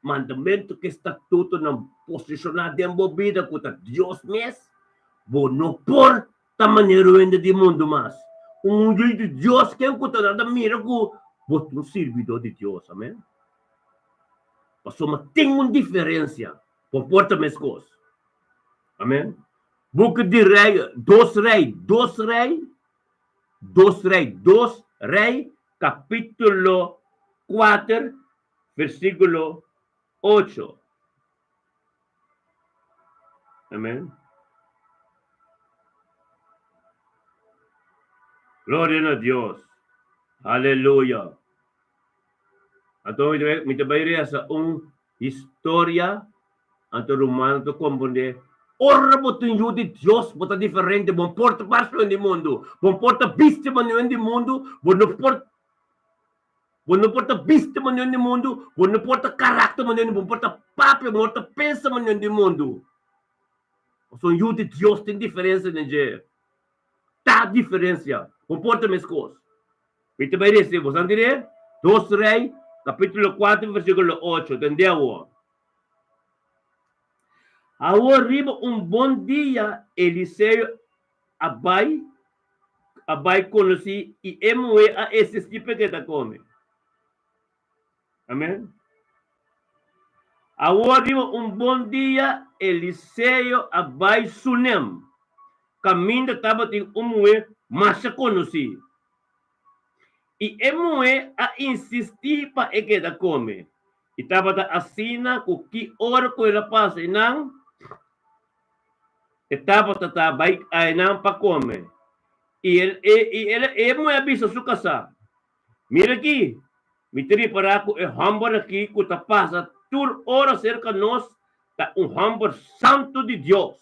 mandamentu ku e statutonan posishoná den bo bida ku ta Dios mes, bo no por ta manera un hende di mundu mas. Un yu di Dios ken ku ta nan ta mira ku bo ta un sirbidó di Dios. Amen. Pasobra tin un diferensia. Bo por ta meskos. Amen. Buki di Rei, Dos Rei, Dos Rei, Dos Rei, Dos Rei, kapítulo kuater, versíkulo ocho. Amen. Gloria na Dios. Aleluya. Anto mi ta bai resa un historia, anto rumannan ta komprendé, ora bo tin yu di Dios, bo ta diferente, bo no por ta parse di mundu, bo no por ta bisti manera di mundu, bo no por bo no por ta bisti manera di mundu, bo no por ta karakter manera di mundu, bo no por ta papia, bo no por ta pensa manera di mundu. Pasobra un yu di Dios tin diferensia den dje. Ta diferensia, bo no por ta meskos. Mi ta bai rese, bo sa tende? Dos Rei, kapítulo kuater, versíkulo ocho. Tende awor. Awor riba un bon dia Eliseo a bai a bai konosí i e muhé a insistí pa e keda kome. Amèn. Awor riba un bon dia Eliseo a bai Sunem, kaminda tabatin un muhé masha konosí. I e muhé a insistí pa e keda kome. I tabata asina ku ki ora ku el a pasa einan, e tabata ta bai einan pa kome. I el i el e muhé a bisa su kasá, Mira aki, mi ta ripará ku e hòmber aki ku ta pasa tur ora serka nos ta un hòmber santu di Dios.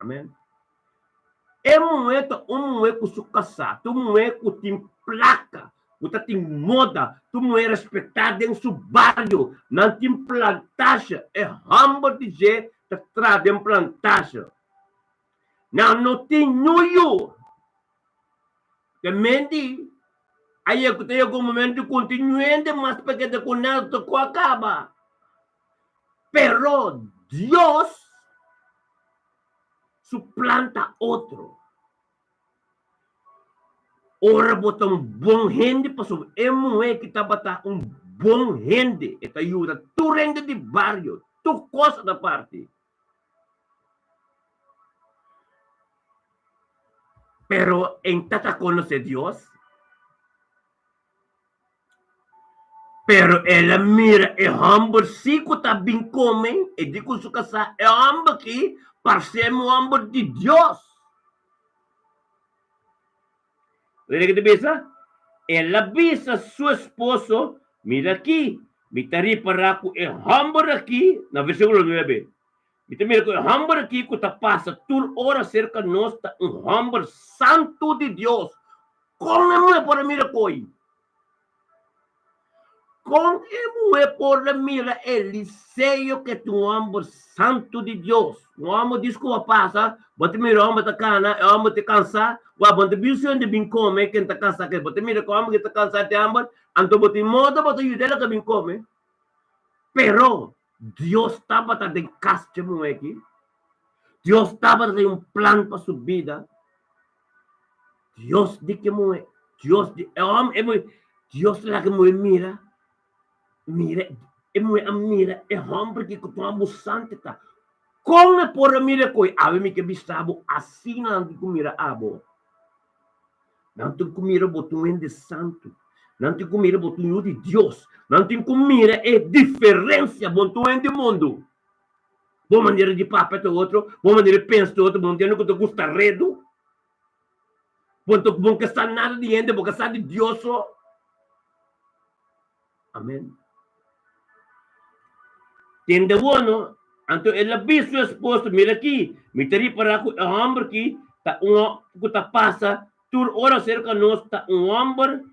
Amèn. E muhé ta un muhé ku su kasá, ta un muhé ku tin plaka, ku ta tin moda, ta un muhé respetá den su bario. Nan tin plantasje, e hòmber di dje ta traha den plantasje. Nan no tin niun yu. Te menti, a yega ta yega un momento ku tin niun hende mas pa keda ku nan ta ku a kaba. Pero Dios su plan ta otro. Ora bo ta un bon hende, pasobra e muhé ki tabata un bon hende, e ta yuda tur hende di bario, tur kos a ta parti. Pero en ta ta konosé Dios. Pero el a mira e hòmber sí ku ta bin kome, e di ku su kasá, E hòmber akí parsé mi un hòmber di Dios. Mira ke ta bisa, El a bisa su esposo, Mira akí, mi ta ripará ku e hòmber akí, na versíkulo nuebe, mi ta mira ku e hòmber akí ku ta pasa tur ora serka nos ta un hòmber santu di Dios. Kon e muhé por a mira koi? Kon e muhé por a mira Eliseo ke ta un hòmber santu di Dios? Un hòmber dis ku a pasa, bo ta mira e hòmber ta kana, e hòmber ta kansá, wak bo no ta bin su hende bin kome ken ta kansá ke, bo ta mira ku e hòmber ke ta kansá di hamber, anto bo tin moda bo ta yuda el a bin kome. Pero Dios tabata den kas dje muhé aki. Dios tabata den un plan pa su bida. Dios di ke muhé, Dios di e hòmber, e muhé, Dios laga e muhé mira, mira, e muhé a mira e hòmber ki ku ta un abusante ta. Kon e por a mira koe? Awe mi ke bisa bo, asina nan tin ku mira abo. Nan tin ku mira bo ta un hende santu. Nan tin ku mira bo ta un yu di Dios. Nan tin ku mira e diferensia bo ta un hende mundu. Bo manera di papia ta otro, bo manera di pensa ta otro, bo no tin ku ta gusta redu. Bo no bo no ke sa nada di hende, bo ke sa di Dios so. Amen. Tende wono, anto el a bisa su esposo, Mira aki, mi ta ripará ku e hòmber aki ta un ku ta pasa tur ora serka nos ta un hòmber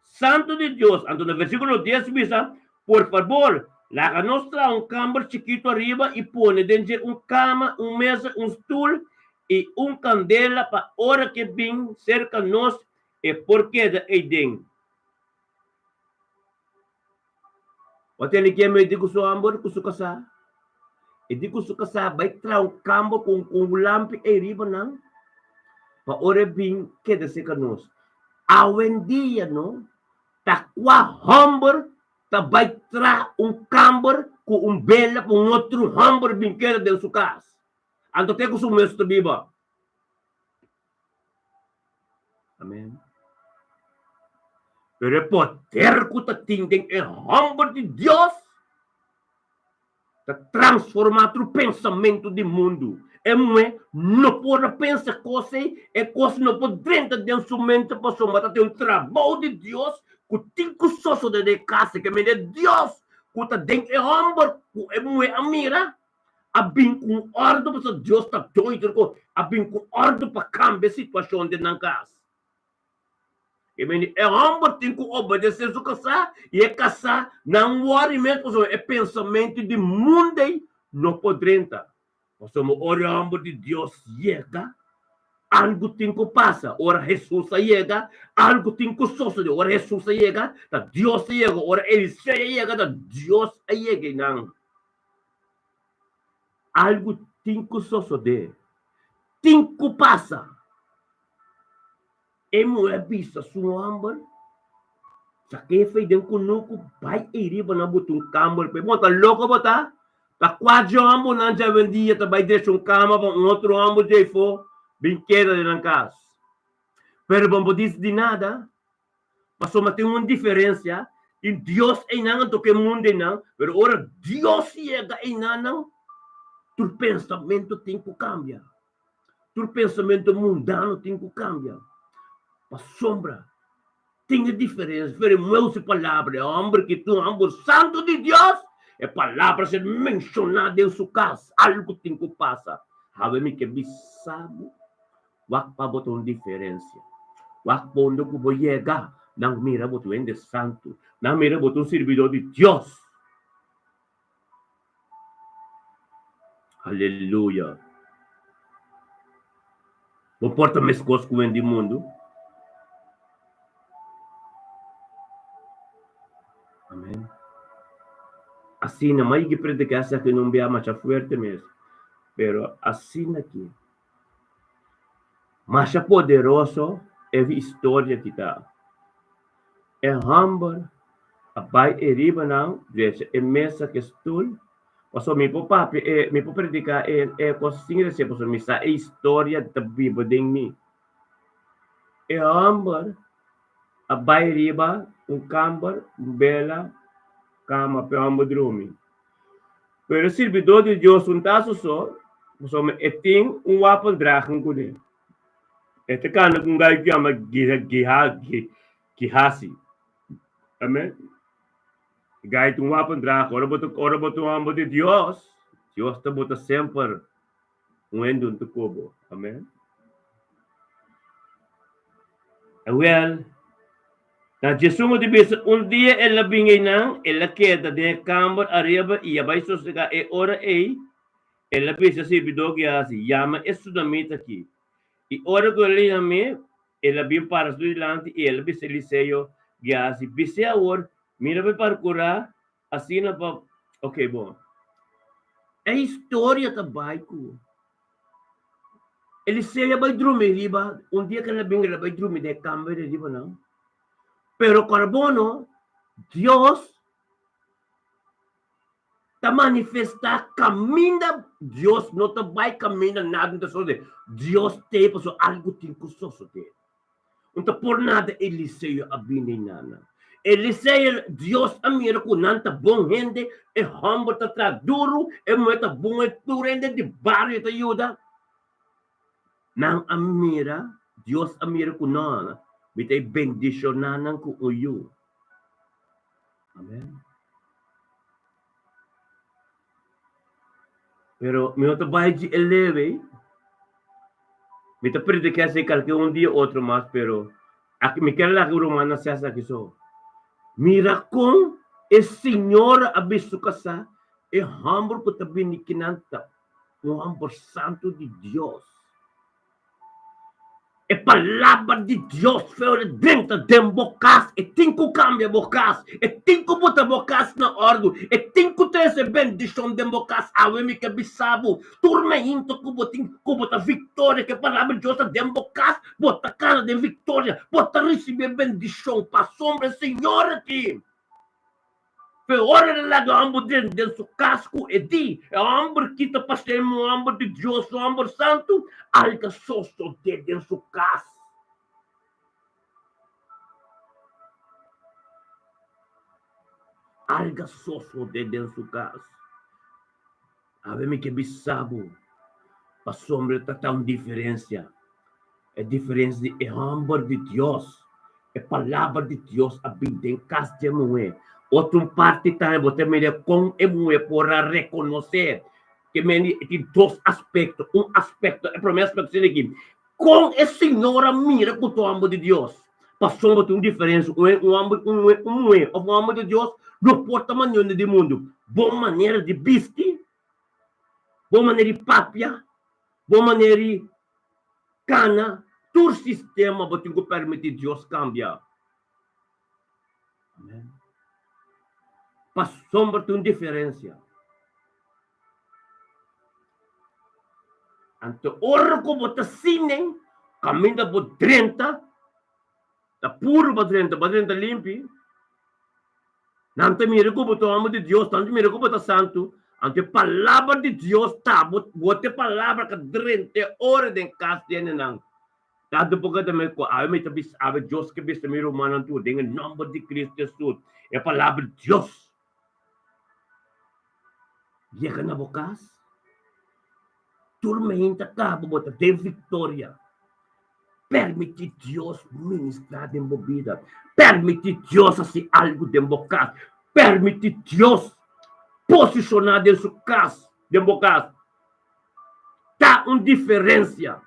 santu di Dios. Anto na versíkulo dies bisa, Por fabor, laga nos traha un kamber chikitu ariba i pone den dje un kama, un mesa, un stul i un kandela pa ora ke bin serka nos e por keda eiden. Bo tende ke mei di ku su hòmber ku su kasá? E di ku su kasá bai traha un kamber ku un lampi ei riba nan pa ora e bin keda serka nos. Awendia no ta kua hòmber ta bai traha un kamber ku un bela pa un otro hòmber bin keda den su kas. Anto te ku su mes ta biba. Amen. Pero e poder ku ta tin den e hòmber di Dios ta transformá tur pensamentu di mundu. E muhé no por a pensa kos ei, e kos no por drenta den su mente pasobra ta tin un trabou di Dios ku tin ku sosodé den e kas ei. Ke mende Dios ku ta den e hòmber ku e muhé a mira a bin ku un òrdu pasobra Dios ta doño tur kos, a bin ku òrdu pa kambia situashon den nan kas. E mende e hòmber tin ku obedesé su kasá i e kasá nan wòri mes pasobra e pensamentu di mundu ei no por drenta. Pasobra ora e hòmber di Dios yega, algu tin ku pasa. Ora Hesus a yega, algu tin ku sosodé. Ora Hesus a yega, ta Dios a yega. Ora Eliseo a yega, ta Dios a yega einan. Algu tin ku sosodé. Tin ku pasa. E muhé a bisa su hòmber, Sak'é fei den kunuku, bai ei riba nan buta un kamber p'e. Bo ta loko bo ta? Ta kua dje hòmbernan djawendia ta bai drecha un kama pa un otro hòmber djeifó bin keda den nan kas? Pero bo no por disi di nada, pasobra tin un diferensia. Tin Dios einan anto ku e mundu einan, pero ora Dios yega einanan, tur pensamentu tin ku kambia. Tur pensamentu mundano tin ku kambia. Pasobra tin e diferensia for e meu su palabra, e hòmber ki ta un hòmber santu di Dios, e palabra ser menshoná den su kas, algu tin ku pasa. Hawe mi ke bisa bo, wak pa bo ta un diferensia. Wak pa unda ku bo yega, nan mira bo ta un hende santu, nan mira bo ta un sirbidó di Dios. Aleluya! Bo por ta meskos ku hende di mundu? Amen. Asina, m'a yigi prediká esaki un bia masha fuerte mes, pero asina ki masha poderoso e historia ki ta. E hòmber a bai e riba nan drecha e mesa ku e stul, pasobra mi por papia e, mi por prediká e e kos sin rese pasobra mi sa e historia ta biba den mi. E hòmber a bai riba un kamber, un bela kama pa e hòmber drumi. Pero e sirbidó di Dios un ta su so, pasobra e tin un wapendragen kuné. E ta kanda ku un gai ku yama Gehasi. Amen. Gai ta un wapendrager. Ora bo ta, ora bo ta un hòmber di Dios, Dios ta bota semper un hende huntu ku bo. Amen. Awel, na Jesús di bisa, un dia el a bin einan, el a keda den e kamber ariba i a bai sosegá e ora ei. El a bisa sirbidó Gehazi, Yama e sunamita aki. I ora ku el a yam'é, el a bin para su dilanti i el a bisa Eliseo, Gehazi, bis'é awor, Mira pa e parkurá asina pa. Oke, bon. E historia ta bai ku Eliseo a bai drumi riba, un dia ku el a bin, el a bai drumi den e kamber di riba nan. Pero kòrbono, Dios ta manifestá kaminda Dios no ta bai kaminda nada no ta sosodé. Dios t'ei pasobra algu tin ku sosodé. No ta por nada Eliseo a bini einan. Eliseo, Dios a mira ku nan ta bon hende, e hòmber ta traha duru, e muhé ta bon, e tur hende di bario ta yuda. Nan a mira, Dios a mira ku nan, mi ta bendishoná nan ku un yu. Amen. Pero mi no ta bai dje e leve. Mi ta prediká esei kalke un dia otro mas, pero aki mi kier laga rumannan sa esaki so. Mira kon e señora a bisa su kasá, e hòmber ku ta bini kinan ta un hòmber santu di Dios. E palabra di Dios feo de drenta den bo kas, e tin ku kambia bo kas, e tin ku bota bo kas na òrdu, e tin ku trese bendishon den bo kas. Awe mi ke bisa bo, tur meinto ku bo tin ku bo ta viktoria, ku e palabra di Dios ta den bo kas, bo ta kana den viktoria, bo ta risibí e bendishon pasobra e Señor aki. Pe ora el a laga hòmber den den su kas ku e di, E hòmber ki ta pas'é un hòmber di Dios, un hòmber santu, alga sosodé den su kas. Alga sosodé den su kas. Awe mi ke bisa bo, pasobra ta ta un diferensia. E diferensia di e hòmber di Dios, e palabra di Dios a bin den kas di e muhé. Otro un parti tambe bo ta mira kon e muhé por a rekonosé ke meni e tin dos aspekto. Un aspekto, e promé aspekto sini aki, kon e señora mira ku ta un hòmber di Dios. Pasobra tin un diferensia, un un hòmber un muhé un muhé òf un hòmber di Dios no por ta manera di mundu. Bon manera di bisti, bon manera di papia, bon manera di kana, tur sistema bo tin ku permití Dios kambia. Amen. Pasobra tin un diferensia. Anto ora ku bo ta sinen, kaminda bo drenta, ta puru bo drenta, bo drenta limpi. Nan ta mira ku bo ta hòmber di Dios, nan ta mira ku bo ta santu. Anto e palabra di Dios ta bo, bo ta e palabra ka drenta e ora den kas di hendenan. Tantu poko ta mi ku awe mi ta bisa awe Dios ke bisa mi rumannan tur den e nòmber di Cristo Hesus e palabra di Dios yega na bo kas tur meinta kaba bo ta den viktoria. Permití Dios ministrá den bo bida. Permití Dios hasi algu den bo kas. Permití Dios posishoná den su kas, den bo kas. Ta un diferensia.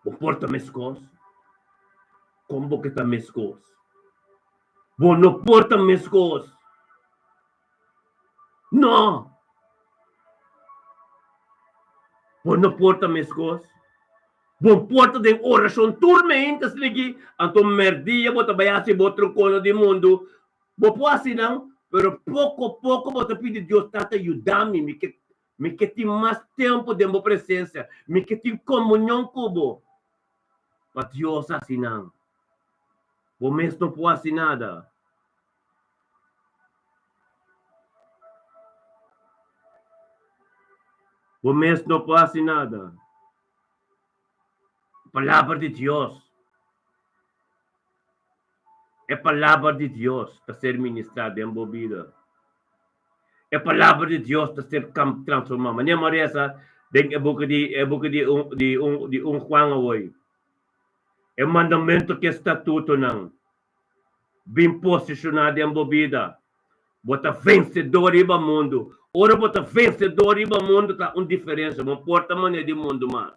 Bo por ta meskos? Kon bo ke ta meskos? Bo no por ta meskos. No! Bo no por ta meskos. Bo por ta den orashon tur meinta sligi, anto merdia bo ta bai hasi bo trukonan di mundu. Bo por hasi nan, pero poko poko bo ta pidi Dios, Tata, yuda mi, mi ke mi ke tin mas tempu den bo presensia, mi ke tin komunion ku bo. Pa Dios hasi nan. Bo mes no por hasi nada. Bo mes no por hasi nada. Palabra di Dios. E palabra di Dios ta ser ministrá den bo bida. E palabra di Dios ta ser transformá. Manera mi a resa den e buki di e buki di un di un di un Juan awor. E mandamentu ku e statutonan bin posishoná den bo bida. Bo ta vensedor riba mundu. Ora bo ta vensedor riba mundu ta un diferensia. Bo no por ta manera di mundu mas.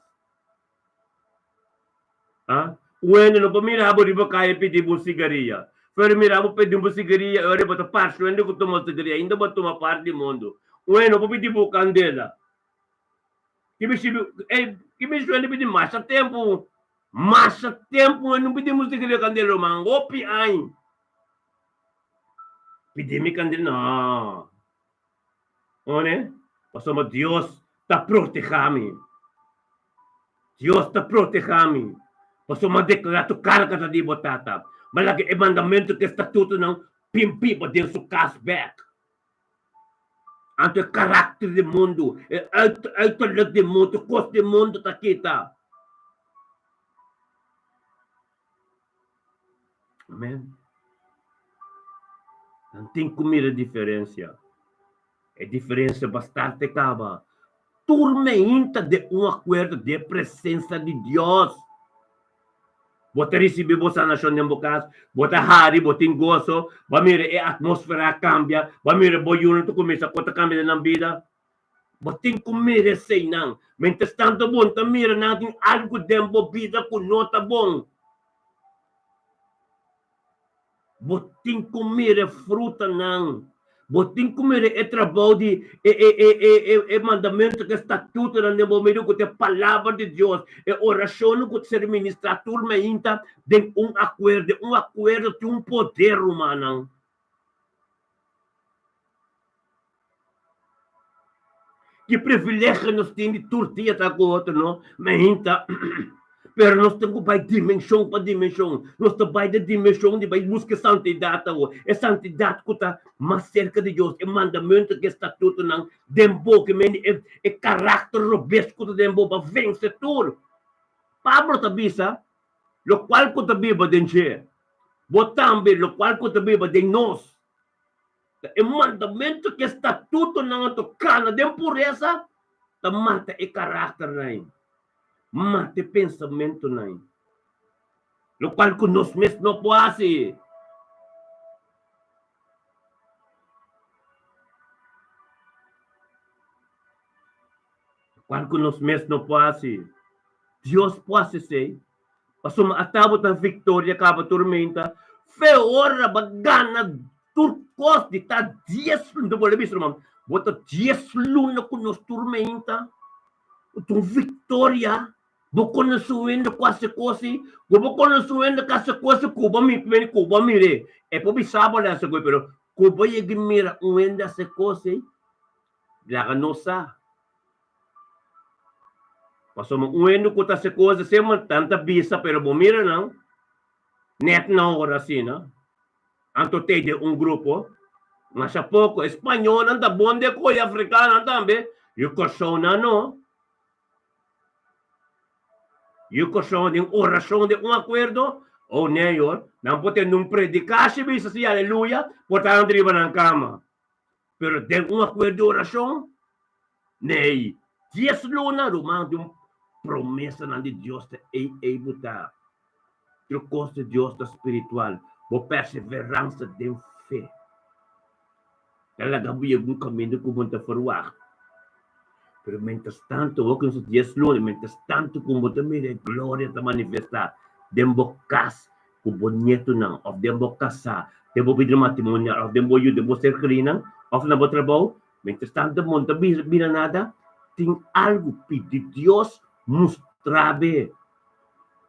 Ah? Un hende no por mira bo riba kaya pidi bo un sigaria. Pero mira bo pidi un sigaria e ora bo ta parse un hende ku tuma sigaria ainda bo a tuma parti di mundu. Un hende no por pidi bo kandela. Ki mi sibi, ey, ki mi suena pidi masha tempu. Masha tempu e no pidi mi sigaria kandela ruman, hopi aña. Pidi mi kandela, no. One, pasobra Dios ta proteha mi. Dios ta proteha mi. Pasobra mi a deklará tur karga ta di bo tata. Mi a laga e mandamentu ku e statutonan bin biba den su kas bèk. Anto e karakter di mundu, e uiterlijk di mundu, tur kos di mundu ta kita. Amen. Nan tin ku mira diferensia. E diferensia bastante kaba. Tur meinta den un akuerdo den e presensia di Dios. Bo ta risibí bo sanashon den bo kas, bo ta hari, bo tin goso, bo a mira e atmósfera a kambia, bo a mira bo yunan ta kuminsá ku ta kambia den nan bida. Bo tin ku mira eseinan. Miéntras tantu bo no ta mira nan tin algu den bo bida ku no ta bon. Bo tin ku mira e frutanan. Bo tin ku mira e trabou di e e e e e e mandamentu ku e statutonan den bo medio ku ta e palabra di Dios, e orashonnan ku ta ser ministrá tur mainta den un akuerdo. Un akuerdo tin un poder, rumannan. Ki privilegio nos tin di tur dia ta ku otro, no? Mainta, pero nos tin ku bai dimenshon pa dimenshon. Nos ta bai den dimenshon di bai buska e santidat awor, e santidat ku ta mas serka di Dios, e mandamentu ku e statutonan den bo, ke mende e e karakter robes ku ta den bo pa vense tur. Pablo ta bisa, Lokual ku ta biba den dje, bo tambe, lokual ku ta biba den nos. Ta e mandamentu ku e statutonan a toká na den puresa ta mata e karakternan, mata e pensamentunan, lokual ku nos mes no por hasi. Lokual ku nos mes no por hasi, Dios por hasi esei. Pasobra ata bo ta victoria caba tormenta, fe ora bo gana tur cos di ta dies luna, bo bisa ruman, bo ta dies luna cu nos tormenta, ta un victoria, bo conoce un hende cu haci cos, cu bo conoce un hende cu haci cos cu bo mi cu bo mire, e por bisa bo haci cos, pero cu bo yega mira un hende haci cos, laga nos sa. Pasobra un hende ku ta hasi kos di sema nan ta bisa pero bo mira nan nèt na ora asina. Anto tei den un grupo masha poko. E spañolnan ta bon den koe afrikanonan tambe, yu kòrsounan no. Yu Kòrsou den orashon den un akuerdo? Oh nee hoor, nan por tende un predikashi bisa si aleluya, por ta nan riba nan kama. Pero den un akuerdo di orashon? Nee. Dies luna ruman di un promesanan di Dios ta ei ei bo ta. Tur kos di Dios ta spiritual. Bo perseveransa den fe ta laga bo yega un kaminda ku bo no ta ferwagt. Pero mientras tanto, awor ku nos ta dies luna, mientras tanto ku bo ta mira e gloria ta manifestá den bo kas ku bo nietonan òf den bo kasá, den bo bida matrimonial òf den bo yu, den bo ser kerinan òf na bo trabou, mientras tanto bo no ta mira nada, tin algu pidi Dios mustra be.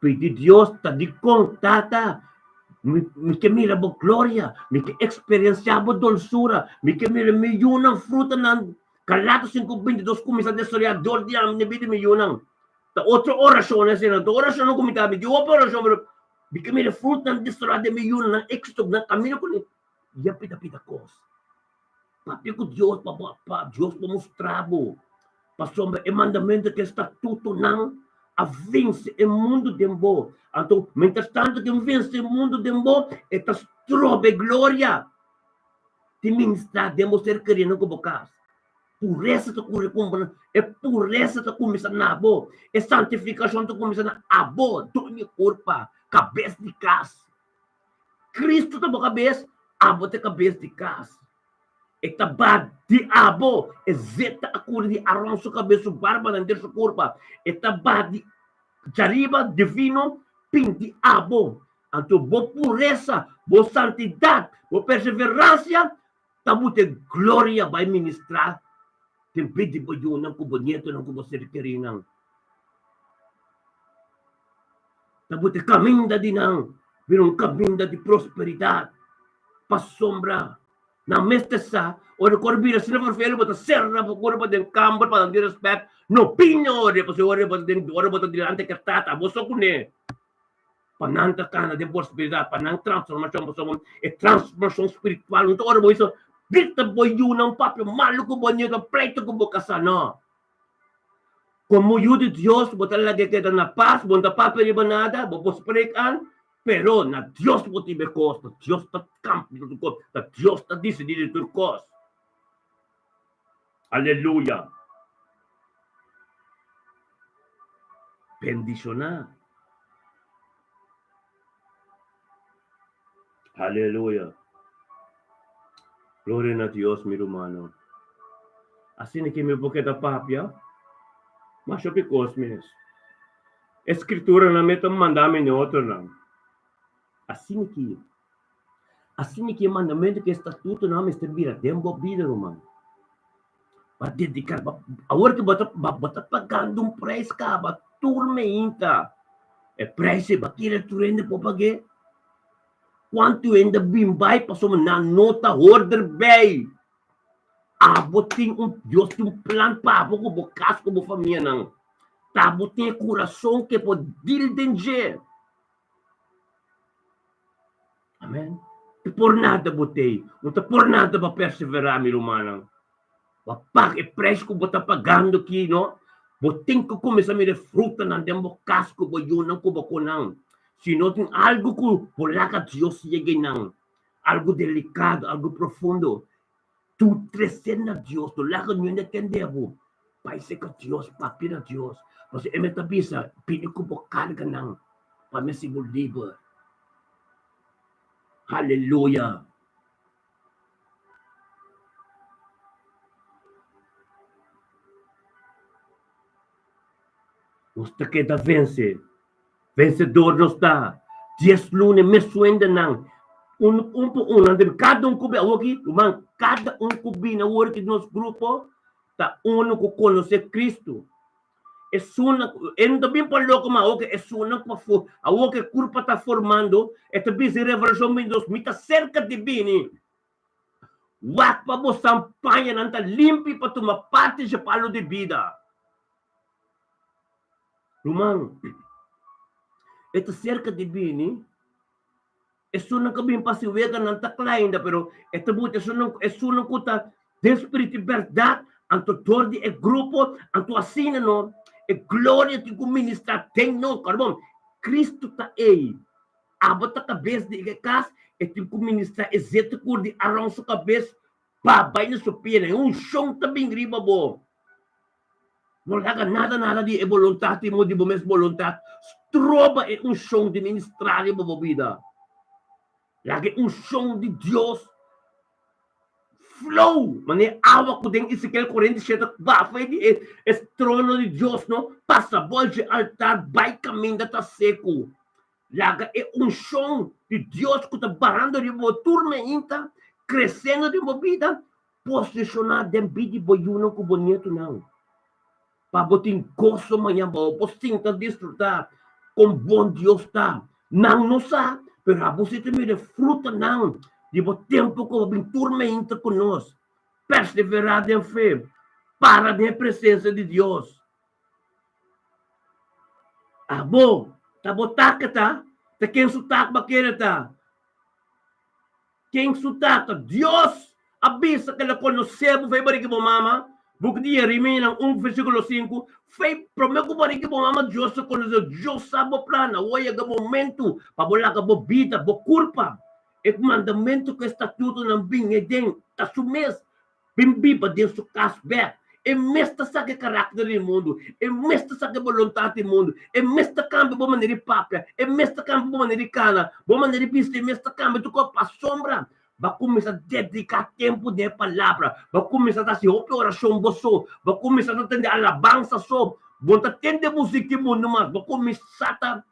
Pidi Dios ta dikon, Tata, mi, mi ke mira bo gloria, mi ke eksperensiá bo dolsura, mi ke mira mi yunan frutanan. Galatas 5:22 kuminsá desaroyá dor di ami na bida mi yunan. Ta otro orashon esei, ta orashonnan ku mi ta habi, di hopi orashon, pero mi ke mira frutanan desaroyá den mi yunan, nan éksito, nan kaminda ku mi. Ya pida pida kos. Papia ku Dios pa bo pa Dios por mustra bo. Pasobra e mandamentu ku e statutonan a vense e mundu den bo. Anto, mientras tantu ku e vense e mundu den bo, e ta stroba e gloria di ministrá den bo ser kerinan ku bo kas. Puresa ta kuri kumpra, e puresa ta kuminsá na bo, e santifikashon ta kuminsá na abo, duño kurpa, kabes di kas. Kristu ta bo kabes, abo ta e kabes di kas. E ta ba di abo, e zeta a kuri di Aron su kabes, su barbanan den su kurpa. E ta ba di djariba divino pinti abo. Anto bo puresa, bo santidat, bo perseveransia ta buta e gloria bai ministrá den bid di bo yunan ku bo nietonan ku bo ser kerinan. Ta bo ta kaminda di nan bira un kaminda di prosperidat, pasobra nan mester sa ora ku ora bira asina ferfelu bo ta sera bo kurpa den kamber pa nan di rèspèt, no bini ora pasobra ora bo ta den ora bo ta dilanti ke tata bo so kuné pa nan ta kana den prosperidat, pa nan transformashon, pasobra e transformashon spiritual no ta ora bo bisa grita bo yunan papia malu ku bo nieto pleito ku bo kasá no. Komo yu di Dios, bo ta laga keda na pas, bo no ta papia riba nada, bo por spreek an, pero na Dios bo tin e kos, ta Dios ta kambia tur kos, ta Dios ta disidí di tur kos. Aleluya! Bendishoná. Aleluya! Gloria na Dios, mi rumannan. Asina ki mi por keda papia, masha hopi kos mes. E Skrituranan mes ta manda mi na otronan. Asina ki, asina ki e mandamentu ku e statutonan mester bira den bo bida, ruman. Pa dediká, awor ki bo ta, bo ta pagando un preis kaba tur meinta. E preis ei, bo a kere tur hende por pag'é? Kuantu hende a bin bai pasobra nan no ta hoor derbij. Abo tin un, Dios tin un plan pa abo ku bo kas ku bo famianan. Ta bo tin e kurason ke por dil den dje. Amen. Ta por nada bo tei, no ta por nada bo a perseverá, mi rumannan. Bo a paga e preis ku bo ta pagando aki, no? Bo tin ku kuminsá mira e frutanan den bo kas ku bo yunan ku bo konan. Si no tin algu ku bo laga Dios yega einan, algu delikado, algu profundo, Tu trese na Dios, no laga niun hende tende bo. Bai seka Dios, papia na Dios. Pasobra e mes ta bisa, Bini ku bo karganan pa mi hasi bo liber. Haleluya! Nos ta keda vense. Vensedor nos ta. Dies luna e mes suendenan. Un un pa un nan debe kada un ku bin awoki ruman kada un ku bini awor ki nos grupo ta unu ku konosé Cristo. Esunnan e no ta bin pa loko mas awoki esunnan ku a awoki e kurpa ta formando e ta bisa e revelashon bin Dios mi ta serka di bini. Wak pa bo sampañanan ta limpi pa tuma parti dje palu di bida. Ruman, e ta serka di bini. Esunnan ku bin pa si weganan ta kla ainda, pero e ta buta esunnan, esunnan ku ta den spiritu i bèrdat, anto dor di e grupo, anto asina no. E gloria tin ku ministrá den nos. Ora bon, Kristu ta ei. Abo ta kabes di e kas, e tin ku ministrá e zeta kur di Aron su kabes pa bai na su pianan. E unshon ta bin riba bo. No laga nada nada di e boluntat di bo di bo mes boluntat stroba e unshon di ministrá riba bo bida. Laga e unshon di Dios flow manera awa ku den Ezekiel 47 bafa di e e trono di Dios no pasa bol dje altar bai kaminda ta seku. Laga e unshon di Dios ku ta bahando riba bo tur meinta kresiendo den bo bida Posishoná den bida di bo yunan ku bo nietunan, pa bo tin goso mañan pa bo por sinta disfrutá kon bon Dios ta. Nan no sa, pero abo si ta mira e frutanan di bo tempu ku bo bin tur meinta ku nos. Perseverá den fe, para den e presensia di Dios. Abo ta bo taka ta, ta ken su tak bo a kere ta? Ken su tata? Dios a bisa ku el a konosé bo fei barigi bo mama. Buki di Yeremianan un versíkulo sinku, Fei promé ku barigi bo mama Dios a konosé bo. Dios sa bo plan. Awor a yega momentu pa bo laga bo bida, bo kurpa, e mandamentu ku e statutonan bin eden ta su mes. Bin biba den su kas bèk. E mes ta saka e karakter di mundu. E mes ta saka e boluntat di mundu. E mes ta kambia bo manera di papia. E mes ta kambia bo manera di kana, bo manera di bisti. E mes ta kambia tur kos pasobra bo a kuminsá dediká tempu den e Palabra. Bo a kuminsá ta hasi hopi orashon bo so. Bo a kuminsá ta tende alabansa so. Bo no ta tende musik di mundu mas. Bo a kuminsá ta.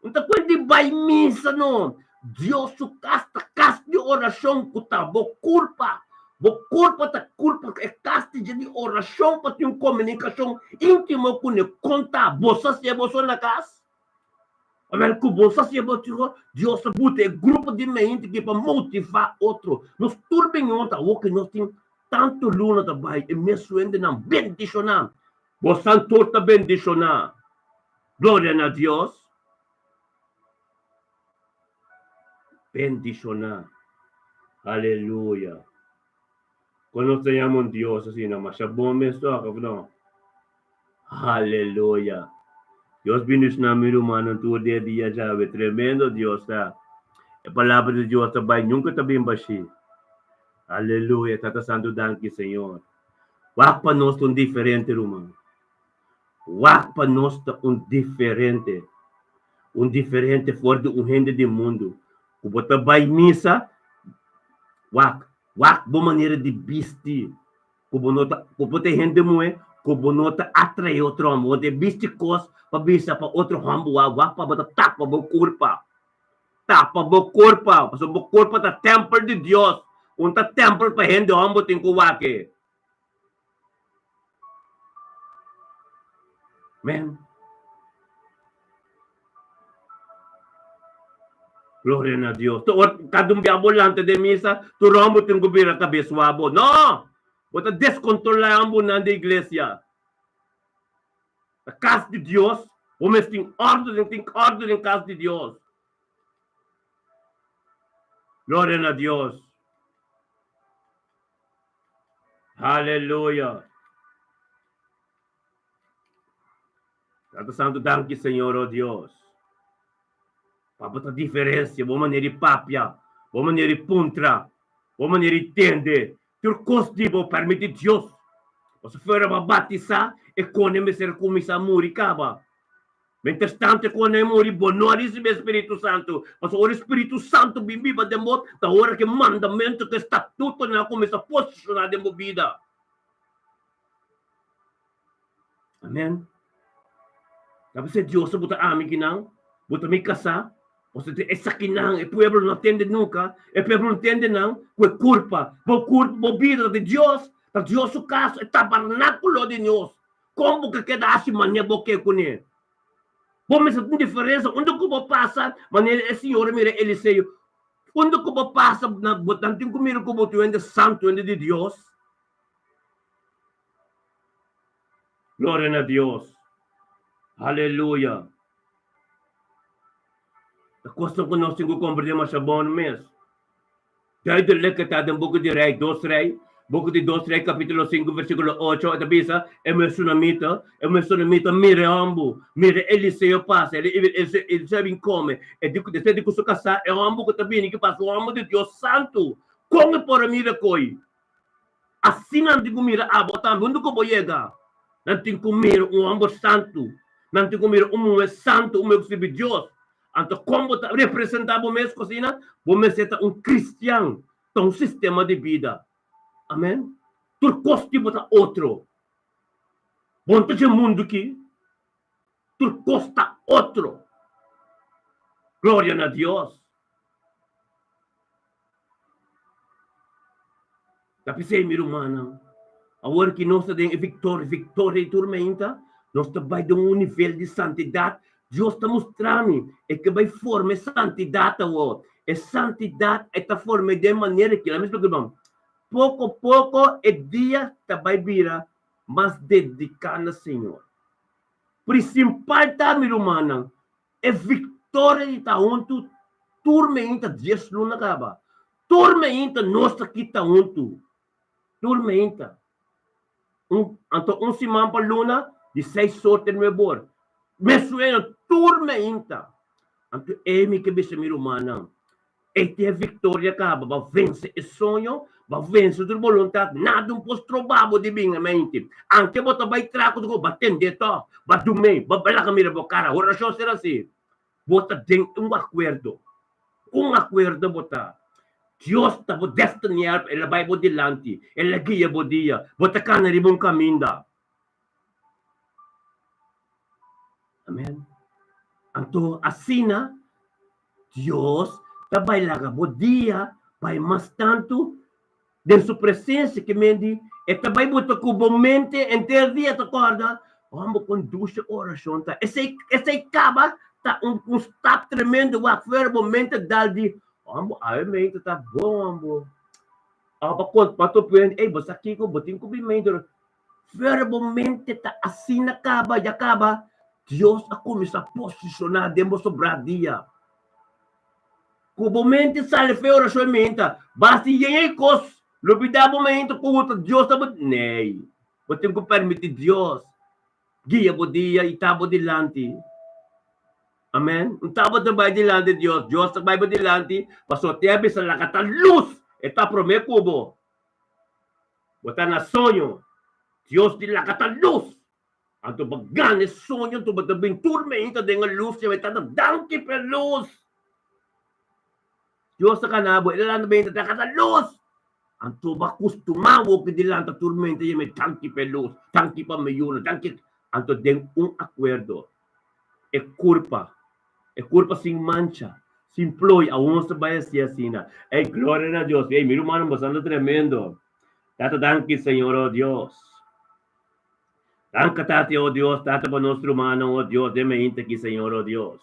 No ta kuent di bai misa no. Dios su kas ta kas di orashon ku ta bo kurpa. Bo kurpa ta kurpa e kas di dje di orashon pa tin un komunikashon íntimo ku ne. Kon ta bo sa si e bo so na kas? Awèl ku bo sa si e bo so, Dios ta buta e grupo di mente ki pa motivá otro. Nos tur bin huntu awor ku nos tin tantu luna ta bai e mes suentenan bendishoná. Bo santo ta bendishoná. Gloria na Dios. Bendishoná. Aleluya. Kon nos ta yama un Dios asina? Masha bon mes tok, of no? Aleluya. Dios bendishoná mi rumannan tur den e dia djawe. Tremendo Dios ta. E palabra di Dios ta bai, nunka ta bin bashí. Aleluya. Tata Santu, danki Señor. Wak pa nos ta un diferente, ruman. Wak pa nos ta un diferente. Un diferente for di un hende di mundu. Ku bo ta bai misa, wak, wak bo manera di bisti. Ku bo no ta, ku bo ta hende muhé, ku bo no ta atraé otro hòmber. Bo ta bisti kos pa bisa pa otro hòmber wak, wak pa bo ta tapa bo kurpa. Tapa bo kurpa, pasobra bo kurpa ta tèmpel di Dios, un ta tèmpel pa hende hòmber tin ku wak e. Amen. Gloria na Dios. Tur ora kada un bia bo lanta den misa, tur hòmber tin ku bira kabes wak bo. No! Bo ta deskontrolá hòmbernan di iglesia. Ta kas di Dios, bo mes tin ordu den tin ordu den kas di Dios. Gloria na Dios. Haleluya. Tata Santu, danki Señor, oh Dios. Pa bo ta diferencia, bo manera di papia, bo manera di puntra, bo manera di tende, Tur kos di bo permiti Dios. Pasobra fuera bo a batisá, e kone mester kuminsá muri kaba. Mientrastantu e kone a muri, bo no a risibí e Spiritu Santu. Pasobra ora e Spiritu Santu bin biba den bo, ta ora ku e mandamentu, ku e statutonan a kuminsá posishoná den bo bida. Amen. Ta bisa Dios a buta ami kinan, buta mi kasá, pasobra esakinan e pueblo no tende nunka, e pueblo no tende nan ku e kurpa, bo kurpa, bo bida ta di Dios, ta Dios su kas, e tabernákulo di Dios. Kon bo ke keda hasi manera bo ke kuné? Bo mester tin diferensia unda ku bo pasa, manera e señor a mira Eliseo, unda ku bo pasa bo nan tin ku mira ku bo ta un hende santu, hende di Dios. Gloria na Dios. Aleluya. E kosnan ku nos tin ku komprendé masha bon mes. Duidelijk ta den buki di Rei, dos Rei, Buku di Dos Rei kapítulo sinku versíkulo ocho e ta bisa, E muhé sunamita, e muhé sunamita mira e hòmbu, mira Eliseo pasa, Eliseo a bin kome. E di ku despues di ku su kasá, e hòmbu ku ta bini ki pasa un hòmbu di Dios santu. Kon e por a mira koi? Asina nan tin ku mira abo tambe. Unda ku bo yega, nan tin ku mira un hòmber santu, nan tin ku mira un muhé santu, un muhé ku sirbi Dios. Anto kon bo ta representá bo mes ku asina? Bo mester ta un kristian, ta un sistema di bida. Amen. Tur kos ki bo ta otro. Bo no ta dje mundu ki. Tur kos ta otro. Gloria na Dios. Ta p'esei, mi rumannan, awor ki nos ta den e viktoria, viktoria di tur meinta, nos ta bai den un nivel di santidat. Dios ta mustra mi e ke bai forma e santidat awor. E santidat e ta forma den manera ki, laat mi splika ruman, poko poko e dia ta bai bira mas dediká na Señor. Prinsipal ta, mi rumannan, E viktoria di ta huntu tur meinta dies luna kaba. Tur meinta nos ta kita huntu. Tur meinta. Un, anto un siman pa luna di seis or te nuebe or. Me sueño tur meinta. Anto ei mi ke bisa mi rumannan, Ei tin e viktoria kaba, bo a vense e soño, bo a vense tur boluntat, nada un por stroba bo di bin mente. Anke bo ta bai traha ku bo a tende tòg, bo a dumei, bo a laga mira bo kara. Orashon ser asi. Bo ta den un akuerdo. Un akuerdo bo ta. Dios ta bo destiny helper, el a bai bo dilanti, el a guia bo dia, bo ta kana riba un kaminda. Amen. Anto asina Dios ta bai laga bo dia bai mas tantu den su presensia ke men di e ta bai buta ku bo mente henter dia ta kòrda ora bo kondusha orashon ta esei esei kaba ta un un stap tremendo wak fuera bo mente dal di ora bo awe mente ta bon bo ora bo konta pa tur puende ey bo sa kiko bo tin ku bin mente Fuera bo mente ta asina kaba, ya kaba Dios a kuminsá posishoná den bo sobrá dia. Ku bo mente sali fe orashon i menta, basta yen e kos, lubidá bo mente ku ta Dios ta bo. Nee, bo tin ku permití Dios guia bo dia i ta bo dilanti. Amen. Un tabata bai dilanti Dios, Dios ta bai bo dilanti, pasobra te a bisa laga ta lus, e ta promé ku bo. Bo ta na soño. Dios di laga ta lus. Anto bo gana e soño, anto bo ta bin tur meinta den e lus, i bo ta danki pa e lus. Dios ta gana bo, el a lanta meinta ta laga ta lus. Anto bo a kustumá bo ki di lanta tur meinta i yama danki pa e lus, danki pa mi yunan, danki. Anto den un akuerdo, e kurpa E kurpa sin mancha, sin plooi, awor nos ta bai hasi asina. Ey, gloria na Dios. Ey, mi rumannan, boso anda tremendo. Tata, danki, Señor, oh Dios. Danka, Tata, oh Dios, Tata, pa nos rumannan, oh Dios, den mente aki, Señor, oh Dios.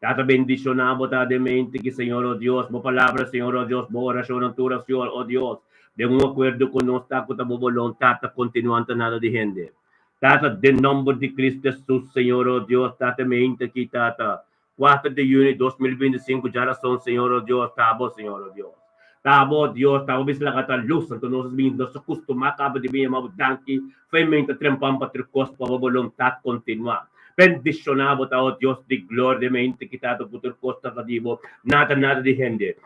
Tata, bendiciona bo, Tata, den mente aki, Señor, oh Dios. Bo palabra, Señor, oh Dios, bo oracionnan tur, Señor, oh Dios. Den un acuerdo cu nos ta cu ta bo boluntad ta continua anta nada di hende. Tata, den nomber di Cristo Jesus, Señor, oh Dios, Tata, mi hinta aki, Tata, kuater di juni 2025, djarason, Señor, oh Dios, ta Bo, Señor, oh Dios. Ta Bo, Dios, ta Bo bisa laga ta lus, anto nos a bin, nos a kustumá kaba di bin yama Bo danki, fe mi hinta trempan pa tur kos pa Bo boluntat kontinuá. Bendishoná Bo ta, oh Dios di gloria, mi hinta aki, Tata, ku tur kos ta di Bo, nada, nada di hende.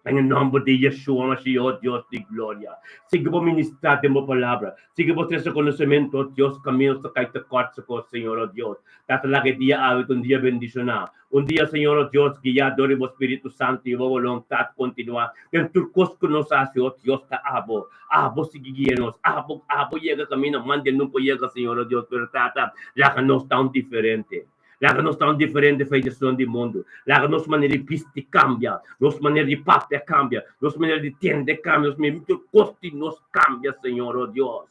Den e nomber di Yeshua Mashiach, oh Dios di gloria, sigui bo ministrá den bo palabra, sigui bo trese konosementu, oh Dios, kaminda nos ta kai ta kòrt sokor, Señor, oh Dios. Tata, laga e dia awe ta un dia bendishoná, un dia, Señor, oh Dios, guiá dor di bo Spiritu Santu i bo boluntat kontinuá den tur kos ku nos hasi, oh Dios, ta abo, abo sigui guia nos, abo, abo yega kaminda mande no por yega, Señor, oh Dios, pero Tata, laga nos ta un diferente. Laga nos ta un diferente feideson di mundu. Laga nos manera di bisti kambia, nos manera di papia kambia, nos manera di tende kambia, nos manera di tur kos di nos kambia, Señor, oh Dios.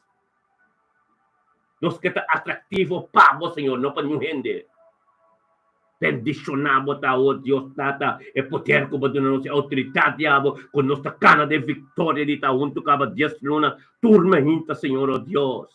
Nos ke ta atraktivo pa bo, Señor, no pa niun hende. Bendishoná bo ta, oh Dios Tata, e poder ku bo duna nos, e outoridat di abo, ku nos ta kana den viktoria di ta huntu kaba dies luna tur mainta, Señor, oh Dios.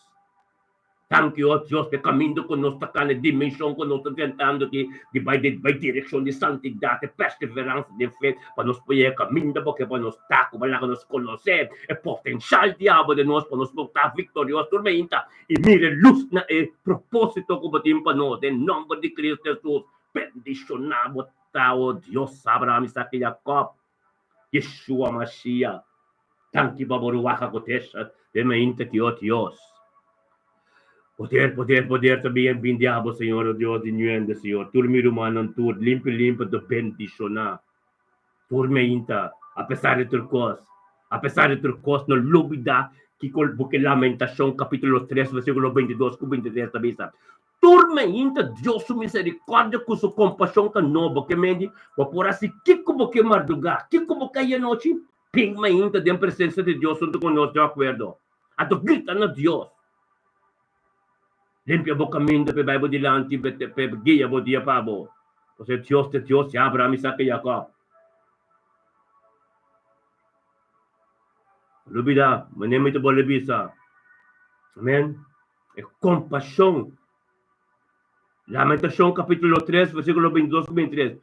Danki, o Dios, p'e kaminda ku nos ta kana, e dimenshon ku nos ta drentando aki, di bai den bai direkshon di santidat, e perseveransa den fe, pa nos por yega kaminda bo ke pa nos ta, ku bo laga nos konosé e potenshal di abo den nos, pa nos por ta viktorioso tur meinta i mira e lus na e propósito ku bo tin pa nos, den nòmber di Kristu Hesus. Bendishoná bo ta, o Dios Abraham, Isaac i Jakòb. Yeshua Mashiach, danki pa bo Ruach HaKodesh den mainta ki, o Dios. Poder, poder, poder ta bin bin di abo, Señor, o Dios di ñuende, Señor. Tur mi rumannan tur, limpi, limpi, ta bendishoná. Tur mainta, apesar di tur kos, apesar di tur kos, no lubidá kiko Buki Lamentashon kapítulo tres, versíkulo 22 ku 23 ta bisa. Tur mainta Dios su miserikòrdia ku su kompashon ta nobo. Ke mende bo por hasi kiko bo ke mardugá, kiko bo kai anochi, bin mainta den presensia di Dios huntu ku nos di akuerdo. Anto grita na Dios. Limpia bo kaminda p'e bai bo dilanti, p'e guia bo dia pa bo. Pasobra Dios ta Dios di Abraham, Isaac i Jakòb. Lubida, manera mi ta bolbe bisa. Amen. E kompashon. Lamentashon kapítulo 3, versíkulo 22 ku 23.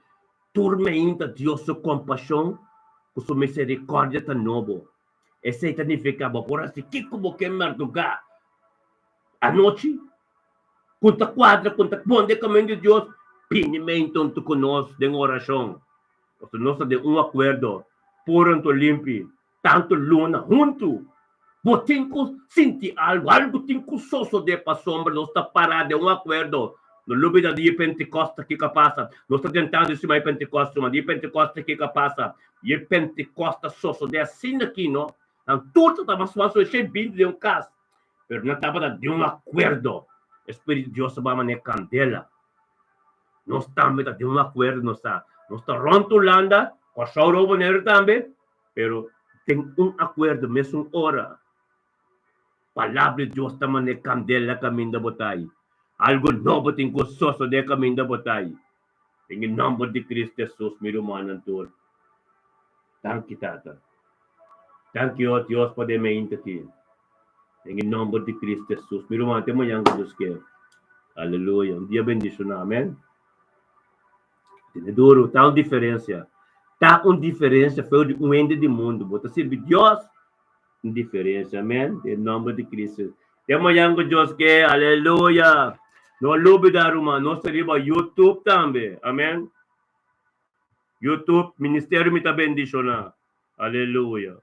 Tur meinta Dios su kompashon ku su miserikòrdia ta nobo. Esei ta nifiká bo por hasi kiko bo ke mardugá anochi ku ta kuadra ku ta bon den kaminda di Dios, bini meinta huntu ku nos den orashon. Pasobra nos ta den un akuerdo puru anto limpi. Tantu luna huntu, bo tin ku sinti algu, algu tin ku sosodé pasobra nos ta pará den un akuerdo. No lubidá dia Pentekòste kiko a pasa. Nos ta tentando estimá e Pentekòste, ma dia Pentekòste kiko a pasa? Dia Pentekòste a sosodé asina aki, no? Nan tur ta tabata mas o shei binti den un kas, pero nan tabata den un akuerdo. E Spiritu di Dios ta bai manera kandela. Nos tambe ta den un akuerdo, nos ta, nos ta rònt Hulanda, Kòrsou, Aruba, Boneiru tambe. Pero den un akuerdo mesun ora, Palabra di Dios ta manera kandela kaminda bo ta ai. Algu nobo tin ku sosodé kaminda bo ta ai. Den e nòmber di Kristu Hesus, mi rumannan tur. Danki, Tata. Danki, o Dios, pa den meinta aki. Den e nòmber di Kristu Hesus, mi ruman, te mañan ku Dios kier. Aleluya. Un dia bendishoná. Amèn. Tene duru, ta un diferensia. Ta un diferensia feu di un hende di mundu. Bo ta sirbi Dios, un diferensia. Amen. Den nomber di Cristo. Te mañan ku Dios ke. Aleluya. No lubida ruman, nos ta riba YouTube tambe. Amen. YouTube, Ministerio Mi Ta Bendiciona. Aleluya.